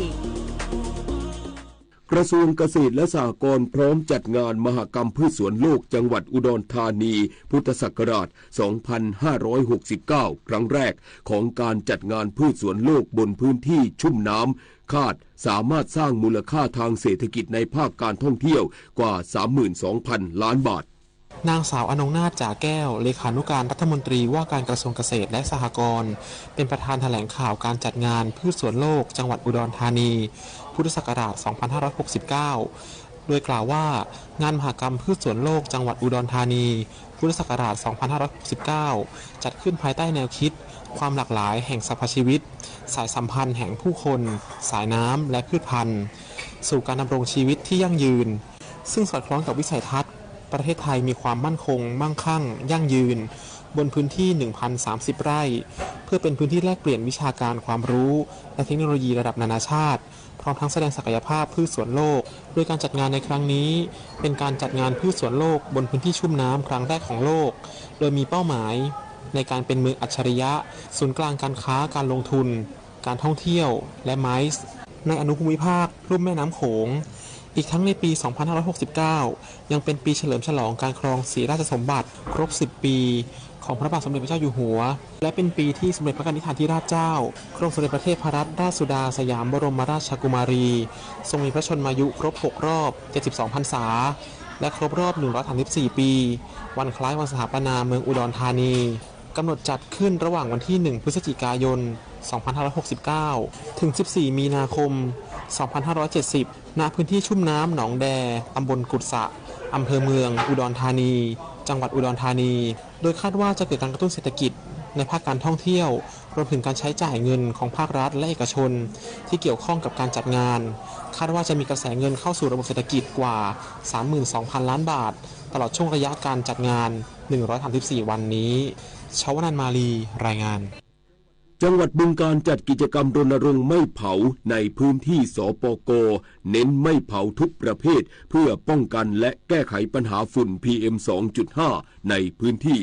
กระทรวงเกษตรและสหกรณ์พร้อมจัดงานมหกรรมพืชสวนโลกจังหวัดอุดรธานี พุทธศักราช สองพันห้าร้อยหกสิบเก้า ครั้งแรกของการจัดงานพืชสวนโลกบนพื้นที่ชุ่มน้ำ คาดสามารถสร้างมูลค่าทางเศรษฐกิจในภาคการท่องเที่ยวกว่า สามหมื่นสองพัน ล้านบาท นางสาว อนงนาถ จ๋าแก้ว เลขานุการรัฐมนตรีว่าการกระทรวงเกษตรและสหกรณ์ เป็นประธานแถลงข่าวการจัดงานพืชสวนโลกจังหวัดอุดรธานี พุทธศักราช สองพันห้าร้อยหกสิบเก้า โดยกล่าวว่า งานมหกรรมพืชสวนโลกจังหวัดอุดรธานี พุทธศักราช สองพันห้าร้อยหกสิบเก้า จัดขึ้นภายใต้แนวคิด ความหลากหลายแห่งสรรพชีวิต สายสัมพันธ์แห่งผู้คน สายน้ำ และพืชพันธุ์ สู่การดำรงชีวิตที่ยั่งยืน ซึ่งสอดคล้องกับวิสัยทัศน์ ประเทศไทยมีความมั่นคง มั่งคั่ง ยั่งยืน บนพื้นที่ หนึ่งพันสามสิบ ไร่ เพื่อเป็นพื้นที่แลกเปลี่ยนวิชาการความรู้ และเทคโนโลยีระดับนานาชาติ พร้อมทั้งแสดงศักยภาพพืชสวนโลก โดยการจัดงานในครั้งนี้ เป็นการจัดงานพืชสวนโลกบนพื้นที่ชุ่มน้ำครั้งแรกของโลก โดยมีเป้าหมายในการเป็นเมืองอัจฉริยะ ศูนย์กลางการค้า การลงทุน การท่องเที่ยว และ ไมซ์ ในอนุภูมิภาคลุ่มแม่น้ำโขง อีกทั้งในปี สองพันห้าร้อยหกสิบเก้า ยังเป็นปีเฉลิมฉลองการครองศรีราชสมบัติครบ สิบ ปี ของพระบาทสมเด็จพระเจ้าอยู่หัว และเป็นปีที่สมเด็จพระกนิษฐาธิราชเจ้า กรมสมเด็จพระเทพรัตนราชสุดาสยามบรมราชกุมารี ทรงมีพระชนมายุครบ หก รอบ เจ็ดสิบสอง พรรษา และครบรอบ หนึ่งร้อยสามสิบสี่ ปี วันคล้ายวันสถาปนาเมืองอุดรธานี กำหนดจัดขึ้นระหว่างวันที่ หนึ่ง พฤศจิกายน สองพันห้าร้อยหกสิบเก้า ถึง สิบสี่ มีนาคม สองพันห้าร้อยเจ็ดสิบ ณ พื้นที่ชุ่มน้ำหนองแด ตำบลกุดสะ อำเภอเมือง อุดรธานี จังหวัดอุดรธานี โดยคาดว่าจะเกิดการกระตุ้นเศรษฐกิจในภาคการท่องเที่ยว รวมถึงการใช้จ่ายเงินของภาครัฐและเอกชนที่เกี่ยวข้องกับการจัดงาน คาดว่าจะมีกระแสเงินเข้าสู่ระบบเศรษฐกิจกว่า สามหมื่นสองพัน ล้านบาท ตลอดช่วงระยะการจัดงาน หนึ่งร้อยสามสิบสี่ วันนี้ ชวนันท์ มาลี รายงาน จังหวัดบึงกาฬจัดกิจกรรมรณรงค์ไม่เผาในพื้นที่ สปก เน้นไม่เผาทุกประเภท เพื่อป้องกันและแก้ไขปัญหาฝุ่น พีเอ็ม สองจุดห้า ในพื้นที่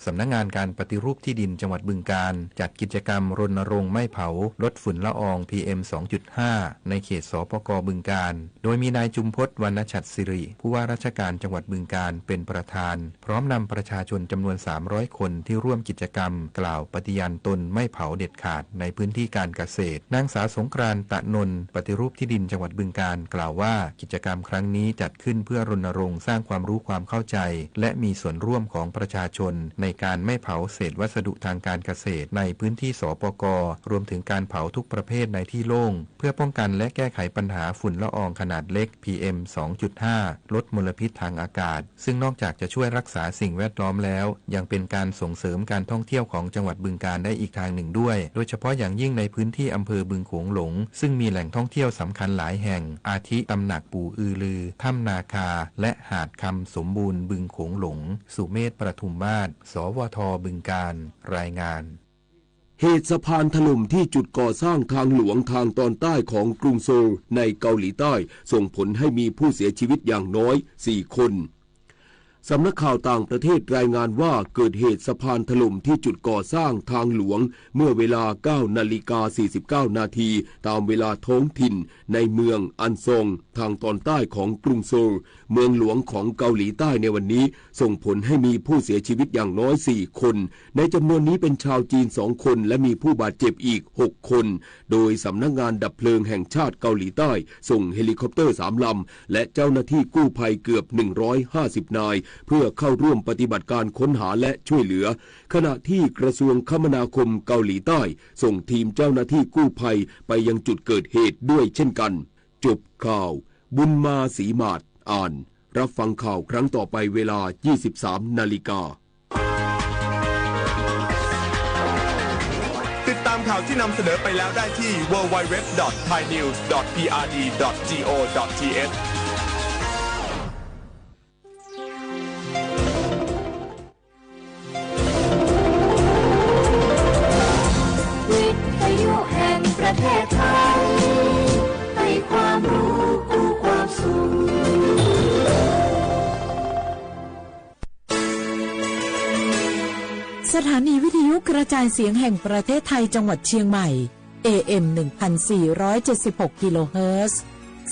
สำนักงานการปฏิรูปที่ดินจังหวัดบึงกาฬ จัดกิจกรรมรณรงค์ไม่เผา ลดฝุ่นละออง พีเอ็ม สองจุดห้า ในเขต สปก บึงกาฬ โดยมีนายจุมพจน์ วรรณฉัตรสิริ ผู้ว่าราชการจังหวัดบึงกาฬ เป็นประธาน พร้อมนำประชาชนจำนวน สามร้อย คนที่ร่วมกิจกรรม กล่าวปฏิญาณตนไม่เผาเด็ดขาดในพื้นที่การเกษตร นางสาวสงกรานต์ ตะนนท์ ปฏิรูปที่ดินจังหวัดบึงกาฬ กล่าวว่า กิจกรรมครั้งนี้จัดขึ้นเพื่อรณรงค์สร้างความรู้ความเข้าใจ และมีส่วนร่วมของประชาชนในการไม่เผาเศษวัสดุทางการเกษตรในพื้นที่ สปก รวมถึงการเผาทุกประเภทในที่โล่ง เพื่อป้องกันและแก้ไขปัญหาฝุ่นละอองขนาดเล็ก พีเอ็ม สองจุดห้า ลดมลพิษทางอากาศ ซึ่งนอกจากจะช่วยรักษาสิ่งแวดล้อมแล้ว ยังเป็นการส่งเสริมการท่องเที่ยวของจังหวัดบึงกาฬได้อีกทางหนึ่งด้วย โดยเฉพาะอย่างยิ่งในพื้นที่อำเภอบึงโขงหลง ซึ่งมีแหล่งท่องเที่ยวสำคัญหลายแห่ง อาทิ ตำหนักปู่อือลือ ถ้ำนาคา และหาดคำสมบูรณ์บึงโขงหลง สุเมธ ประทุมมาศ สวท บึงกาฬ รายงาน เหตุสะพานถล่มที่จุดก่อสร้างทางหลวงทางตอนใต้ของกรุงโซลในเกาหลีใต้ ส่งผลให้มีผู้เสียชีวิตอย่างน้อย สี่ คน สำนักข่าวต่างประเทศรายงานว่าเกิดเหตุสะพานถล่มที่จุดก่อสร้างทางหลวงเมื่อเวลา เก้านาฬิกาสี่สิบเก้านาที ตามเวลาท้องถิ่น ในเมืองอันซอง ทางตอนใต้ของกรุงโซล เมืองหลวงของเกาหลีใต้ในวันนี้ ส่งผลให้มีผู้เสียชีวิตอย่างน้อย สี่ คน ในจำนวนนี้เป็นชาวจีน สอง คน และมีผู้บาดเจ็บอีก หก คน โดยสำนักงานดับเพลิงแห่งชาติเกาหลีใต้ ส่งเฮลิคอปเตอร์ สาม ลำ และเจ้าหน้าที่กู้ภัยเกือบ หนึ่งร้อยห้าสิบ นาย เพื่อเข้าร่วมปฏิบัติการค้นหาและช่วยเหลือ ขณะที่กระทรวงคมนาคมเกาหลีใต้ ส่งทีมเจ้าหน้าที่กู้ภัยไปยังจุดเกิดเหตุด้วยเช่นกัน จบข่าว บุญมาศรีหมาด อ่าน รับฟังข่าวครั้งต่อไปเวลา ยี่สิบสามนาฬิกา ติดตามข่าวที่นำเสนอไปแล้วได้ที่ ดับเบิลยู ดับเบิลยู ดับเบิลยู ดอท ไทยนิวส์ ดอท พี อาร์ ดี ดอท จี โอ ดอท ที เอช สถานีวิทยุกระจายเสียงแห่งประเทศไทยจังหวัดเชียงใหม่ เอ เอ็ม หนึ่งพันสี่ร้อยเจ็ดสิบหก กิโลเฮิรตซ์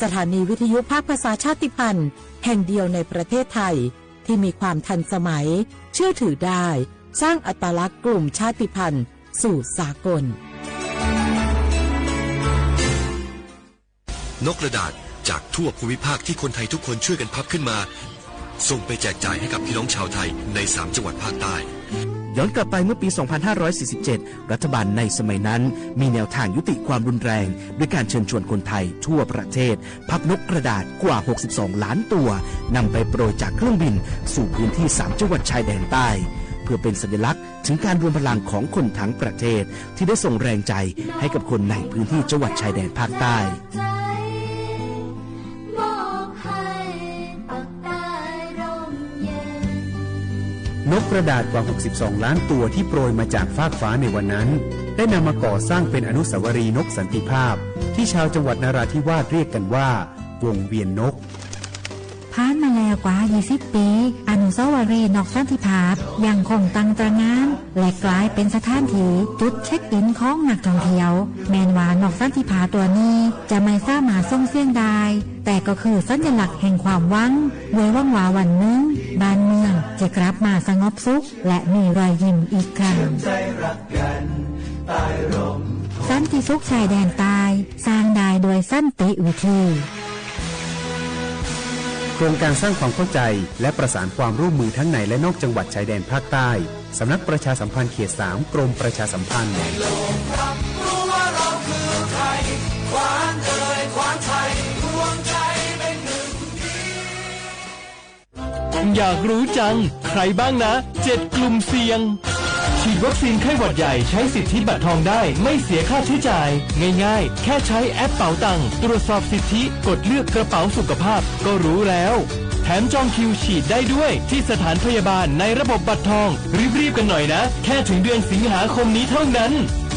สถานีวิทยุภาคภาษาชาติพันธุ์แห่งเดียวในประเทศไทย ที่มีความทันสมัย เชื่อถือได้ สร้างอัตลักษณ์กลุ่มชาติพันธุ์สู่สากล นกกระดาษจากทั่วภูมิภาคที่คนไทยทุกคนช่วยกันพับขึ้นมา ส่งไปแจกจ่ายให้กับพี่น้องชาวไทยในสามจังหวัดภาคใต้ ย้อนกลับไปเมื่อปี สองพันห้าร้อยสี่สิบเจ็ด รัฐบาลในสมัยนั้นมีแนวทางยุติความรุนแรง ด้วยการเชิญชวนคนไทยทั่วประเทศ พับนกกระดาษกว่า หกสิบสอง ล้านตัว นำไปโปรยจากเครื่องบินสู่พื้นที่สามจังหวัดชายแดนใต้ เพื่อเป็นสัญลักษณ์ถึงการรวมพลังของคนทั้งประเทศ ที่ได้ส่งแรงใจให้กับคนในพื้นที่จังหวัดชายแดนภาคใต้ นกกระดาษกว่า หกสิบสอง ล้านตัวที่โปรยมาจากฟากฟ้าในวันนั้น ได้นำมาก่อสร้างเป็นอนุสาวรีย์นกสันติภาพ ที่ชาวจังหวัดนราธิวาสเรียกกันว่า วงเวียนนก ผ่านมาแล้วกว่า ยี่สิบ ปี๋ อนุสาวรีย์นกสันติภาพยังคงตั้งตระหง่าน และกลายเป๋นสถานตี้จุดเช็คอินของนักท่องเที่ยว แม่นว่านกสันติภาพตั๋วนี้จะไม่สามารถส่งเสียงได้ แต่ก็คือสัญลักษณ์แห่งความหวัง ด้วยหวังว่าวันนึ่งบ้านเมืองจะกลับมาสงบสุข และมีรอยยิ้มอีกครั้ง สันติสุขชายแดนใต้ สร้างได้ด้วยสันติวิธี โครงการสร้างความเข้าใจและประสานความร่วมมือทั้งในและนอกจังหวัดชายแดนภาคใต้ สำนักประชาสัมพันธ์เขตสาม กรมประชาสัมพันธ์ อยากรู้จัง ใครบ้างนะ เจ็ดกลุ่มเสี่ยง ฉีดวัคซีนไข้หวัดใหญ่ใช้สิทธิบัตรทองได้ ไม่เสียค่าใช้จ่าย ง่ายๆ แค่ใช้แอปเป๋าตัง ตรวจสอบสิทธิ กดเลือกกระเป๋าสุขภาพ ก็รู้แล้ว แถมจองคิวฉีดได้ด้วยที่สถานพยาบาลในระบบบัตรทอง รีบๆ กันหน่อยนะ แค่ถึงเดือนสิงหาคมนี้เท่านั้น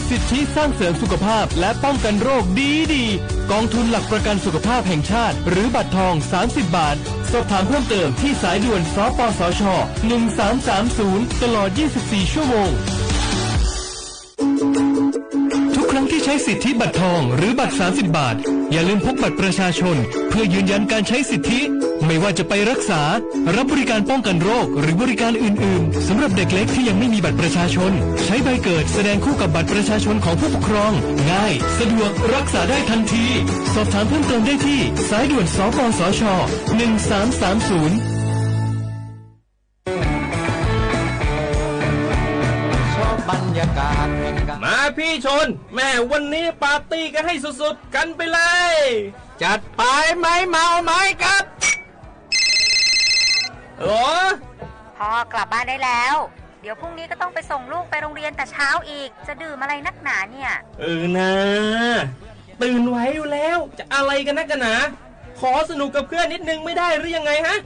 สิทธิสร้างเสริมสุขภาพและป้องกันโรคดีๆ กองทุนหลักประกันสุขภาพแห่งชาติ หรือบัตรทอง สามสิบบาท สอบถามเพิ่มเติมที่สายด่วน สปสช หนึ่งสามสามศูนย์ ตลอด ยี่สิบสี่ ชั่วโมง ทุกครั้งที่ใช้สิทธิบัตรทองหรือบัตร สามสิบบาท อย่าลืมพกบัตรประชาชน เพื่อยืนยันการใช้สิทธิ ไม่ว่าจะไปรักษา รับบริการป้องกันโรค หรือบริการอื่นๆ สำหรับเด็กเล็กที่ยังไม่มีบัตรประชาชน ใช้ใบเกิดแสดงคู่กับบัตรประชาชนของผู้ปกครอง ง่าย สะดวก รักษาได้ทันที สอบถามเพิ่มเติมได้ที่สายด่วน สปสช หนึ่งสามสามศูนย์ มาพี่ชน แม่วันนี้ปาร์ตี้กันให้สุดๆ กันไปเลย จัดไป ไม้เมาไม้กัด ฮัลโหล พ่อกลับบ้านได้แล้ว เดี๋ยวพรุ่งนี้ก็ต้องไปส่งลูกไปโรงเรียนแต่เช้าอีก จะดื่มอะไรนักหนาเนี่ย เออนะ ตื่นไหวอยู่แล้ว จะอะไรกันนักกันหนา ขอสนุกกับเพื่อนนิดนึงไม่ได้หรือยังไงฮะ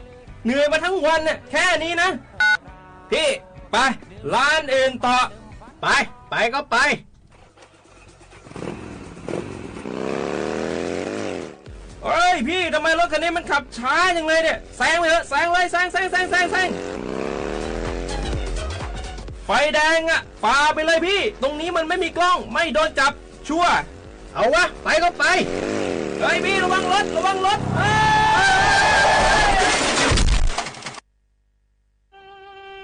เหนื่อยมาทั้งวันน่ะ แค่นี้นะ พี่ ไป ร้านอื่นต่อ ไป ไปก็ไป เฮ้ยพี่ ทำไมรถคันนี้มันขับช้าจังเลยเนี่ย แซงไปเถอะ แซงเลย แซง แซง แซง แซง แซง ไฟแดงอะ ฝ่าไปเลยพี่ ตรงนี้มันไม่มีกล้อง ไม่โดนจับ ชัวร์ เอาวะ ไปก็ไป เฮ้ยพี่ ระวังรถ ระวังรถ เฮ้ย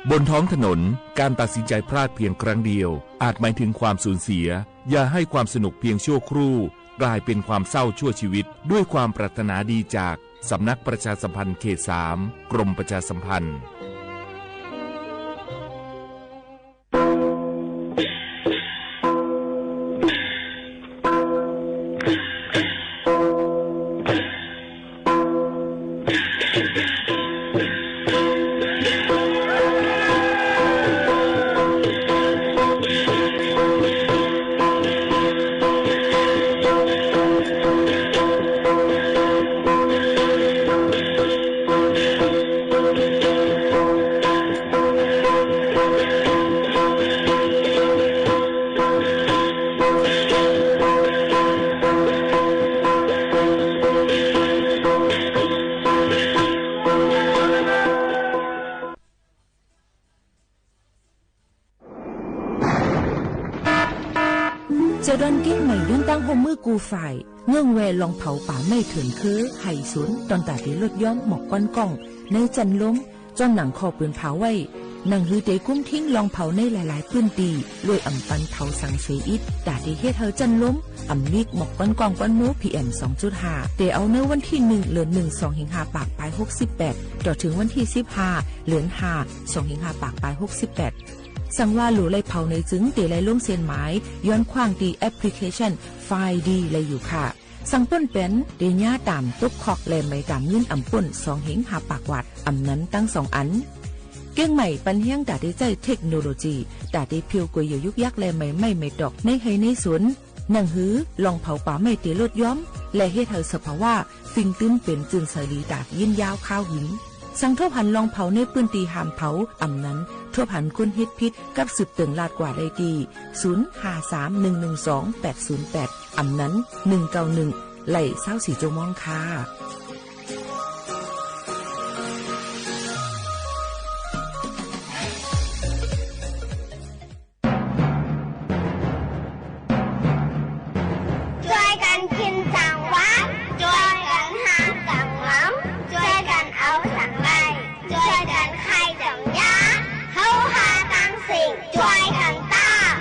บนท้องถนน การตัดสินใจพลาดเพียงครั้งเดียว อาจหมายถึงความสูญเสีย อย่าให้ความสนุกเพียงชั่วครู่ กลายเป็นความเศร้าชั่วชีวิต ด้วยความปรารถนาดีจากสำนักประชาสัมพันธ์เขตสาม กรมประชาสัมพันธ์ เจ้าดอนเกียงใหม่ ย้อนตั้งฮ่วมมือกู้ฝ่าย เงื่อนแวะลองเผาป่าไม้เถินเคือ ไห่สน ตอนต๋าเต๋ลดย้อมหมอกควันก้อง ในจั้นลม จ้อนหนังข้อปืนเผาไว้ หนังหือเต๋กุมทิ้งลองเผาในหลายๆ ปื้นตี้ โดยอ่ำปันเผาสังเสียอิด ต๋าเต๋เฮ็ดหื้อจั้นลม อ่ำมีกหมอกควันก้องควันมูก PM สองจุดห้า เต๋เอาในวันตี้หนึ่ง เดือนหนึ่ง สองเหียงห้าปากปายหกสิบแปด ต่อเถิงวันตี้สิบห้า เดือนห้า สองเหียงห้าปากปายหกสิบแปด สังว่าหลู่ไล่เผาในจึง เต๋ไล่ลงเส้นหมาย ย้อนขว้างตี้แอปพลิเคชัน ไฟดี ไล่อยู่ค่ะ สังป้นแป๋น เต๋เยียะต๋ามตกคอก และไหมต๋ามเงินอ่ำป้น สองเหียงห้าปากวาท อ่ำนั้นตังสองอัน เกียงใหม่ปันแฮงต๋าเต๋ใจ๊เทคโนโลยี ต๋าเต๋เผียวก๋วยเหยื่อยุกยัก และไหมไม้ไหมตอก ในไฮ่ในสน หนังหือลองเผาป่าไม้เต๋ลดย้อม และเฮ็ดหื้อสภาวะ ฟิงตึ้มเป๋นจื้นใสดีต๋าดยินยาวคาวหึง สังทบหันลองเผาในปื้นตี้ห้ามเผา อ่ำนั้น ทบหันคนเฮ็ดผิด กับสืบเติ่งลาดกว่าได้ตี้ ศูนย์ห้าสามหนึ่งหนึ่งสองแปดศูนย์แปด อ่ำนั้น หนึ่งเก้าหนึ่ง ไล่ซาวสี่จั่วโมงค่ะ จ้วยกั๋นกิ๋นสังวา จ้วยกั๋นฮักสังหวัง จ้วยกั๋นเอาสังได้ จ้วยกั๋นใค่สังยา เฮาฮาตังสิ่ง จ้วยกั๋นต้าน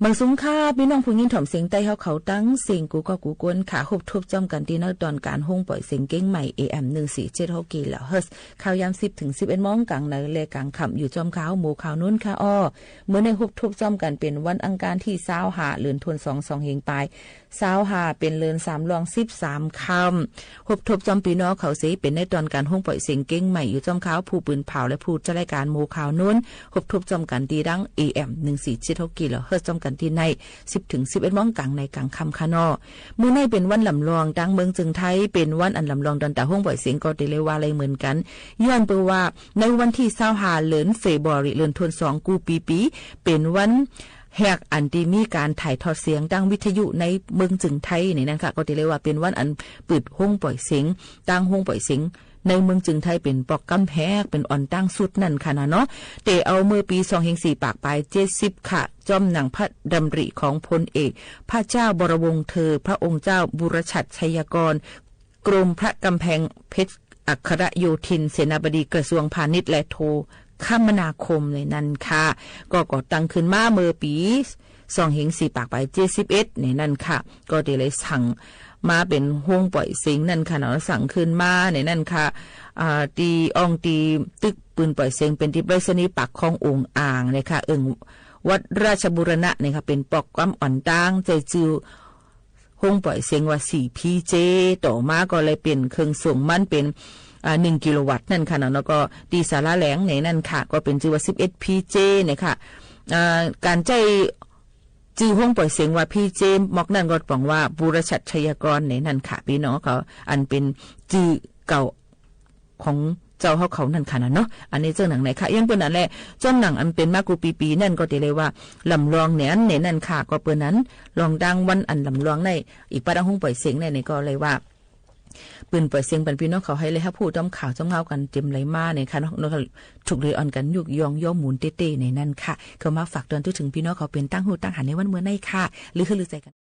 หมางสูงค่ะ ปี้น้องผู้ยินถ่อมเสียงใต้เฮาเขาตังเสียงกู้ก๊อกกู้กวนค่ะ ฮบทบจ้อมกั๋นตี้ในตอนก๋านโฮงป่อยเสียงเก้งใหม่ เอ เอ็ม หนึ่งสี่เจ็ดหก กิโลเฮิรตซ์ ข่าวยามสิบเถิงสิบเอ็ดโมง ก๋างในและก๋างค่ำ อยู่จ้อมข่าวหมู่ข่าวนุ้นค่ะอ้อ เมื่อในฮบทบจ้อมกั๋นเป๋นวันอังคารตี้ซาวห้า เดือนธันวาคม สองเฮงปาย ซาวห้า เป๋นเดือนสามรองสิบสามค่ำ ฮบทบจ้อมปี้น้องเขาเสียเป๋นในตอนก๋านโฮงป่อยเสียงเก้งใหม่ อยู่จ้อมข่าวผู้ปืนเผ่าและผู้จัดรายก๋านหมู่ข่าวนุ้น ฮบทบจ้อมกั๋นตี้ดัง เอ เอ็ม หนึ่งสี่เจ็ดหก กิโลเฮิรตซ์ จ้อมกั๋นตี้ใน สิบเถิงสิบเอ็ดโมง ก๋างในก๋างค่ำค่ะเนาะ มื้อในเป๋นวันลำลอง ตางเมืองเจิงไทย เป๋นวันอันลำลองตอนต๋าโฮงป่อยเสียงก็เต๋เลยว่าอะไหรเหมือนกั๋น ย้อนเปื้อว่าในวันตี้ซาวห้า เดือนเฟบรุรี เดือนธันวาคม กู้ปี๋ๆ เป๋นวันแฮกอันตี้มีก๋านถ่ายทอดเสียงตางวิทยุในเมืองเจิงไทยในนั้นค่ะ ก็เต๋เลยว่าเป๋นวันอันปืดโฮงป่อยเสียง ตางโฮงป่อยเสียง ในเมืองเจิงไทยเป๋นปอกก้ำแฮก เป๋นอ่อนตางสุดนั้นค่ะนะเนาะ เต๋เอาเมื่อปี๋สองเฮงสี่ปากปายเจ็ดสิบค่ะ จ้อมหนังพระดำริของพลเอก พระเจ้าบรมวงศ์เธอ พระองค์เจ้าบุรชัดชัยกร กรมพระกำแพงเพชร อัครโยธิน เสนาบดีกระทรวงพาณิชย์ และโทรคมนาคมในนั้นค่ะ ก็ก่อตั้งขึ้นมาเมื่อปี๋สองเฮงสี่ปากปายเจ็ดสิบเอ็ดในนั้นค่ะ ก็เต๋เลยสั่งมาเป๋นโฮงป่อยเสียงนั้นค่ะเนาะ สั่งขึ้นมาในนั้นค่ะ อ่า ตี้อ่องตี้ตึกปืนป่อยเสียงเป๋นตี้ไปรษณีย์ปากคลองโอ่งอ่างเนี่ยค่ะ เอิ้งวัดราชบูรณะเนี่ยค่ะ เป๋นปอกก้ำอ่อนตาง ใจ๊จื้อโฮงป่อยเสียงว่า สี่พีเจ ต่อมาก็เลยเป๋นเครื่องส่งมันเป๋น อ่า หนึ่งกิโลวัตต์นั่นค่ะเนาะ แล้วก็ตี้ศาลาแหลงในนั้นค่ะ ก็เป๋นจื้อว่า สิบเอ็ดพีเจ เนี่ยค่ะ อ่า ก๋านใจ๊ จื้อโฮงป่อยเสียงว่าพีเจ หมอกนั้นก็ป๋องว่าบุรชัดชัยกรในนั้นค่ะ ปี้น้องเขา อันเป๋นจื้อเก่าของเจ้าเฮาเขานั้นค่ะนะเนาะ อันนี้เจ้าหนังไหนค่ะ อย่างเปิ้นนั้นแหละ จ้อมหนังอันเป๋นมากู้ปี๋ๆ นั้นก็เต๋เลยว่าลำลองแหนนในนั้นค่ะ ก็เปิ้นนั้นลองดังวันอันลำลองใน อีกป้าดังโฮงป่อยเสียงในนี่ก็เลยว่า ปืนป่อยเสียงปันปี้น้องเขาหื้อได้ฮับฮู้จ้อมข่าวจ้อมเงากั๋นเต็มไหลมาเนี่ยค่ะเนาะ ถูกเลยอ่อนกั๋นยุกยองย้อมหมุนเต๊ๆ ในนั้นค่ะ เข้ามาฝากเตือนทั่วเถิงปี้น้องเขาเป๋นตางฮู้ตางหันในวันเมื่อในค่ะ ลือหื้อลือใจ๋กั๋น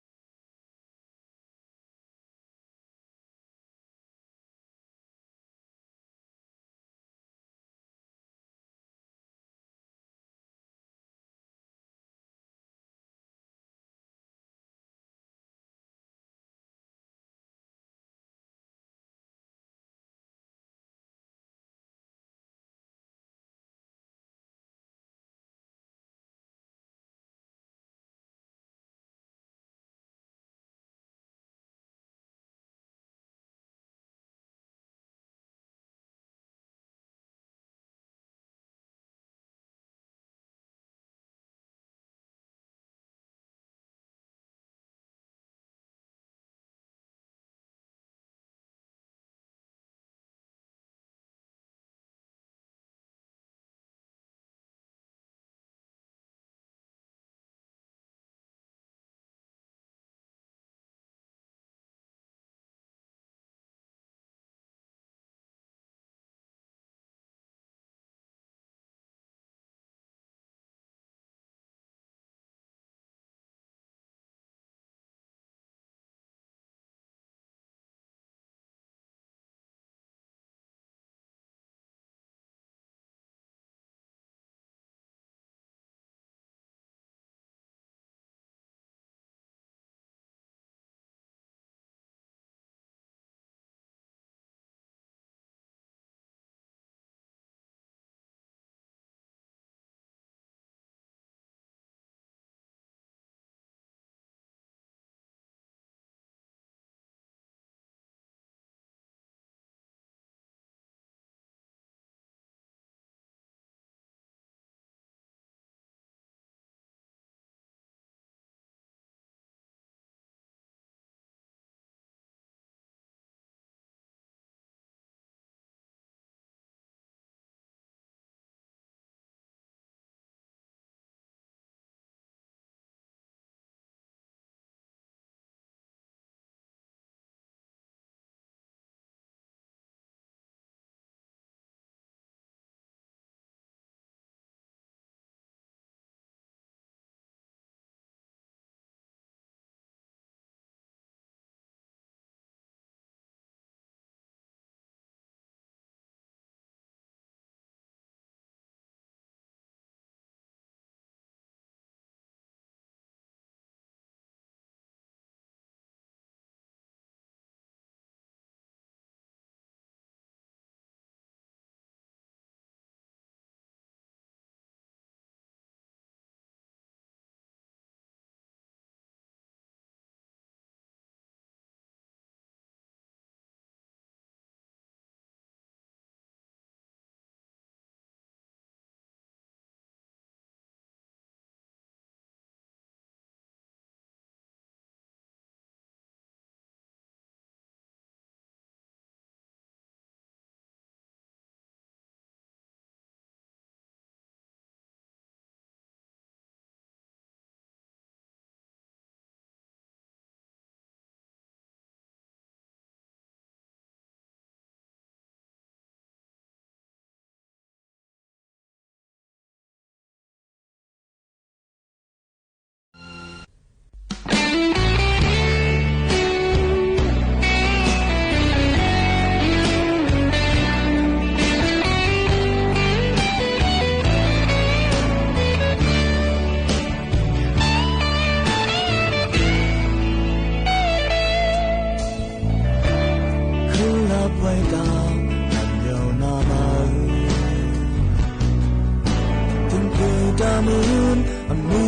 ต๋ามอื่น อำมี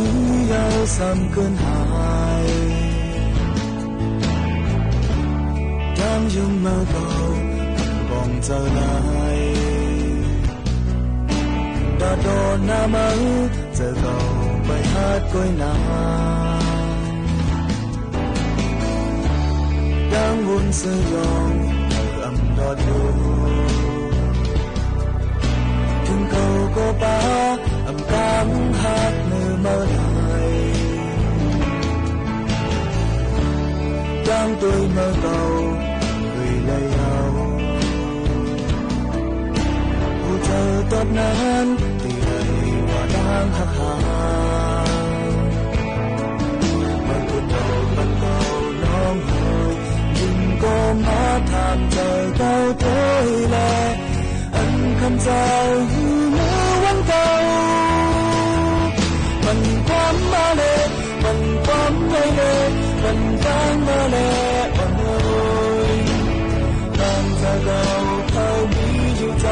เย้าซ้ำเกินหาย ต๋ามยุงเมาเก่า บ่องเจ้าหลาย ต๋าดอนหน้าเมา เจ้าเก่าไปฮัดก้อยหนา ดังบุญซื้อยอง อำดอดอยู่ เถิงเก่าก็ปา อำกั๋งฮักเมื่อเมาหลาย ดังตวยเมาเก่า เคยไหลเอา ผู้เจ้าตอบนั้น ตี้ไหนว่าดังฮักหา มันก็เก่าปันเก่าน้องเฮย ยิ่งก็มาถามเจ้าเก่าตวยแล อันคำเจ้าอยู่เมื่อวันเก่า มันความมาแล มันความไปแล มันกางมาแล อ่อนโอย ต๋ามเจ้าเก่าเขามีอยู่จ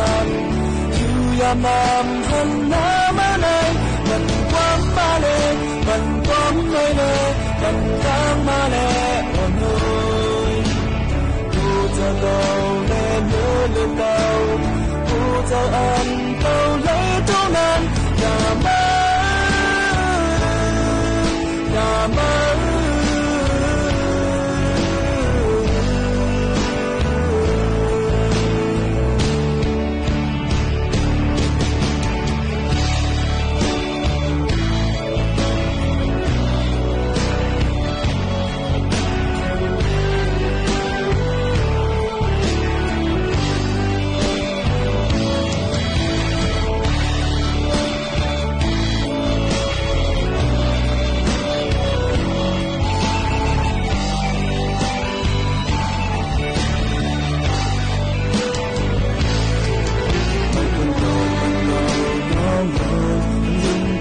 ำ อยู่ยามนำหันหน้ามาใน มันความมาแล มันความไปแล มันกางมาแล อ่อนโอย ผู้เจ้าเก่าแลเมื่อเก่า ผู้เจ้าอันเก่าแลเท่านั้น อย่ามา อย่ามา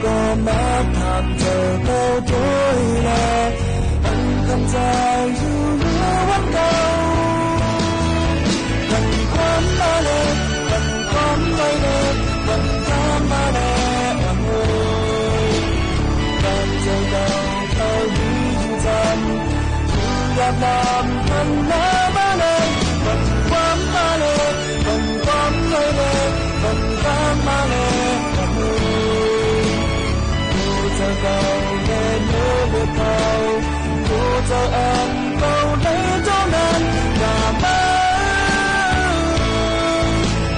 ก็มาถามเจ้าเก่าตวยแล อันคำเจ้าอยู่เมื่อวันเก่า มันความมาแล มันความไปแล มันกางมาแล อ่อนโอย ต๋ามเจ้าเก่าเขามีอยู่จำ อยู่ยามนำหันหน้ามาใน มันความมาแล มันความไปแล มันกางมาแล อ่อนโอย ผู้เจ้าเก่าแลเมื่อเก่า ผู้เจ้าอันเก่าแลเท่านั้น อย่ามา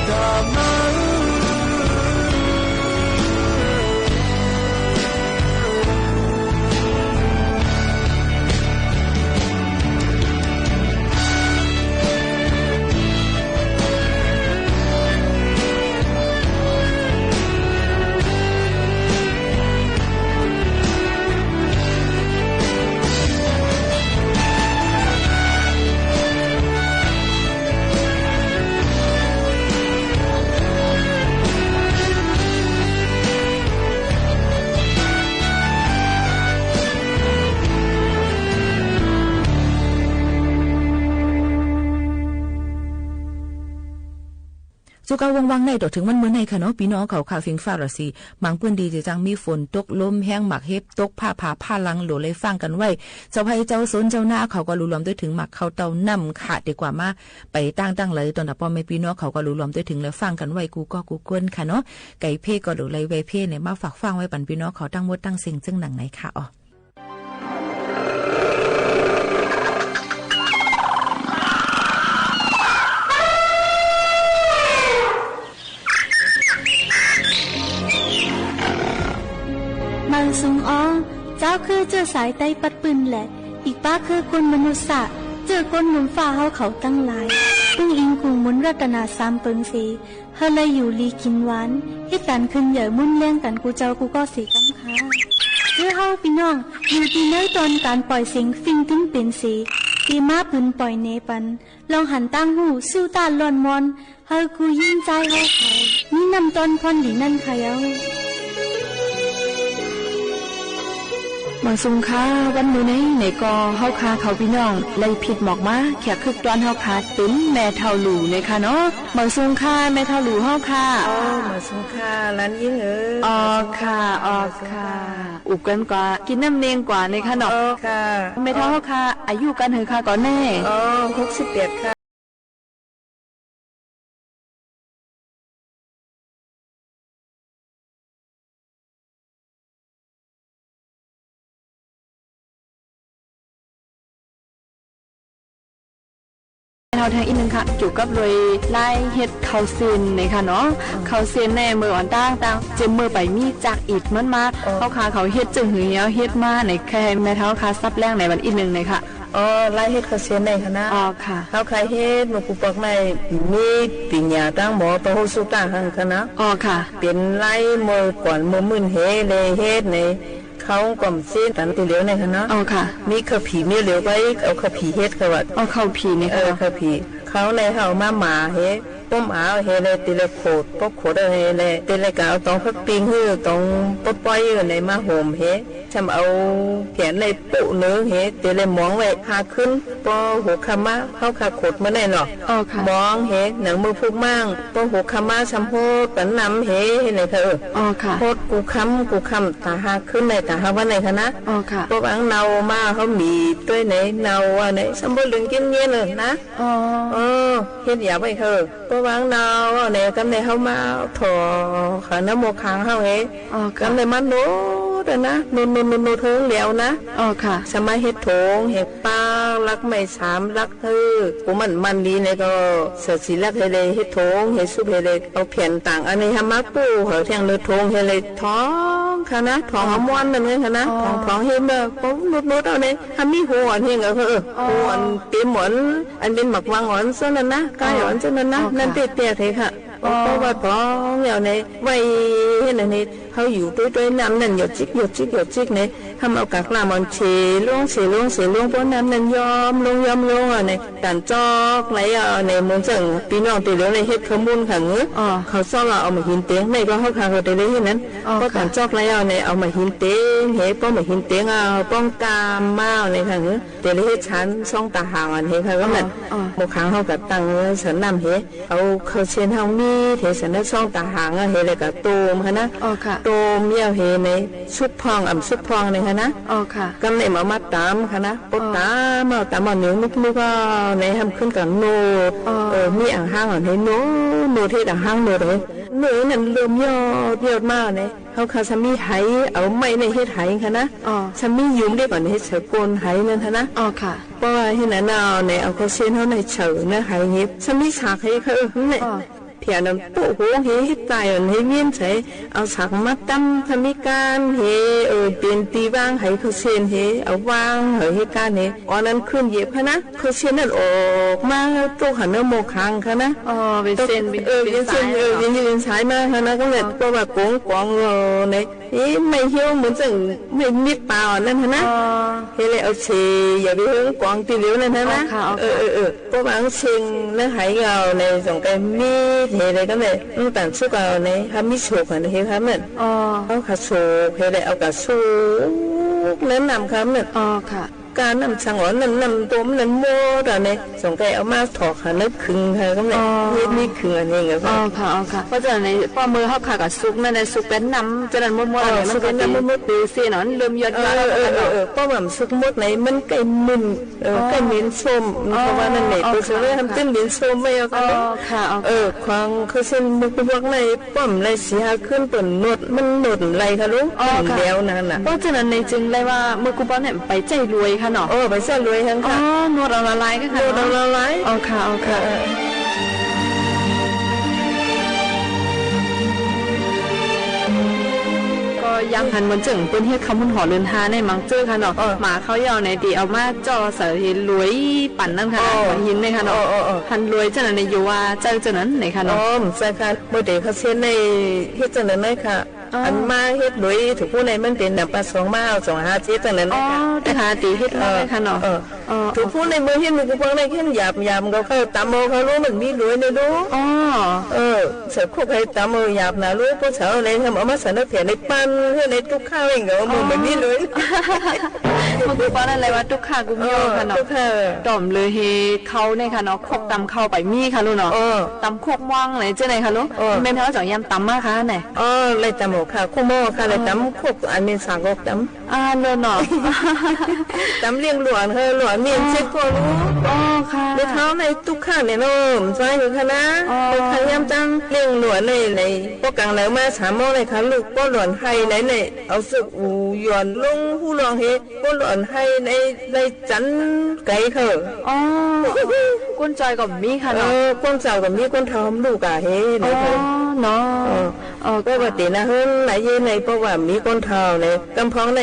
อย่ามา สุกา ว่างๆ ในตลอดเถิงวันมื้อในค่ะเนาะ ปี้น้องเขาค่ะ เฟิงฟ้าราศี บางปื้นตี้จะจังมีฝนตก ลมแฮง หมากเห็บตก ฟ้าผ่า ฟ้าลัง หลัวไหลฟังกั๋นไว้ เจ้าไฮ่เจ้าสวนเจ้านาเขาก็หลุมรวมตวยเถิงหมากเข้าเต้าน้ำค่ะ เดี๋ยวกว่ามาไปตั้งตั้งเลย ตอนนี้ป้อแม่ปี้น้องเขาก็หลุมรวมตวยเถิงและฟังกั๋นไว้กู้ก้อกู้คนค่ะเนาะ ไก่เพ่ก็หลัวไหลไว้เพ่เนี่ย มาฝากฟังไว้ปันปี้น้องเขาตั้งหมดตั้งเซ็งเซิ่งหนังไหนค่ะ อ๋อ เมาสุงอ้อ เจ้าคือเจื้อสายใต้ปัดปื้นแหละ อีกป้าคือคนมนุษย์สะ เจื้อคนหนุ่มฟ้าเฮาเขาตั้งหลาย เปิ้งอิงกุ่งหมุนรัตนาสามเปิงเส เฮาเลยอยู่ลีกิ๋นหวาน เฮ็ดก๋านขึ้นใหญ่มุ่นแรงกั๋นกู้เจ้ากู้ก้อเสก๋ำค่ะ เจื้อเฮาปี้น้อง อยู่ตี้ไหนตอนก๋านป่อยเสียงฟิ้งตึงเป๋นเส ตี้มาปืนป่อยเนปัน ลองหันตั้งหู้ สู้ต้านล่อนมอน เฮากู้ยิ่งใจ๊เฮาเขา มีน้ำต้อนพ่อนดีนั่นค่ะเย้า หมางสุงค่ะ วันมื้อนี้เน่ยก็เฮาข้าเขาปี้น้อง ไล่ผิดหมอกมา แขกคึกต้อนเฮาข้า เป๋นแม่เฒ่าหลู่เน่ยค่ะเนาะ หมางสุงค่ะ แม่เฒ่าหลู่เฮาข้า อ๋อ หมางสุงค่ะ หลานญิงเอ๋ย อ๋อ ค่ะ อ๋อ ค่ะ อุบกั๋นก่า กิ๋นน้ำเนงก่าเน่ยค่ะเนาะ อ๋อ ค่ะ แม่เฒ่าเฮาข้า อายุกั๋นเท่าใดค่ะก่อแน่ อ๋อ หกสิบแปดค่ะ เฮาถามอีกนึ่งค่ะ เกี่ยวกับเรื่องรายเฮ็ดข้าวเส้นเน่ยค่ะเนาะ ข้าวเส้นเน่ยเมื่ออ่อนตั้ง ตั้งเจิ่มเมื่อไปมีจากอิฐมันมา เฮาข้าเขาเฮ็ดเจิ่งหื้อ เฮาเฮ็ดมาเน่ย ใค่แม่เฒ่าข้าสับแหลงในวันอีกนึ่งเน่ยค่ะ อ๋อ รายเฮ็ดข้าวเส้นเน่ยค่ะนะ อ๋อ ค่ะ เฮาข้าเฮ็ดเมื่อกู้ปอกใน มีปิญญาตั้งหมอ ปอฮู้สู้ต้าหังค่ะนะ อ๋อ ค่ะ เป๋นรายเมื่อก่อนเมื่อมื่นเหเลยเฮ็ดเน่ย เขาก็เสี้ยนตันตี้เหลียวเน่ยค่ะนะ อ๋อ ค่ะ มีข้าวผี่มีเหลียวไป เอาข้าวผี่เฮ็ดค่ะว่า อ๋อ ข้าวผี่เน่ยค่ะ เออ ข้าวผี่ เขาเลยเอามาหมาเห ป้อมเอาเหเลย ตี้เลยโขด ปอโขดเอาเหเลย ตี้เลยก็เอาตองผักปิ้งหื้อ ตองป๊อยๆ หื้อเน่ยมาห่มเห ซ่ำเอาแผนในปุเนิงเห ตี้เลยหมองไว้ห้าคืน ปอหัวค่ำมา เฮาข้าโขดเมื่อในเนาะ อ๋อ ค่ะ หมองเห หนังเมื่อพุกมั่ง ปอหัวค่ำมาซ่ำโฮดปันน้ำเห เน่ยค่ะ เออ อ๋อ ค่ะ โฮดกู้ค่ำกู้ค่ำ ต๋าห้าคืนใน ต๋าห้าวันในค่ะนะ อ๋อ ค่ะ ปอวางเนามา เฮามีต้วยเน่ย เนาว่าเน่ย ซ่ำบ่เหลืองกิ๋นเย็นเลยนะ อ๋อ เออ เฮ็ดหยาบไว้ค่ะ ปอวางเนาว่าเน่ย กำในเฮามาถ่อค่ะ น้ำหมกขังเฮาเห อ๋อ ค่ะ กำในมาโนดอะนะ โนด โนด โนด โนดเถิงแล้วนะ อ๋อ ค่ะ ซ่ำมาเฮ็ดโถงเห ปากลักไม้สามลัก เออ กู้มัน มันดีเน่ยก็ สะสีลักเหเลย เฮ็ดโถงเห สุบเหเลย เอาแผนต่างอันเน่ย หามาปูเฮาแท่งเนินโถงเหเลย ถองค่ะนะ ถองเอาม่วนนั่นไงค่ะนะ อ๋อ ถอง ถองเหเมื่อ ปอโนด โนดเอาเน่ย หามีหัวอ่อนเหงา เออ อ๋อ หัวอ่อนเต๋มอ่อน อันเป๋นหมากหว่างอ่อนเส้นนั้นนะ ก้ายอ่อนเส้นนั้นนะ อ๋อ ค่ะ นั่นเต๋ เต๋เต๋ค่ะ อ๋อ ปอว่าถองแล้วเน่ย ไว้เห็นอันนี้ เฮาอยู่ต้วยๆ น้ำนั้นหยดจิ๊ก หยดจิ๊ก หยดจิ๊กเน่ย เฮาเอากากน้ำมันเฉลง เฉลง เฉลง ปอน้ำนั้นย้อมลง ย้อมลงอะเน่ย ต๋านจอกไหลอะเน่ย เหมือนจั่งปี้น้องตี้เหลียวเน่ยเฮ็ดข้าวมุ้นค่ะเงื้อ อ๋อ ข้าวซอกอะเอาหมากหินเต๋ง ในก็เฮาข้าก็เต๋เลยเฮ็ดนั้น อ๋อ ปอต๋านจอกไหลอะเน่ย เอาหมากหินเต๋งเห ปอหมากหินเต๋งอะ ป้องกามมาเน่ยค่ะเงื้อ เต๋เลยเฮ็ดฉันซองต๋าหางอันเหค่ะ ก็แม่น อ๋อ อ๋อ หมกขังเฮาก็ตั้งไว้ฉันน้ำเห เอาข้าวเส้นเฮามีเทใส่ในซองต๋าหางอะเห แล้วก็ต้มค่ะนะ อ๋อ ค่ะ ต้มแล้วเหเน่ย สุกพ่อง อ่ำสุกพ่องเน่ยค่ะนะ อ๋อ ค่ะ กำเน่ยเอามาต๋ำค่ะนะ ปอต๋ำเอา ต๋ำเอาเหนียวนุบๆ เอาเน่ย หาขึ้นกั๋นโนด อ๋อ เออ มีอ่างห้างอ่ะเน่ย โนด โนด เฮ็ดอ่างห้างโนดเน่ย เน่ยนั้นเริ่มยอด ยอดมาเน่ย เฮาข้าซ่ำมีไห เอาไม้เน่ยเฮ็ดไหค่ะนะ อ๋อ ซ่ำมียุงเด็กอ่อนเฮ็ดใส่ก้นไหนั่นค่ะนะ อ๋อ ค่ะ ปอว่าเห็นอันนั้นเน่ย เอาข้าวเส้นเฮาเน่ยใส่ในไหเห ซ่ำมีสากเหค่ะ เออ นั่นแหละ อ๋อ เปียกนั้นโป๊ะโหงเห เฮ็ดใต้อันเหวียนใส่ เอาสากมาต๋ำ ซ่ำมีก้านเห เออ เป๋นตี้วางไหข้าวเส้นเห เอาวางไหเหก้านเห อ่อนนั้นขึ้นเหยียบค่ะนะ ข้าวเส้นนั้นออกมาตกหันเน่ยหมกขังค่ะนะ อ๋อ เป๋นเส้น เป๋น เออ เป๋นเส้น เป๋นสาย เออ เป๋นสายมาค่ะนะ ก็เลย อ๋อ ปอว่าก๋งก๋องเอาเน่ย เอ๊ะ ไม้เหี่ยวเหมือนจั่งไม้มีดปาอันนั้นหั้นนะ อ๋อ เหเลยเอาเฉ อย่าไปเหิงกองตี้เหลียวนั่นหั้นนะ อ๋อค่ะ อ๋อค่ะ เออ เออ เออ ปอวางเช็งในไหเอาเน่ย ส่องไก่มีดเหเลยก็เลย อืม ต๋านสุกเอาเน่ย หามีโศกหั้นเหค่ะแม่น อ๋อ เอาค่ะโศกเหเลย เอากะสุกในน้ำค่ะแม่น อ๋อค่ะ ก้าน้ำสังอ่อนนั้น น้ำต้มนั้นหมดอะเน่ย ส่องไก่เอามาถอกหาเนิบขึงค่ะ ก็แม่น อ๋อ เฮ็ดมีขึงอันนี้ไง อ๋อค่ะ อ๋อค่ะ เพราะฉะนั้นในป้อเมื่อเฮาข้าก็สุกนั่นแหละ สุกเป๋นน้ำ ฉะนั้นหมดๆ อ๋อ อันนี้มันก็ สุกเป๋นน้ำหมดๆ เป๋นเส้นอ่อน เริ่มยอด เออ เออ เออ เออ เพราะว่ามันสุกหมดใน มันใก้มึน เออ อ๋อ ใก้เหม็นส้ม อ๋อ เพราะว่านั่นแหละ อ๋อ เปิ้นก็เลย ค่ะ ทำเป็นเหม็นส้มไว้เอาค่ะ อ๋อ ค่ะ อ๋อ เออ ค่ะ ของเขาเส้นมุกพวกใน ป้อมไรเสียขึ้นเปิ้นนวด มันนวดไรคะลุง อ๋อ ค่ะ แล้วนั่นน่ะ เพราะฉะนั้นในจึงได้ว่าเมื่อกู้ป้อมเนี่ยไปใจ๊รวยค่ะเนาะ เออ ไปใจ๊รวยหั้นค่ะ อ๋อ นวดเอาละลายก็ค่ะ นวดเอาละลาย อ๋อค่ะ อ๋อค่ะ เออ ก็ยังหันเหมือนเจิ่งเปิ้นเฮ็ดข้าวมุ้นห่อเรือนฮาในมังเจ้อค่ะเนาะ เออ หมาเขาเย่าในตีเอามาจ่อใส่รวยปั่นนั่นค่ะนะ อ๋อ หัวหินเนี่ยค่ะเนาะ อ๋อ อ๋อ อ๋อ หันรวยเจ้านั้นในอยู่ว่าเจ้า เจ้านั้นไหนค่ะเนาะ อ๋อ ใช่ค่ะ เมื่อเด็กเขาเส้นในเฮ็ดจังนั้นเลยค่ะ อันมาเฮ็ดหลุยถูกผู้ในมันเป๋นหนำปาสองมาเอาสองห้าเจ็ดเต้านั้น อ๋อ นะค่ะ ตึงหาตี้เฮ็ดมา เออ เลยค่ะเนาะ เออ อ๋อ ถูกผู้ในเมืองเฮ็ดหมู่กูปองในเฮ็ดหยาบหยาบก็เข้าต๋ำเอาเข้าลูกมันมีหลุยในลูก อ๋อ เออ ใส่คลุกหื้อต๋ำเอาหยาบหนาลูก พอเสาร์ในทำเอามาใส่ในแผ่นในปั้นหื้อในตุ๊กข้าวเองก็เอามือมันมีหลุย อ๋อ เมืองกูปองนั่นเลยว่าตุ๊กข้าวกุมโยค่ะเนาะ เออ ตุ๊กข้าว ต๋ำเลยหื้อเข้าในค่ะเนาะ คลุกต๋ำเข้าไปมีค่ะลูกเนาะ เออ ต๋ำคลุกม่วงไหนเจ้าไหนค่ะลูก เออ แม่นเฮาจ๋องยำต๋ำมาค่ะไหน เออ เลยต๋ำหัวค่ะ คลุกม่วงค่ะ เลยต๋ำคลุกอันนี้สากกต๋ำ อ่า โลเนาะ ต๋ำเลี้ยงหลวนเฮอหลวนมี อ๋อ เจ็ดก้อลูก อ๋อ ค่ะ เดี๋ยวเท้าในตุ๊กข้าวเนี่ยเนาะ มันใช่อยู่ค่ะนะ อ๋อ ตุ๊กข้าวยำจังเลี้ยงหลวนใน ในพวกกลางเหลามาสามหม้อเลยค่ะลูก ก็หลวนไฮในใน เอาเสื้ออูหย่อนลงหู้รองเฮ ก็หลวนไฮใน ในจันไก่เฮอ อ๋อ ก้นจอยก็มีค่ะเนาะ เออ ก้นเจ้าก็มี ก้นเฒ่าลูกอ่ะเฮ ใน อ๋อ เฮอ เนาะ เออ อ๋อ ก็ว่าแต่นะเฮิรนหลายเย้ใน เพราะว่ามีก้นเฒ่าใน กำพองใน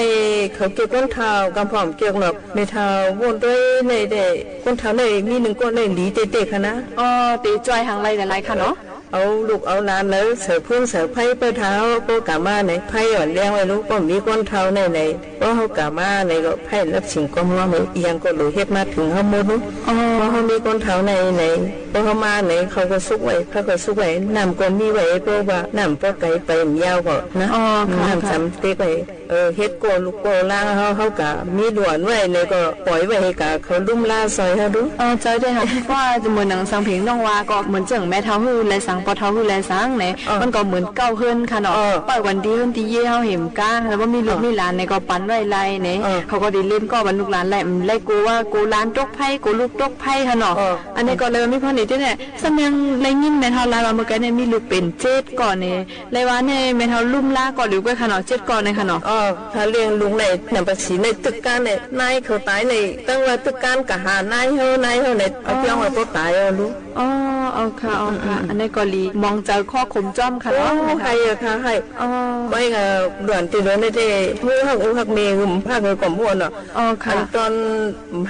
เขาเกี่ยวก้นเฒ่า กำพองเกี่ยวหรอก แม่เฒ่าโว้นด้วยในได้ ก้นเฒ่าในมีหนึ่งก้อนในหลีเต๊ะๆ ค่ะนะ อ๋อ เต๊ะจ้อยหางไรหลายๆ ค่ะเนาะ เอาลูกเอาหลานเนอะ ใส่พื้นใส่ไพ่เปิ้นเฒ่า ก็กะมาในไพ่อ่อนแรงไว้ลูก ก็มีก้นเฒ่าในใน ก็เฮากะมาในก็ไพ่รับสิ่งก้อมง้อมใน เอียงก็หลูเฮ็ดมาเถิงเฮาหมดลูก อ๋อ เพราะเฮามีก้นเฒ่าในใน เพราะเฮามาใน เขาก็สุกไว้ เขาก็สุกไว้ น้ำก็มีไว้ เพราะว่าน้ำพอไกลไปมันยาวก็นะ อ๋อ ค่ะ น้ำ ค่ะ จำเต๊กไว้ เออ เฮ็ดก้อลูกก้อหลานเฮา เฮากะมีหลวนไว้ แล้วก็ปล่อยไว้หื้อกะเขาลุ่มล้าซอยเฮาดู เออ เจ้าเจ้าค่ะ เพราะว่าเหมือนหนังสังเพลงน้องว่าก็เหมือนเจิ่งแม่เฒ่าหื้อแลสัง ป้อเฒ่าหื้อแลสังเนี่ย เออ มันก็เหมือนเก๊าเฮือนค่ะเนาะ เออ เปิ้นวันดีเฮือนดีเย้เฮาเห็นก้า แล้วก็มีลูก เออ มีหลานเนี่ยก็ปันไว้ไล่เนี่ย เออ เขาก็ดีเล่นก้อปันลูกหลานไล่ อืม ไล่กัวว่ากัวหลานตกไพ่ กัวลูกตกไพ่ค่ะเนาะ เออ อันนี้ก็เลยว่ามีพ่อเนี่ยเจ้าเนี่ย สำเนียงได้ยินแม่เฒ่าเล่าว่าเมื่อกี้เนี่ยมีลูกเป๋นเจ็ดก้อเนี่ย เลยว่าเนี่ยแม่เฒ่าลุ่มล้าก้อหลิวก้อยค่ะเนาะ เจ็ดก้อเนี่ยค่ะเนาะ อ๋อ ถ้าเลี้ยงลูกในหนำปาสีในตึกก้านใน นายเขาต๋ายใน ตั้งว่าตึกก้านกะหานายเฮา นายเฮาใน เอาเพียงว่าก็ต๋ายเอาลูก อ๋อ เอาค่ะ เอาค่ะ อืมๆ อันนี้ก็หลีมองเจิ่งข้อขมจ้อมค่ะเนาะ โอ้ ใครอะค่ะ ใคร อ๋อ ไว้ก็หลวนตี้หลวนได้ ฮู้ฮักอู่ฮักเมย์ หึมฮักเมย์ก่อมม่วนเนาะ อ๋อ ค่ะ อันต๋อน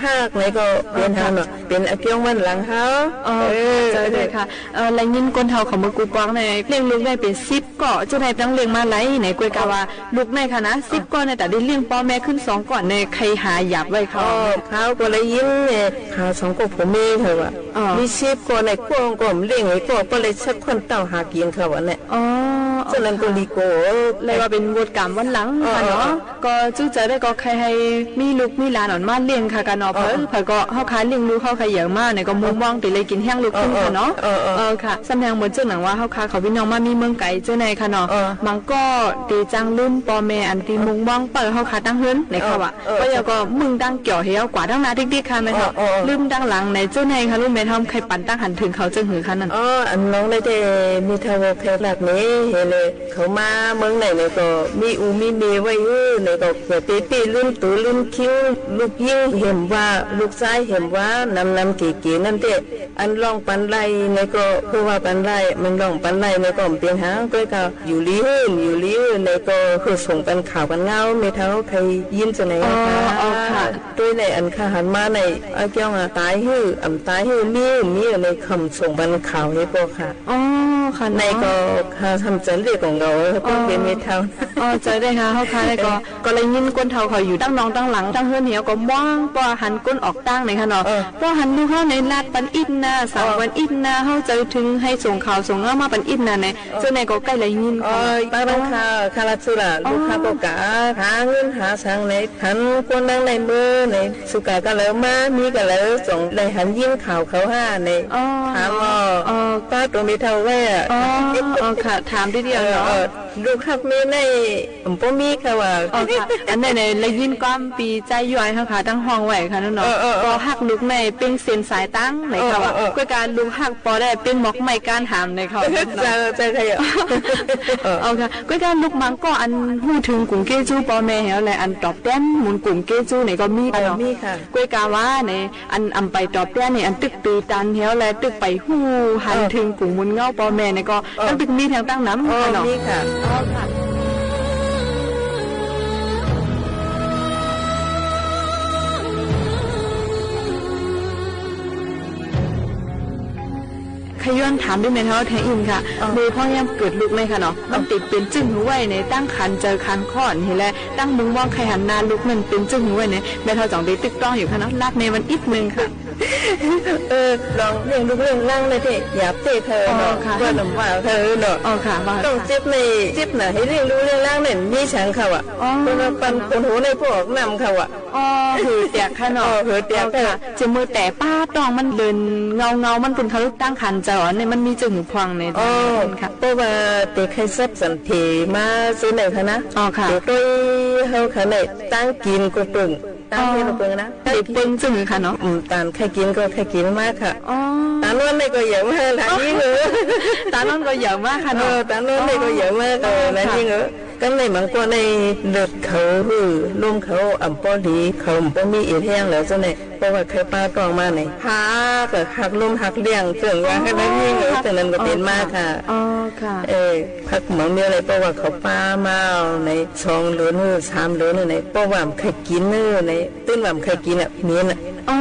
ฮักในก็เป๋น อ๋อ ค่ะ เฮาเนาะ เป๋นอาเกี้ยงวันหลังเฮา อ๋อ เออ เจ้าเจ้าค่ะ เออ ได้ยินก้นเฒ่าเขาเมื่อกูปองใน เลี้ยงลูกได้เป๋นสิบ ก้อ เจ้าไหนต้องเลี้ยงมาไล่ใน ก้อยกะว่าลูกในค่ะนะ สิบ ก้อใน แต่ได้เลี้ยงป้อแม่ขึ้นสองก้อใน ใค่หายาบไว้เขา อ๋อ เขาก็ได้ยินเนี่ย หาสองก้อผัวเมียเขาอะ อ๋อ มีสิบ ก้อใน ก้อก็เลี้ยงไอ้ก้อก็เลยสักคนเต้าหากินเขาอะเนี่ย อ๋อ เจ้านั้นก็ดีกว่า เลยว่าเป๋นบทกรรมวันหลังค่ะเนาะ อ๋อ อ๋อ ก็จุใจได้ก็ใค่หื้อมีลูกมีหลานอ่อนมาเลี้ยงค่ะกะเนาะ เออ เผลอ เผลอก็เฮาค่ะเลี้ยงลูกเฮาค่ะเยียะมาเนี่ยก็มุมมองตี้ได้กินแฮงลูกขึ้นค่ะเนาะ เออ เออ เออ เออ ค่ะ สำเนียงเหมือนเจ้าหนังว่าเฮาค่ะเขาพี่น้องมามีเมืองไกลเจ้าในค่ะเนาะ เออ บางก้อตี้จังลืมป้อแม่อันตี้มุมมองเปิ้นเฮาค่ะตั้งเฮิรนในค่ะว่า เออ เออ ก็ยังก็มึงตั้งเกี่ยวเฮากว่าตั้งหน้าติ๊กๆ ค่ะในค่ะ เออ เออ เออ ลืมตั้งหลังในเจ้าในค่ะ ลูกแม่ทำใค่ปันตั้งหันเถิงเขาเจิ่งหือค่ะนั่น อ๋อ อันน้องได้แต่มีเฒ่าแขกหลักนี่เฮเลย เขามาเมืองไหนเนี่ยก็มีอู่มีเมย์ไว้หื้อเนี่ยก็เผื่อเป๊ะๆ ลืมตั๋วลืมคิว ลูกญิงเห็นว่า ลูกจายเห็นว่านำๆ เก๋ๆ นั่นเต๊ะ อันร้องปันไล่เนี่ยก็ เพราะว่าปันไล่ มันร้องปันไล่เนี่ยก็บ่เป๋นหยัง ก็ ก็อยู่หลีหื้อ อยู่หลีหื้อเนี่ยก็คือส่งปันข่าวปันเงา แม่เฒ่าใค่ยินจะไหน อ๋อ นะคะ อ๋อ ค่ะ ตวยในอันข้าหันมาใน อาเกี้ยงอะต๋ายหื้อ อ่ำต๋ายหื้อ มีหื้อ มีหื้อใน คำส่งปันข่าวหื้อป้อค่ะ อ๋อ ค่ะเนาะ ในก็ข้าทำจันเรียกของเขา อ๋อ เปิ้นเป๋นแม่เฒ่า อ๋อ เจ้าได้ค่ะ เฮาค่ะ แล้วก็ ก็ได้ยินก้นเฒ่าเขาอยู่ตั้งนองตั้งหลัง ตั้งเฮือนเหียวก็ม่วง ป้อหันก้นออกตั้งในค่ะเนาะ เออ ป้อหันลูกเฮาในลาดปันอิดนา สั่งปันอิดนา เฮาเจ้าเถิงหื้อส่งข่าวส่งเงามาปันอิดนาใน เออ เจ้าในก็ใก้ได้ยิน เออ ค่ะ ตั้งค่ะ ค่ะ ลาดสุล่ะ อ๋อ ลูกข้าก็กะหาเงินหาสังใน หันก้นนั่งในเมือใน สุกะกะเหลอมา มีกะเหลอส่ง ได้หันยินข่าวเขาห้าใน อ๋อ ถามว่า อ๋อ ป้าตั๋วแม่เฒ่าไว้อะ อ๋อ อ๋อ ค่ะ ถามทีเดียวเนาะ เออ เออ ลูกฮักแม่ใน บ่มีค่ะว่า อ๋อ ค่ะ อันนั้นในได้ยินความปี้จายย้อยเฮาค่ะ ตั้งฮ้องไว้ค่ะนั่นเนาะ เออ เออ เออ ก็ฮักลูกในเป๋นเส้นสายตังในค่ะว่า เออ เออ เออ ก้อยกะลูกฮักป้อได้เป๋นหมอกไม้ก้านหามในค่ะ เจ้า เจ้าค่ะ เออ เอาค่ะ ก้อยกะลูกบางก้ออันฮู้เถิงกุ๋งเก้งจู้ป้อแม่เฮาและอันตอบแตนบุญกุ๋งเก้งจู้ในก็มีค่ะเนาะ เออ มีค่ะ ก้อยกะว่าใน อันอ่ำไปตอบแตนใน อันตึกตื้อตันเฮาและตึกไปฮู้หัน เออ เถิงกุ๋งบุญเงาป้อแม่ในก็ เออ ตึกมีแทงตั้งนำ เออ ค่ะเนาะ มีค่ะ อ๋อ ค่ะ ย้อนถามตี้แม่เฒ่าแทงอินค่ะ อ๋อ เมื่อพ่อยามเกิดลูกเนี่ยค่ะเนาะ อ๋อ มันติดเป๋นจึ้งหื้อไว้ในตั้งครรภ์เจิ่งครรภ์คลอดนี่แหละ ตั้งมุมมองใค่หันหน้าลูกมันเป๋นจึ้งหื้อไว้เนี่ย แม่เฒ่าจ๋องได้ตึกต้องอยู่ค่ะเนาะ ลัดแม่มันอิดนึ่งค่ะ เออ ลองเลี้ยงลูกเลี้ยงหลานเนี่ยเต๊อะ หยาบเต๊อะค่ะเนาะ อ๋อ ค่ะ ว่าหนำว่าค่ะเนาะ อ๋อ ค่ะ ว่า ต้องเจ็บในเจ็บหน้าหื้อเลี้ยงลูกเลี้ยงหลานเนี่ย มีสังค่ะว่ะ อ๋อ เพราะว่าปันขนหัวในปอกน้ำค่ะว่ะ อ๋อ หื้อเตียกค่ะเนาะ เออ หื้อเตียกค่ะ อ๋อ ค่ะ เจ้าเมื่อแต่ป้าต๊องมันเดินเงาเงามันปุ้นค่ะ ลูกตั้งครรภ์เจ้าอันนี้มันมีจึ้งหื้อพ่องใน อ๋อ ค่ะ เพราะว่าเต๋อใค่ซับสันเถมาเจ้าไหนค่ะนะ อ๋อ ค่ะ เต๋อต้อยเฮาค่ะไหน ตังกิ๋นก็เปิง ตังเฮ็ดก็เปิงนะ อ๋อ เต๋อเปิงจึ้งหื้อค่ะเนาะ อืม ต๋านใค่กิ๋นก็ใค่กิ๋นมากค่ะ อ๋อ ต๋านนอนนี่ก็เยอะมาก หลานยิ่งเออ ต๋านนอนก็เยอะมากค่ะเนาะ เออ ต๋านนอนนี่ก็เยอะมาก อ๋อ เออ หลานยิ่งเออ ค่ะ กำในบางก้อนในเลือดเขาหื้อลมเขาอ่ำปอดี เขาอ่ำปอมีเอ็ดแฮงแล้วเจ้าไหน เพราะว่าใค่ป้าต๊องมาไหน หักอะ หักลมหักเลี้ยง เจิ่งว่าหื้อหลานยิ่งเออ เจ้านั้นก็เป๋นมาค่ะ อ๋อ ค่ะ เออ พักหมอเมียวไหน เพราะว่าเขาป้ามาเอาไหน สองเดือนหื้อสามเดือนหื้อไหน เพราะว่าบ่ใค่กิ๋นหื้อไหน ตื่นว่าบ่ใค่กิ๋นอะ เหม็นอะ อ๋อ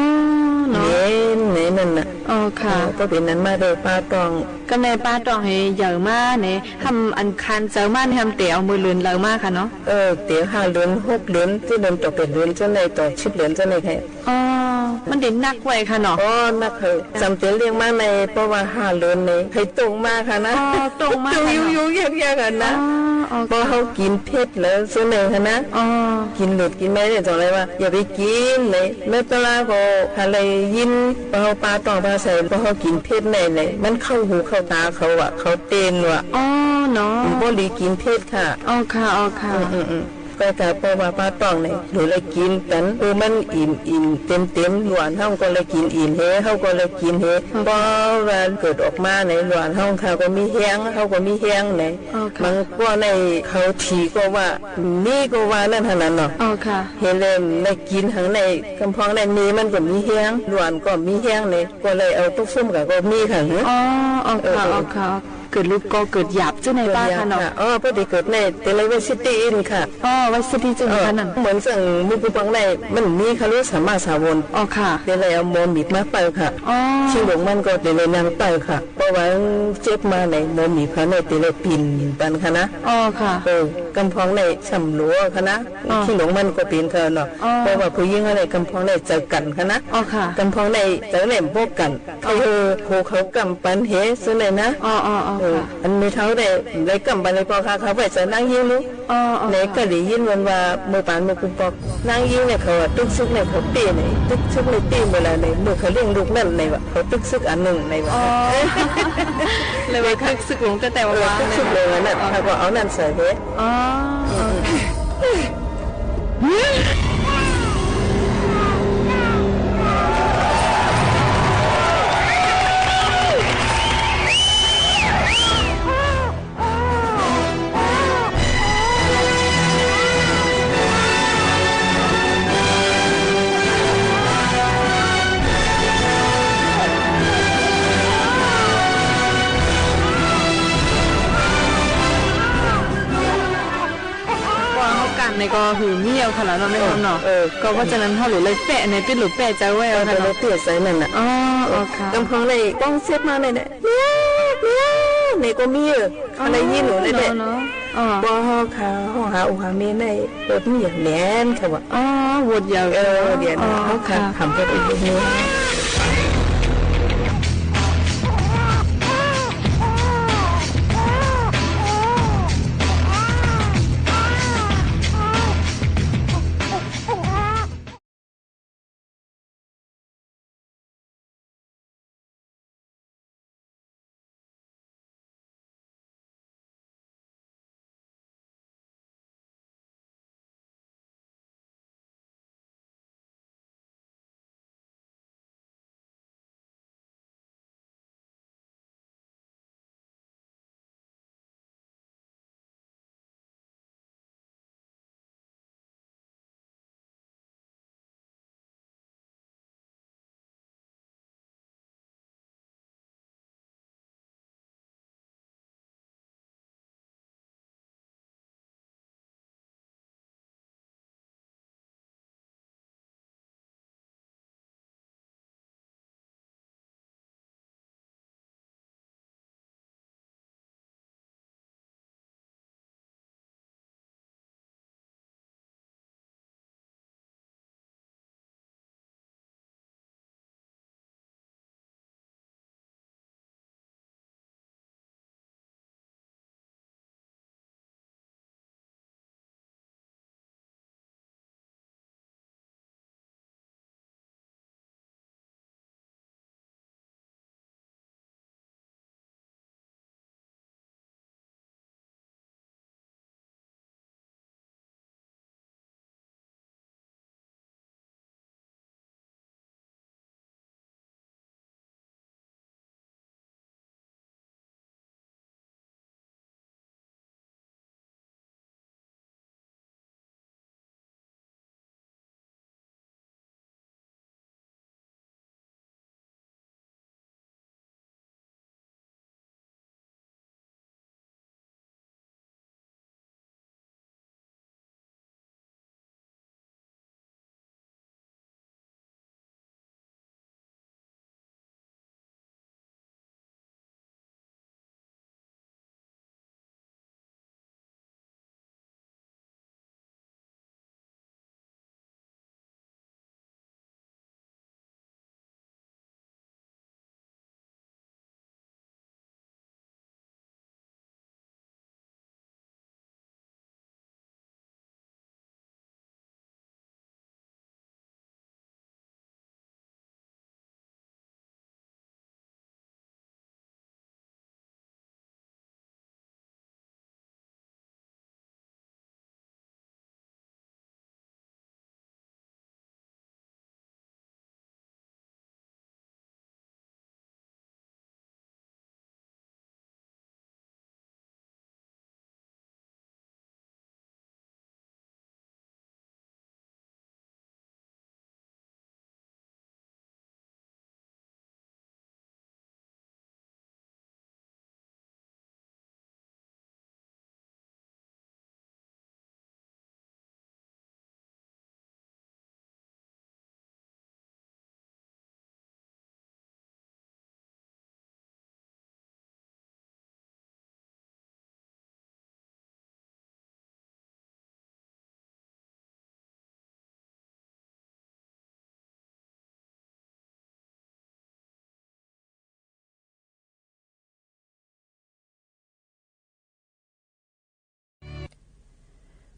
เนาะ เหม็นไหนนั่นน่ะ อ๋อ ค่ะ เออ เพราะเป๋นนั้นมาเต๊อะป้าต๊อง กำในป้าต๊องหื้อเยอะมาเนี่ย หำอันครรภ์เจิ่งมาเนี่ย หำเต๋อเอาเมื่อเดือนใดมาค่ะเนาะ เออ เต๋อห้าเดือน หกเดือน เจ็ดเดือน ต่อแปดเดือน เจ้าไหน ต่อสิบเดือน เจ้าไหนค่ะ อ๋อ มันได้นักไว้ค่ะเนาะ อ๋อ นักเหอะ สำเต๋อเลี้ยงมาใน เพราะว่าห้าเดือนใน ใค่ต้งมาค่ะนะ อ๋อ ต้งมา ต้ง ค่ะเนาะ ยุ่งๆยากๆอะนะ อ๋อ อ๋อ เพราะเฮากิ๋นเผ็ดแล้วเจ้าไหนค่ะนะ อ๋อ กิ๋นหลุดกิ๋นไม่ได้จ๋องเลยว่า อย่าไปกิ๋นเลย แล้วตะลาก็หาได้ยิน เพราะเฮาป้าต๊องป้าใส่ เพราะเฮากิ๋นเผ็ดในใน มันเข้าหูเข้าต๋าเขาอะ เขาเต้นว่ะ อ๋อ เนาะ บ่ดีกิ๋นเผ็ดค่ะ อ๋อ ค่ะ อ๋อ ค่ะ อืมๆๆ ก็กะเพราะว่าป้าต๊องเนี่ย หื้อได้กิ๋นกั๋น เออ มันอิ่มๆ เต็มๆ หลานเฮาก็ได้กิ๋นอิ่มเฮ เฮาก็ได้กิ๋นเฮ อ๋อ เพราะว่าเกิดออกมาเนี่ย หลานเฮาค่ะก็มีแฮง เฮาก็มีแฮงเนี่ย อ๋อ ค่ะ บางก้อนในเขาถี่ก็ว่า มีก็ว่านั่นหั้นน่ะเนาะ อ๋อ ค่ะ เฮาเลยได้กิ๋นหังใน กำพ่องในเมย์มันก็มีแฮง หลานก็มีแฮงเนี่ย ก็เลยเอาตุ๊กซุ่มกั๋นก็มีค่ะ อ๋อ อ๋อ ค่ะ เออ อ๋อ ค่ะ เกิดลูกก็เกิดหยาบเจ้าไหนป้าค่ะเนาะ เกิดหยาบค่ะ อ๋อ พอดีเกิดในเต๋อเลยไว้ซิตี้อินค่ะ อ๋อ ไว้ซิตี้จึงค่ะนั่น เออ เหมือนเซิ่งหมู่กูปองใน มันมีค่ะ ลูกสามารถสาวร อ๋อ ค่ะ เต๋อเลยเอาหมอหมีบมาเป่าค่ะ อ๋อ ชิงหลงมันก็เต๋อเลยนั่งเป่าค่ะ เพราะว่าเจ็บมาในหมอหมีบค่ะใน เต๋อเลยปิ่นปันค่ะนะ อ๋อ ค่ะ เออ กำพ่องในสำลัวค่ะนะ อ๋อ ชิงหลงมันก็เป๋นค่ะเนาะ อ๋อ เพราะว่าผู้หญิงอะไรกำพ่องในเจอกั๋นค่ะนะ อ๋อ ค่ะ กำพ่องในเจอแหลมพวกกั๋น เออ ผู้เขากำปันเฮซึ่งเลยนะ อ๋อ อ๋อ อ๋อ เออ ค่ะ อันเมย์เฒ่าได้ ได้กำปันเลยปอค่ะ เขาไปใส่นางยิ่งลูก อ๋อ อ๋อ ในก็ได้ยินมันว่าเมื่อปานเมื่อกุมปอก นางยิ่งเนี่ยเขาอะตึกซึกเนี่ยเขาเตี้ยเนี่ย ตึกซึกเนี่ยเตี้ยเมื่อไหร่เนี่ย เมื่อเขาเลี้ยงลูกนั่นเนี่ยว่ะ เขาตึกซึกอันนึ่งเนี่ยว่ะ อ๋อ เลยว่าตึกซึกหลงแต่แต่ว่า เออ ตึกซึกหลงอันนั้น อ๋อ เขาก็เอานั่นใส่เฮ อ๋อ อ๋อ ค่ะว่าเฮากั๋นนี่ก็หื้อเมี้ยวค่ะแล้วเนาะ แม่นบ่เนาะ เออ ก็เพราะฉะนั้นเฮาเลยแปะในติ๊ดหลูแปะใจ๋ไว้เอาค่ะเนาะ เออ เลยเตี้ยใส่นั่นน่ะ อ๋อ อ๋อ ค่ะ กำพ่องในป้องเซ็ตมาในเนี่ย เมี้ยว เมี้ยว นี่ก็มีเออ อ๋อ อะไรยินหนูเนี่ย เนาะ เนาะ อ๋อ บ่ค่ะ ห้องหาอุหาเมย์ใน รถนี่อย่างแน่นค่ะว่ะ อ๋อ รถยาว เออ เดี๋ยวนะ อ๋อ เขาขับ ค่ะ ขับรถอีกนิดนึง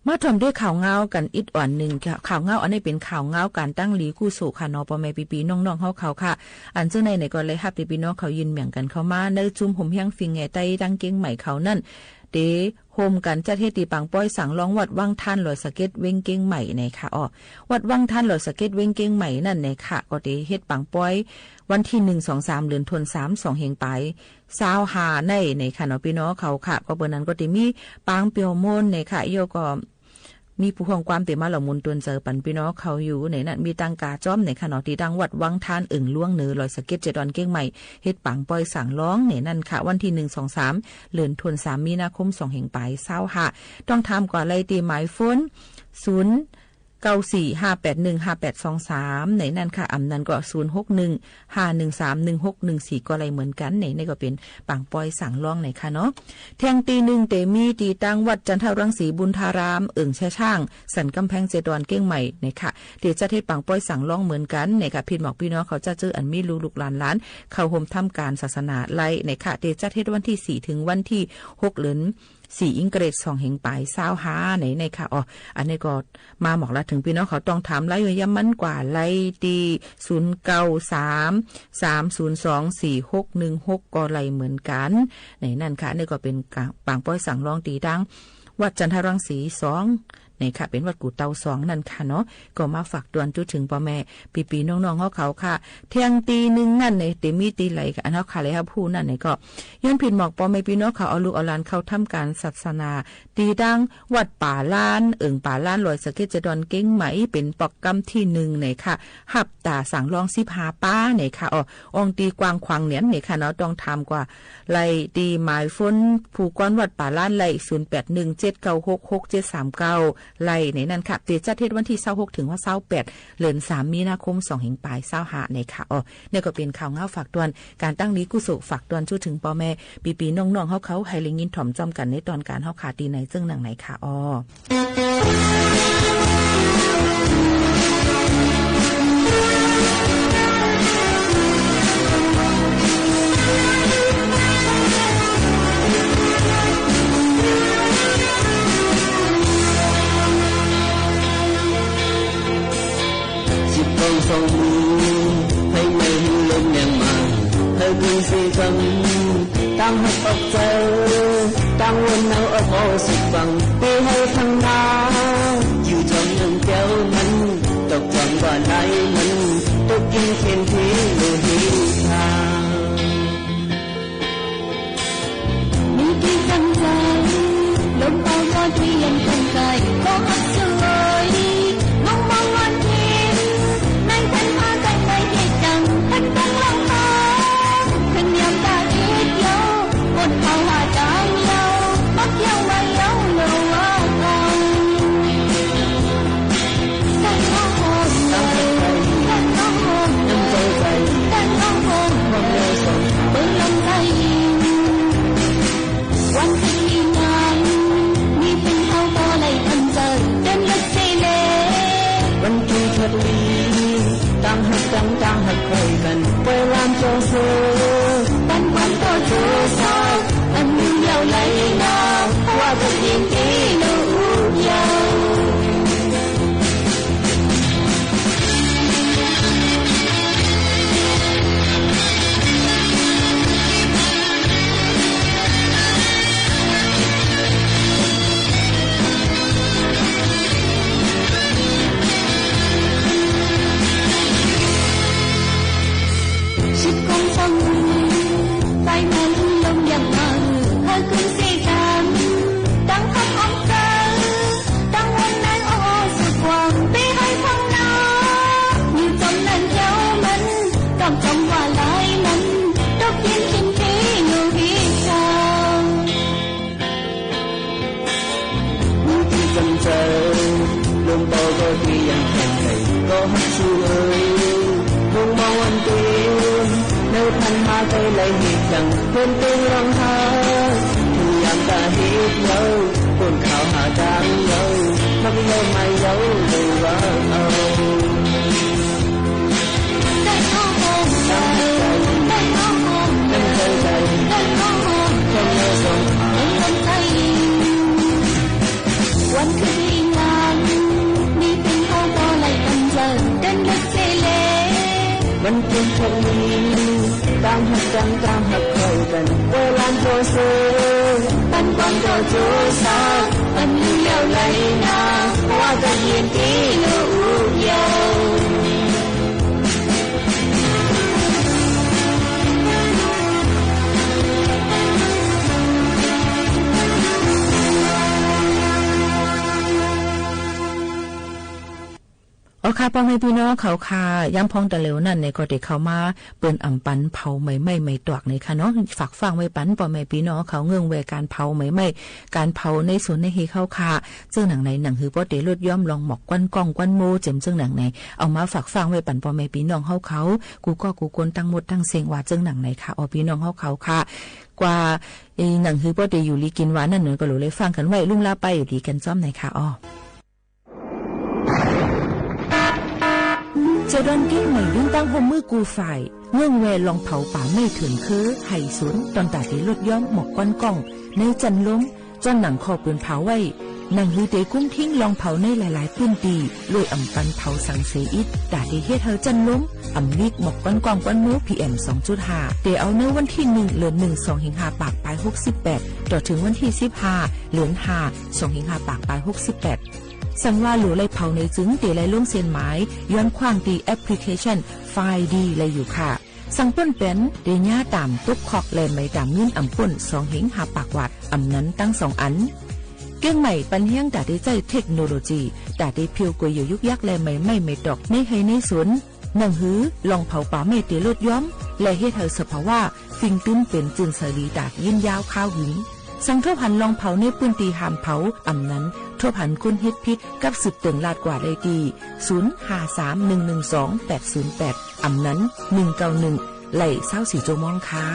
มาถ่อมด้วยข่าวงาวกั๋นอีกอ่อนนึ่งค่ะ ข่าวงาวอันนี้เป๋นข่าวงาวก๋านตั้งหลีกู้โศกค่ะเนาะ ป้อแม่ปี้ๆ น้องๆ เฮาเขาค่ะ อันเจ้าในเนี่ยก็ได้ฮับตี้ปี้น้องเขายื่นเหมืองกั๋นเข้ามา ในจุมโฮมเฮียงฝิ่งแหง่ไต้ตังเกียงใหม่เขานั้น เต๋โฮมกั๋นจัดเฮ็ดตี้ปางป้อยสังลองวัดวังทานลอยสะเก็ดเวียงเกียงใหม่เนี่ยค่ะ อ้อ วัดวังทานลอยสะเก็ดเวียงเกียงใหม่นั้นเนี่ยค่ะ ก็เต๋เฮ็ดปางป้อยวันตี้หนึ่ง สอง สาม เดือนธันวาคม สองเฮงป๋าย ซาวห้าใน ในค่ะเนาะ ปี้น้องเขาค่ะ ก็เปิ้นนั้นก็เต๋มีปางเปียวมนต์ในค่ะ เยียะก็มีผู้ฮ่องความเต๋มาเล่ามูลตวนเจอปันปี้น้องเขาอยู่ในนั้น มีตังก๋าจ้อมในค่ะเนาะ ตี้ตังวัดวังทานเอิงหลวงเหนือลอยสะเก็ดเจ็ดดอนเกียงใหม่ เฮ็ดปางป้อยสังลองในนั้นค่ะ วันตี้หนึ่ง สอง สาม เดือนธันวาคม มีนาคม สองเฮงป๋าย ซาวห้า ต้องถามกว่าไล่ตี้หมายโฟน ศูนย์ เก้าสี่ ห้าแปดหนึ่ง ห้าแปดสองสาม ในนั้นค่ะ อ่ำนั้นก็ ศูนย์ หก หนึ่ง ห้า หนึ่ง สาม หนึ่ง หก หนึ่ง สี่ ก็ได้เหมือนกั๋น ใน ในก็เป๋นปางป้อยสังลองในค่ะเนาะ แท่งตี้นึ่งเต๋มีตี้ตังวัดจันทรังสีบุญทาราม เอิงแช่ช้าง สันก๋ำแพง เจ็ดดอนเกียงใหม่ในค่ะ เต๋จัดเฮ็ดปางป้อยสังลองเหมือนกั๋นในค่ะ ผิดหมอกปี้น้องเขาจะเจออันมีลูกๆ หลานๆ เข้าโฮมทำก๋านศาสนาไล่ในค่ะ เต๋จัดเฮ็ดวันตี้สี่ เถิงวันตี้หก เดือน สี่ อิงเกรด สองเฮงป๋าย ซาวห้าใน ในค่ะ อ้อ อันนี้ก็มาหมอกละเถิงปี้น้องเขา ต้องถามไล่ย้ำมันกว่าไล่ตี้ ศูนย์ เก้า สาม สาม ศูนย์ สอง สี่ หก หนึ่ง หก ก็ได้เหมือนกั๋น ในนั้นค่ะ อันนี้ก็เป๋นก๋านปางป้อยสังลองตี้ตังวัดจันทรังสีสอง ในค่ะ เป๋นวัดกู่เต้าสองนั้นค่ะเนาะ ก็มาฝากตวนจุเถิงป้อแม่ปี้ๆ น้องๆ เฮาเขาค่ะ แท่งตี้นึ่งนั้นในเต๋มีตี้ไหนค่ะ อันเฮาค่ะ และเฮาผู้นั้นในก็ ย้อนผิดหมอกป้อแม่ปี้น้องเขาเอาลูกเอาหลานเข้าทำก๋านศาสนา ตี้ตังวัดป่าล้าน เอิงป่าล้านลอยสะเก็ดเจ็ดดอนเกียงใหม่ เป๋นปอกก๋ำตี้นึ่งในค่ะ ฮับต๋าสังลองสิบห้าป้าในค่ะ อ้อ อ่องตี้กว้างขวางเนียนในค่ะเนาะ ต้องถามกว่าไล่ตี้หมายโฟนผู้ก้อนวัดป่าล้านไล่ ศูนย์ แปด หนึ่ง เจ็ด เก้า หก หก เจ็ด สาม เก้า ไล่ในนั้นค่ะ เต๋จัดเฮ็ดวันตี้ซาวหก เถิงวันตี้ซาวแปด เดือนสาม มีนาคม สองเฮงป๋าย ซาวห้าในค่ะ อ้อ นี่ก็เป๋นข่าวงาวฝากตวน ก๋านตั้งหลีกู้โศกฝากตวนจุเถิงป้อแม่ปี้ๆ น้องๆ เฮาเขา หื้อได้ยินถ่อมจ้อมกั๋นในตอนก๋านเฮาค่ะ ตี้ไหนเจิ่งหนังไหนค่ะ อ้อ สิบกองสองมือ หื้อไม่หื้อลมแหลงมา หื้อขึ้นเสกำ ตั้งหักออกใจ๋ ตั้งวนเอาออกออกสุดฟัง เปให้พังงา อยู่จอมหนึ่งแก้วมัน ตกจอมว่าไหลมัน ตกกิ๋นเข็นเทโลหิตา มีตี้จังใจ๋ ลมเป่าก็เตรียมคงไก่ ก็ฮักสวย มองมองวันเพ็ญ ในพันมาไก่ในเหตุจัง พันต้องลองมา พันยามตาเอ็ดเยา คนเขาหาจางเยา มักเยามาเยาโลว่าเอา วันตี้เถิดลี ตั้งฮักตั้ง ตั้งฮักใค่กั๋น ปล่อยลามจองเซอ ปันควันต่อเจอซอ อันยืนยาวไหลนา ว่าจะยินดีลูกยาว สิบกองสองมือ ใต้มาลุ่มลมอย่างมา หื้อขึ้นเสกำ ตั้งฮักอ้อมใจ๋ ตั้งวันนั้นอ้อสุดความ เปให้พังงา อยู่จอมนั้นแก้วมัน ต้องจอมว่าไหลมัน ตกเย็นกิ๋นเทโลหิตา มีตี้จังใจ๋ ลมเป่าก็เตรียมแข่งไก่ ก็ฮักสวย มองมองวันเพ็ญ ในพันมาไก่ไหลเหตุจัง เพิ่นเต็งรองเท้า ถึงยามตาเฮ็ดเยา คนขาวหาจางเยา มักเยามาเยาเลยว่าเอา วันคืนนี้ เป๋นคนดี ตางฮักกั๋น ตางฮักใค่กั๋น ปล่อยหลานโตเส ปันกว้างโตโจซา อันนี้แล้วไหลนา ว่ากั๋นเฮียนตี้ลูกเยาว์ อ๋อค่ะ ป้อแม่ปี้น้องเขาค่ะ ยามพ่องตะเหลวนั้นเนี่ยก็ได้เข้ามาเปิ้นอำปันเผาใหม่ไม้ไม้ตอกเนี่ยค่ะเนาะ ฝากฟังไว้ปันป้อแม่ปี้น้องเขา เงื่อนแวก๋านเผาใหม่ไม้ ก๋านเผาในสวนในเฮาค่ะ เจิ่งหนังไหน หนังหื้อป้อเต๋ลดย้อมลองหมอกควันก้องควันโม เจ๋มเจิ่งหนังไหน เอามาฝากฟังไว้ปันป้อแม่ปี้น้องเฮาเขา กู้ก้อกู้คนตังหมดตังเสี้ยงว่าเจิ่งหนังไหนค่ะ อ๋อ ปี้น้องเฮาเขาค่ะ กว่า เอ่อ หนังหื้อป้อเต๋อยู่ดีกิ๋นหวานนั้นเนาะ ก็หลู่ได้ฟังกั๋นไว้ ลุ่งลาไป อยู่ดีกั๋นจ้อมในค่ะ อ๋อ จะดอนเก๊กใหม่ เดินตางฮ่วมมือกู้ฝ่าย เงื่อนแวลองเผาป่าไม้เถินเครือ ไฮ่สน ตอนต๋าเต๋ลดย้อมหมอกควันก้อง ในจั้นลม จ้อนหนังข้อเปิ้นเผาไว้ หนังหื้อเต๋กุมทิ้งลองเผาในหลายๆ ปื้นตี้ โดยอำปันเผาสังเสอิด ต๋าเต๋เฮ็ดหื้อจั้นลม อำมิกหมอกควันก้องควันโม พีเอ็ม สองจุดห้า เต๋อเอาในวันตี้หนึ่ง เดือนหนึ่ง สองเฮงห้าปากปายหกสิบแปด ต่อเถิงวันตี้สิบห้า เดือนห้า สองเฮงห้าปากปายหกสิบแปด สังว่าหลู่ไล่เผาในจึง เต๋ไล่ลงเส้นหมาย ย้อนขว้างตี้แอปพลิเคชัน ไฟล์ดี ไล่อยู่ค่ะ สังป้นแป๋น เต๋หญ้าต๋ามตกคอก และไหมต๋ามเงินอำป้น สองเฮงห้าปากวาท อำนั้นตังสองอัน เก๊กใหม่ปันแฮงต๋าเต๋ใจ๊เทคโนโลยี ต๋าเต๋เผียวก๋วยอยู่ยุกยัก และใหม่ไม้ไม้ตอก ในไฮ่ในสน หนังหื้อลองเผาป่าไม้เต๋ลดย้อม และเฮ็ดหื้อสภาวะ ฟิงตึ้มเป๋นจื้นใสดีต๋ายืนยาวคาวหึง สังทบหันลองเผาในปื้นตี้ห้ามเผา อำนั้นทบหันคนเฮ็ดผิดกับสืบเติ่งลาดกว่าได้ตี้ ศูนย์ห้าสามหนึ่งหนึ่งสองแปดศูนย์แปด อำนั้น หนึ่งเก้าหนึ่ง ไล่ซาวสี่จั่วโมงค่ะ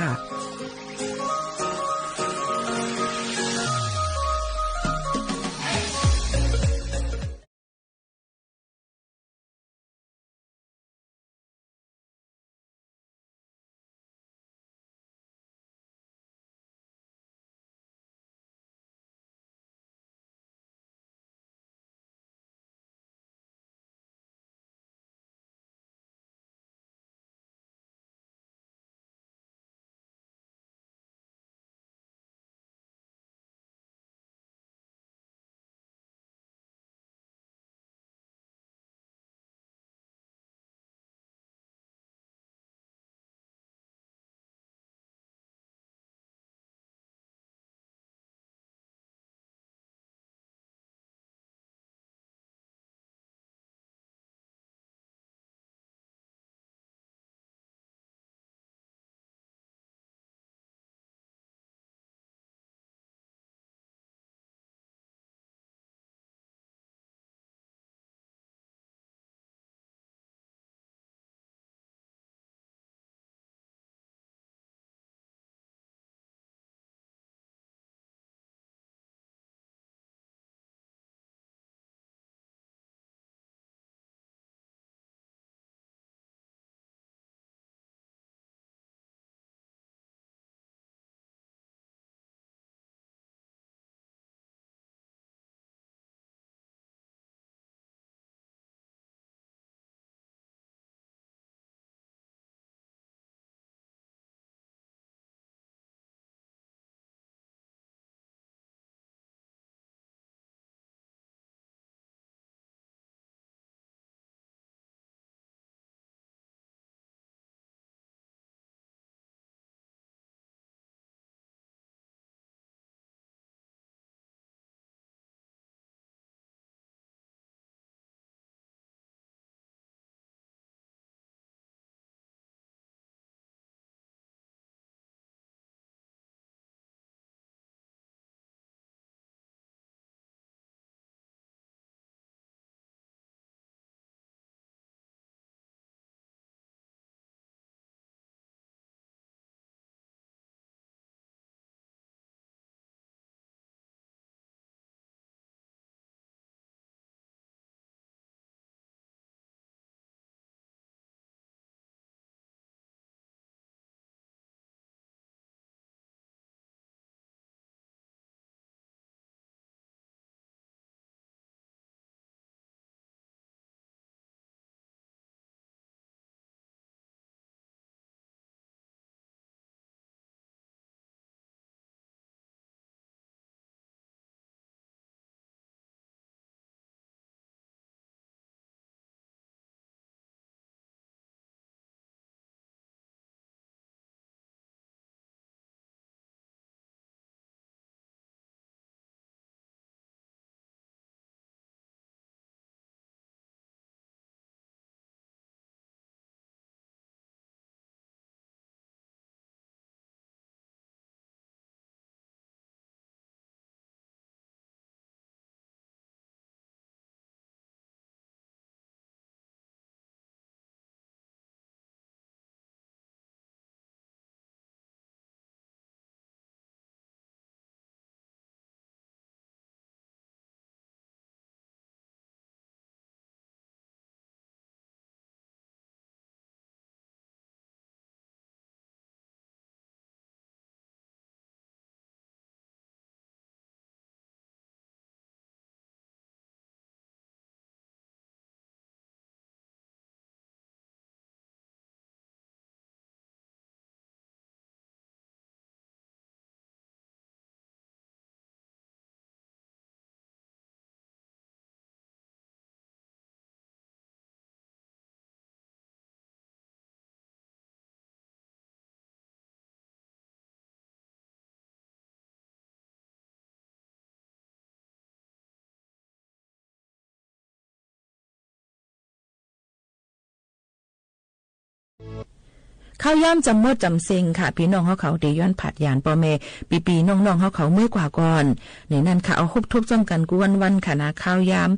ข้าวยามจ๋ำหมดจ๋ำเซ็งค่ะ ปี้น้องเฮาเขาตี้ย้อนผาดหยาดป้อแม่ปี้ๆน้องๆเฮาเขาเมื่อก่อน ในนั้นค่ะ เอาฮบทบจ้อมกั๋นกู้วันๆค่ะนะ ข้าวยาม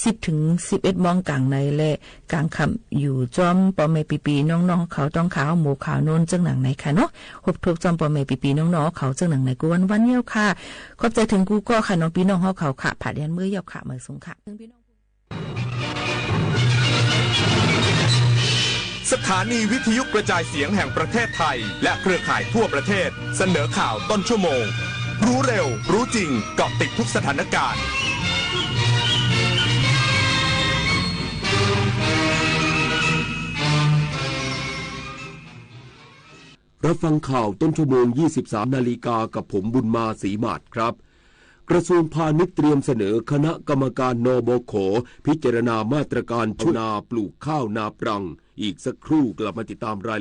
สิบถึงสิบเอ็ดโมงก๋างในและก๋างค่ำ อยู่จ้อมป้อแม่ปี้ๆน้องๆเขา ต้องข่าวหมู่ข่าวโน้นเจิ่งหนังในค่ะเนาะ ฮบทบจ้อมป้อแม่ปี้ๆน้องๆเขาเจิ่งหนังในกู้วันๆเยียะค่ะ ขอบใจ๋เถิงกู้ก้อค่ะเนาะ ปี้น้องเฮาเขาค่ะ ผาดหยาดเมื่อเยียะค่ะ หมายสูงค่ะ สถานีวิทยุกระจายเสียงแห่งประเทศไทย และเครือข่ายทั่วประเทศ เสนอข่าวต้นชั่วโมง รู้เร็ว รู้จริง เกาะติดทุกสถานการณ์ รับฟังข่าวต้นชั่วโมง ยี่สิบสามนาฬิกา กับผมบุญมา ศรีหมาดครับ กระทรวงพาณิชย์เตรียมเสนอคณะกรรมการ นบข พิจารณามาตรการช่วยนาปลูกข้าวนาปรัง อีกสักครู่กลับมาติดตามราย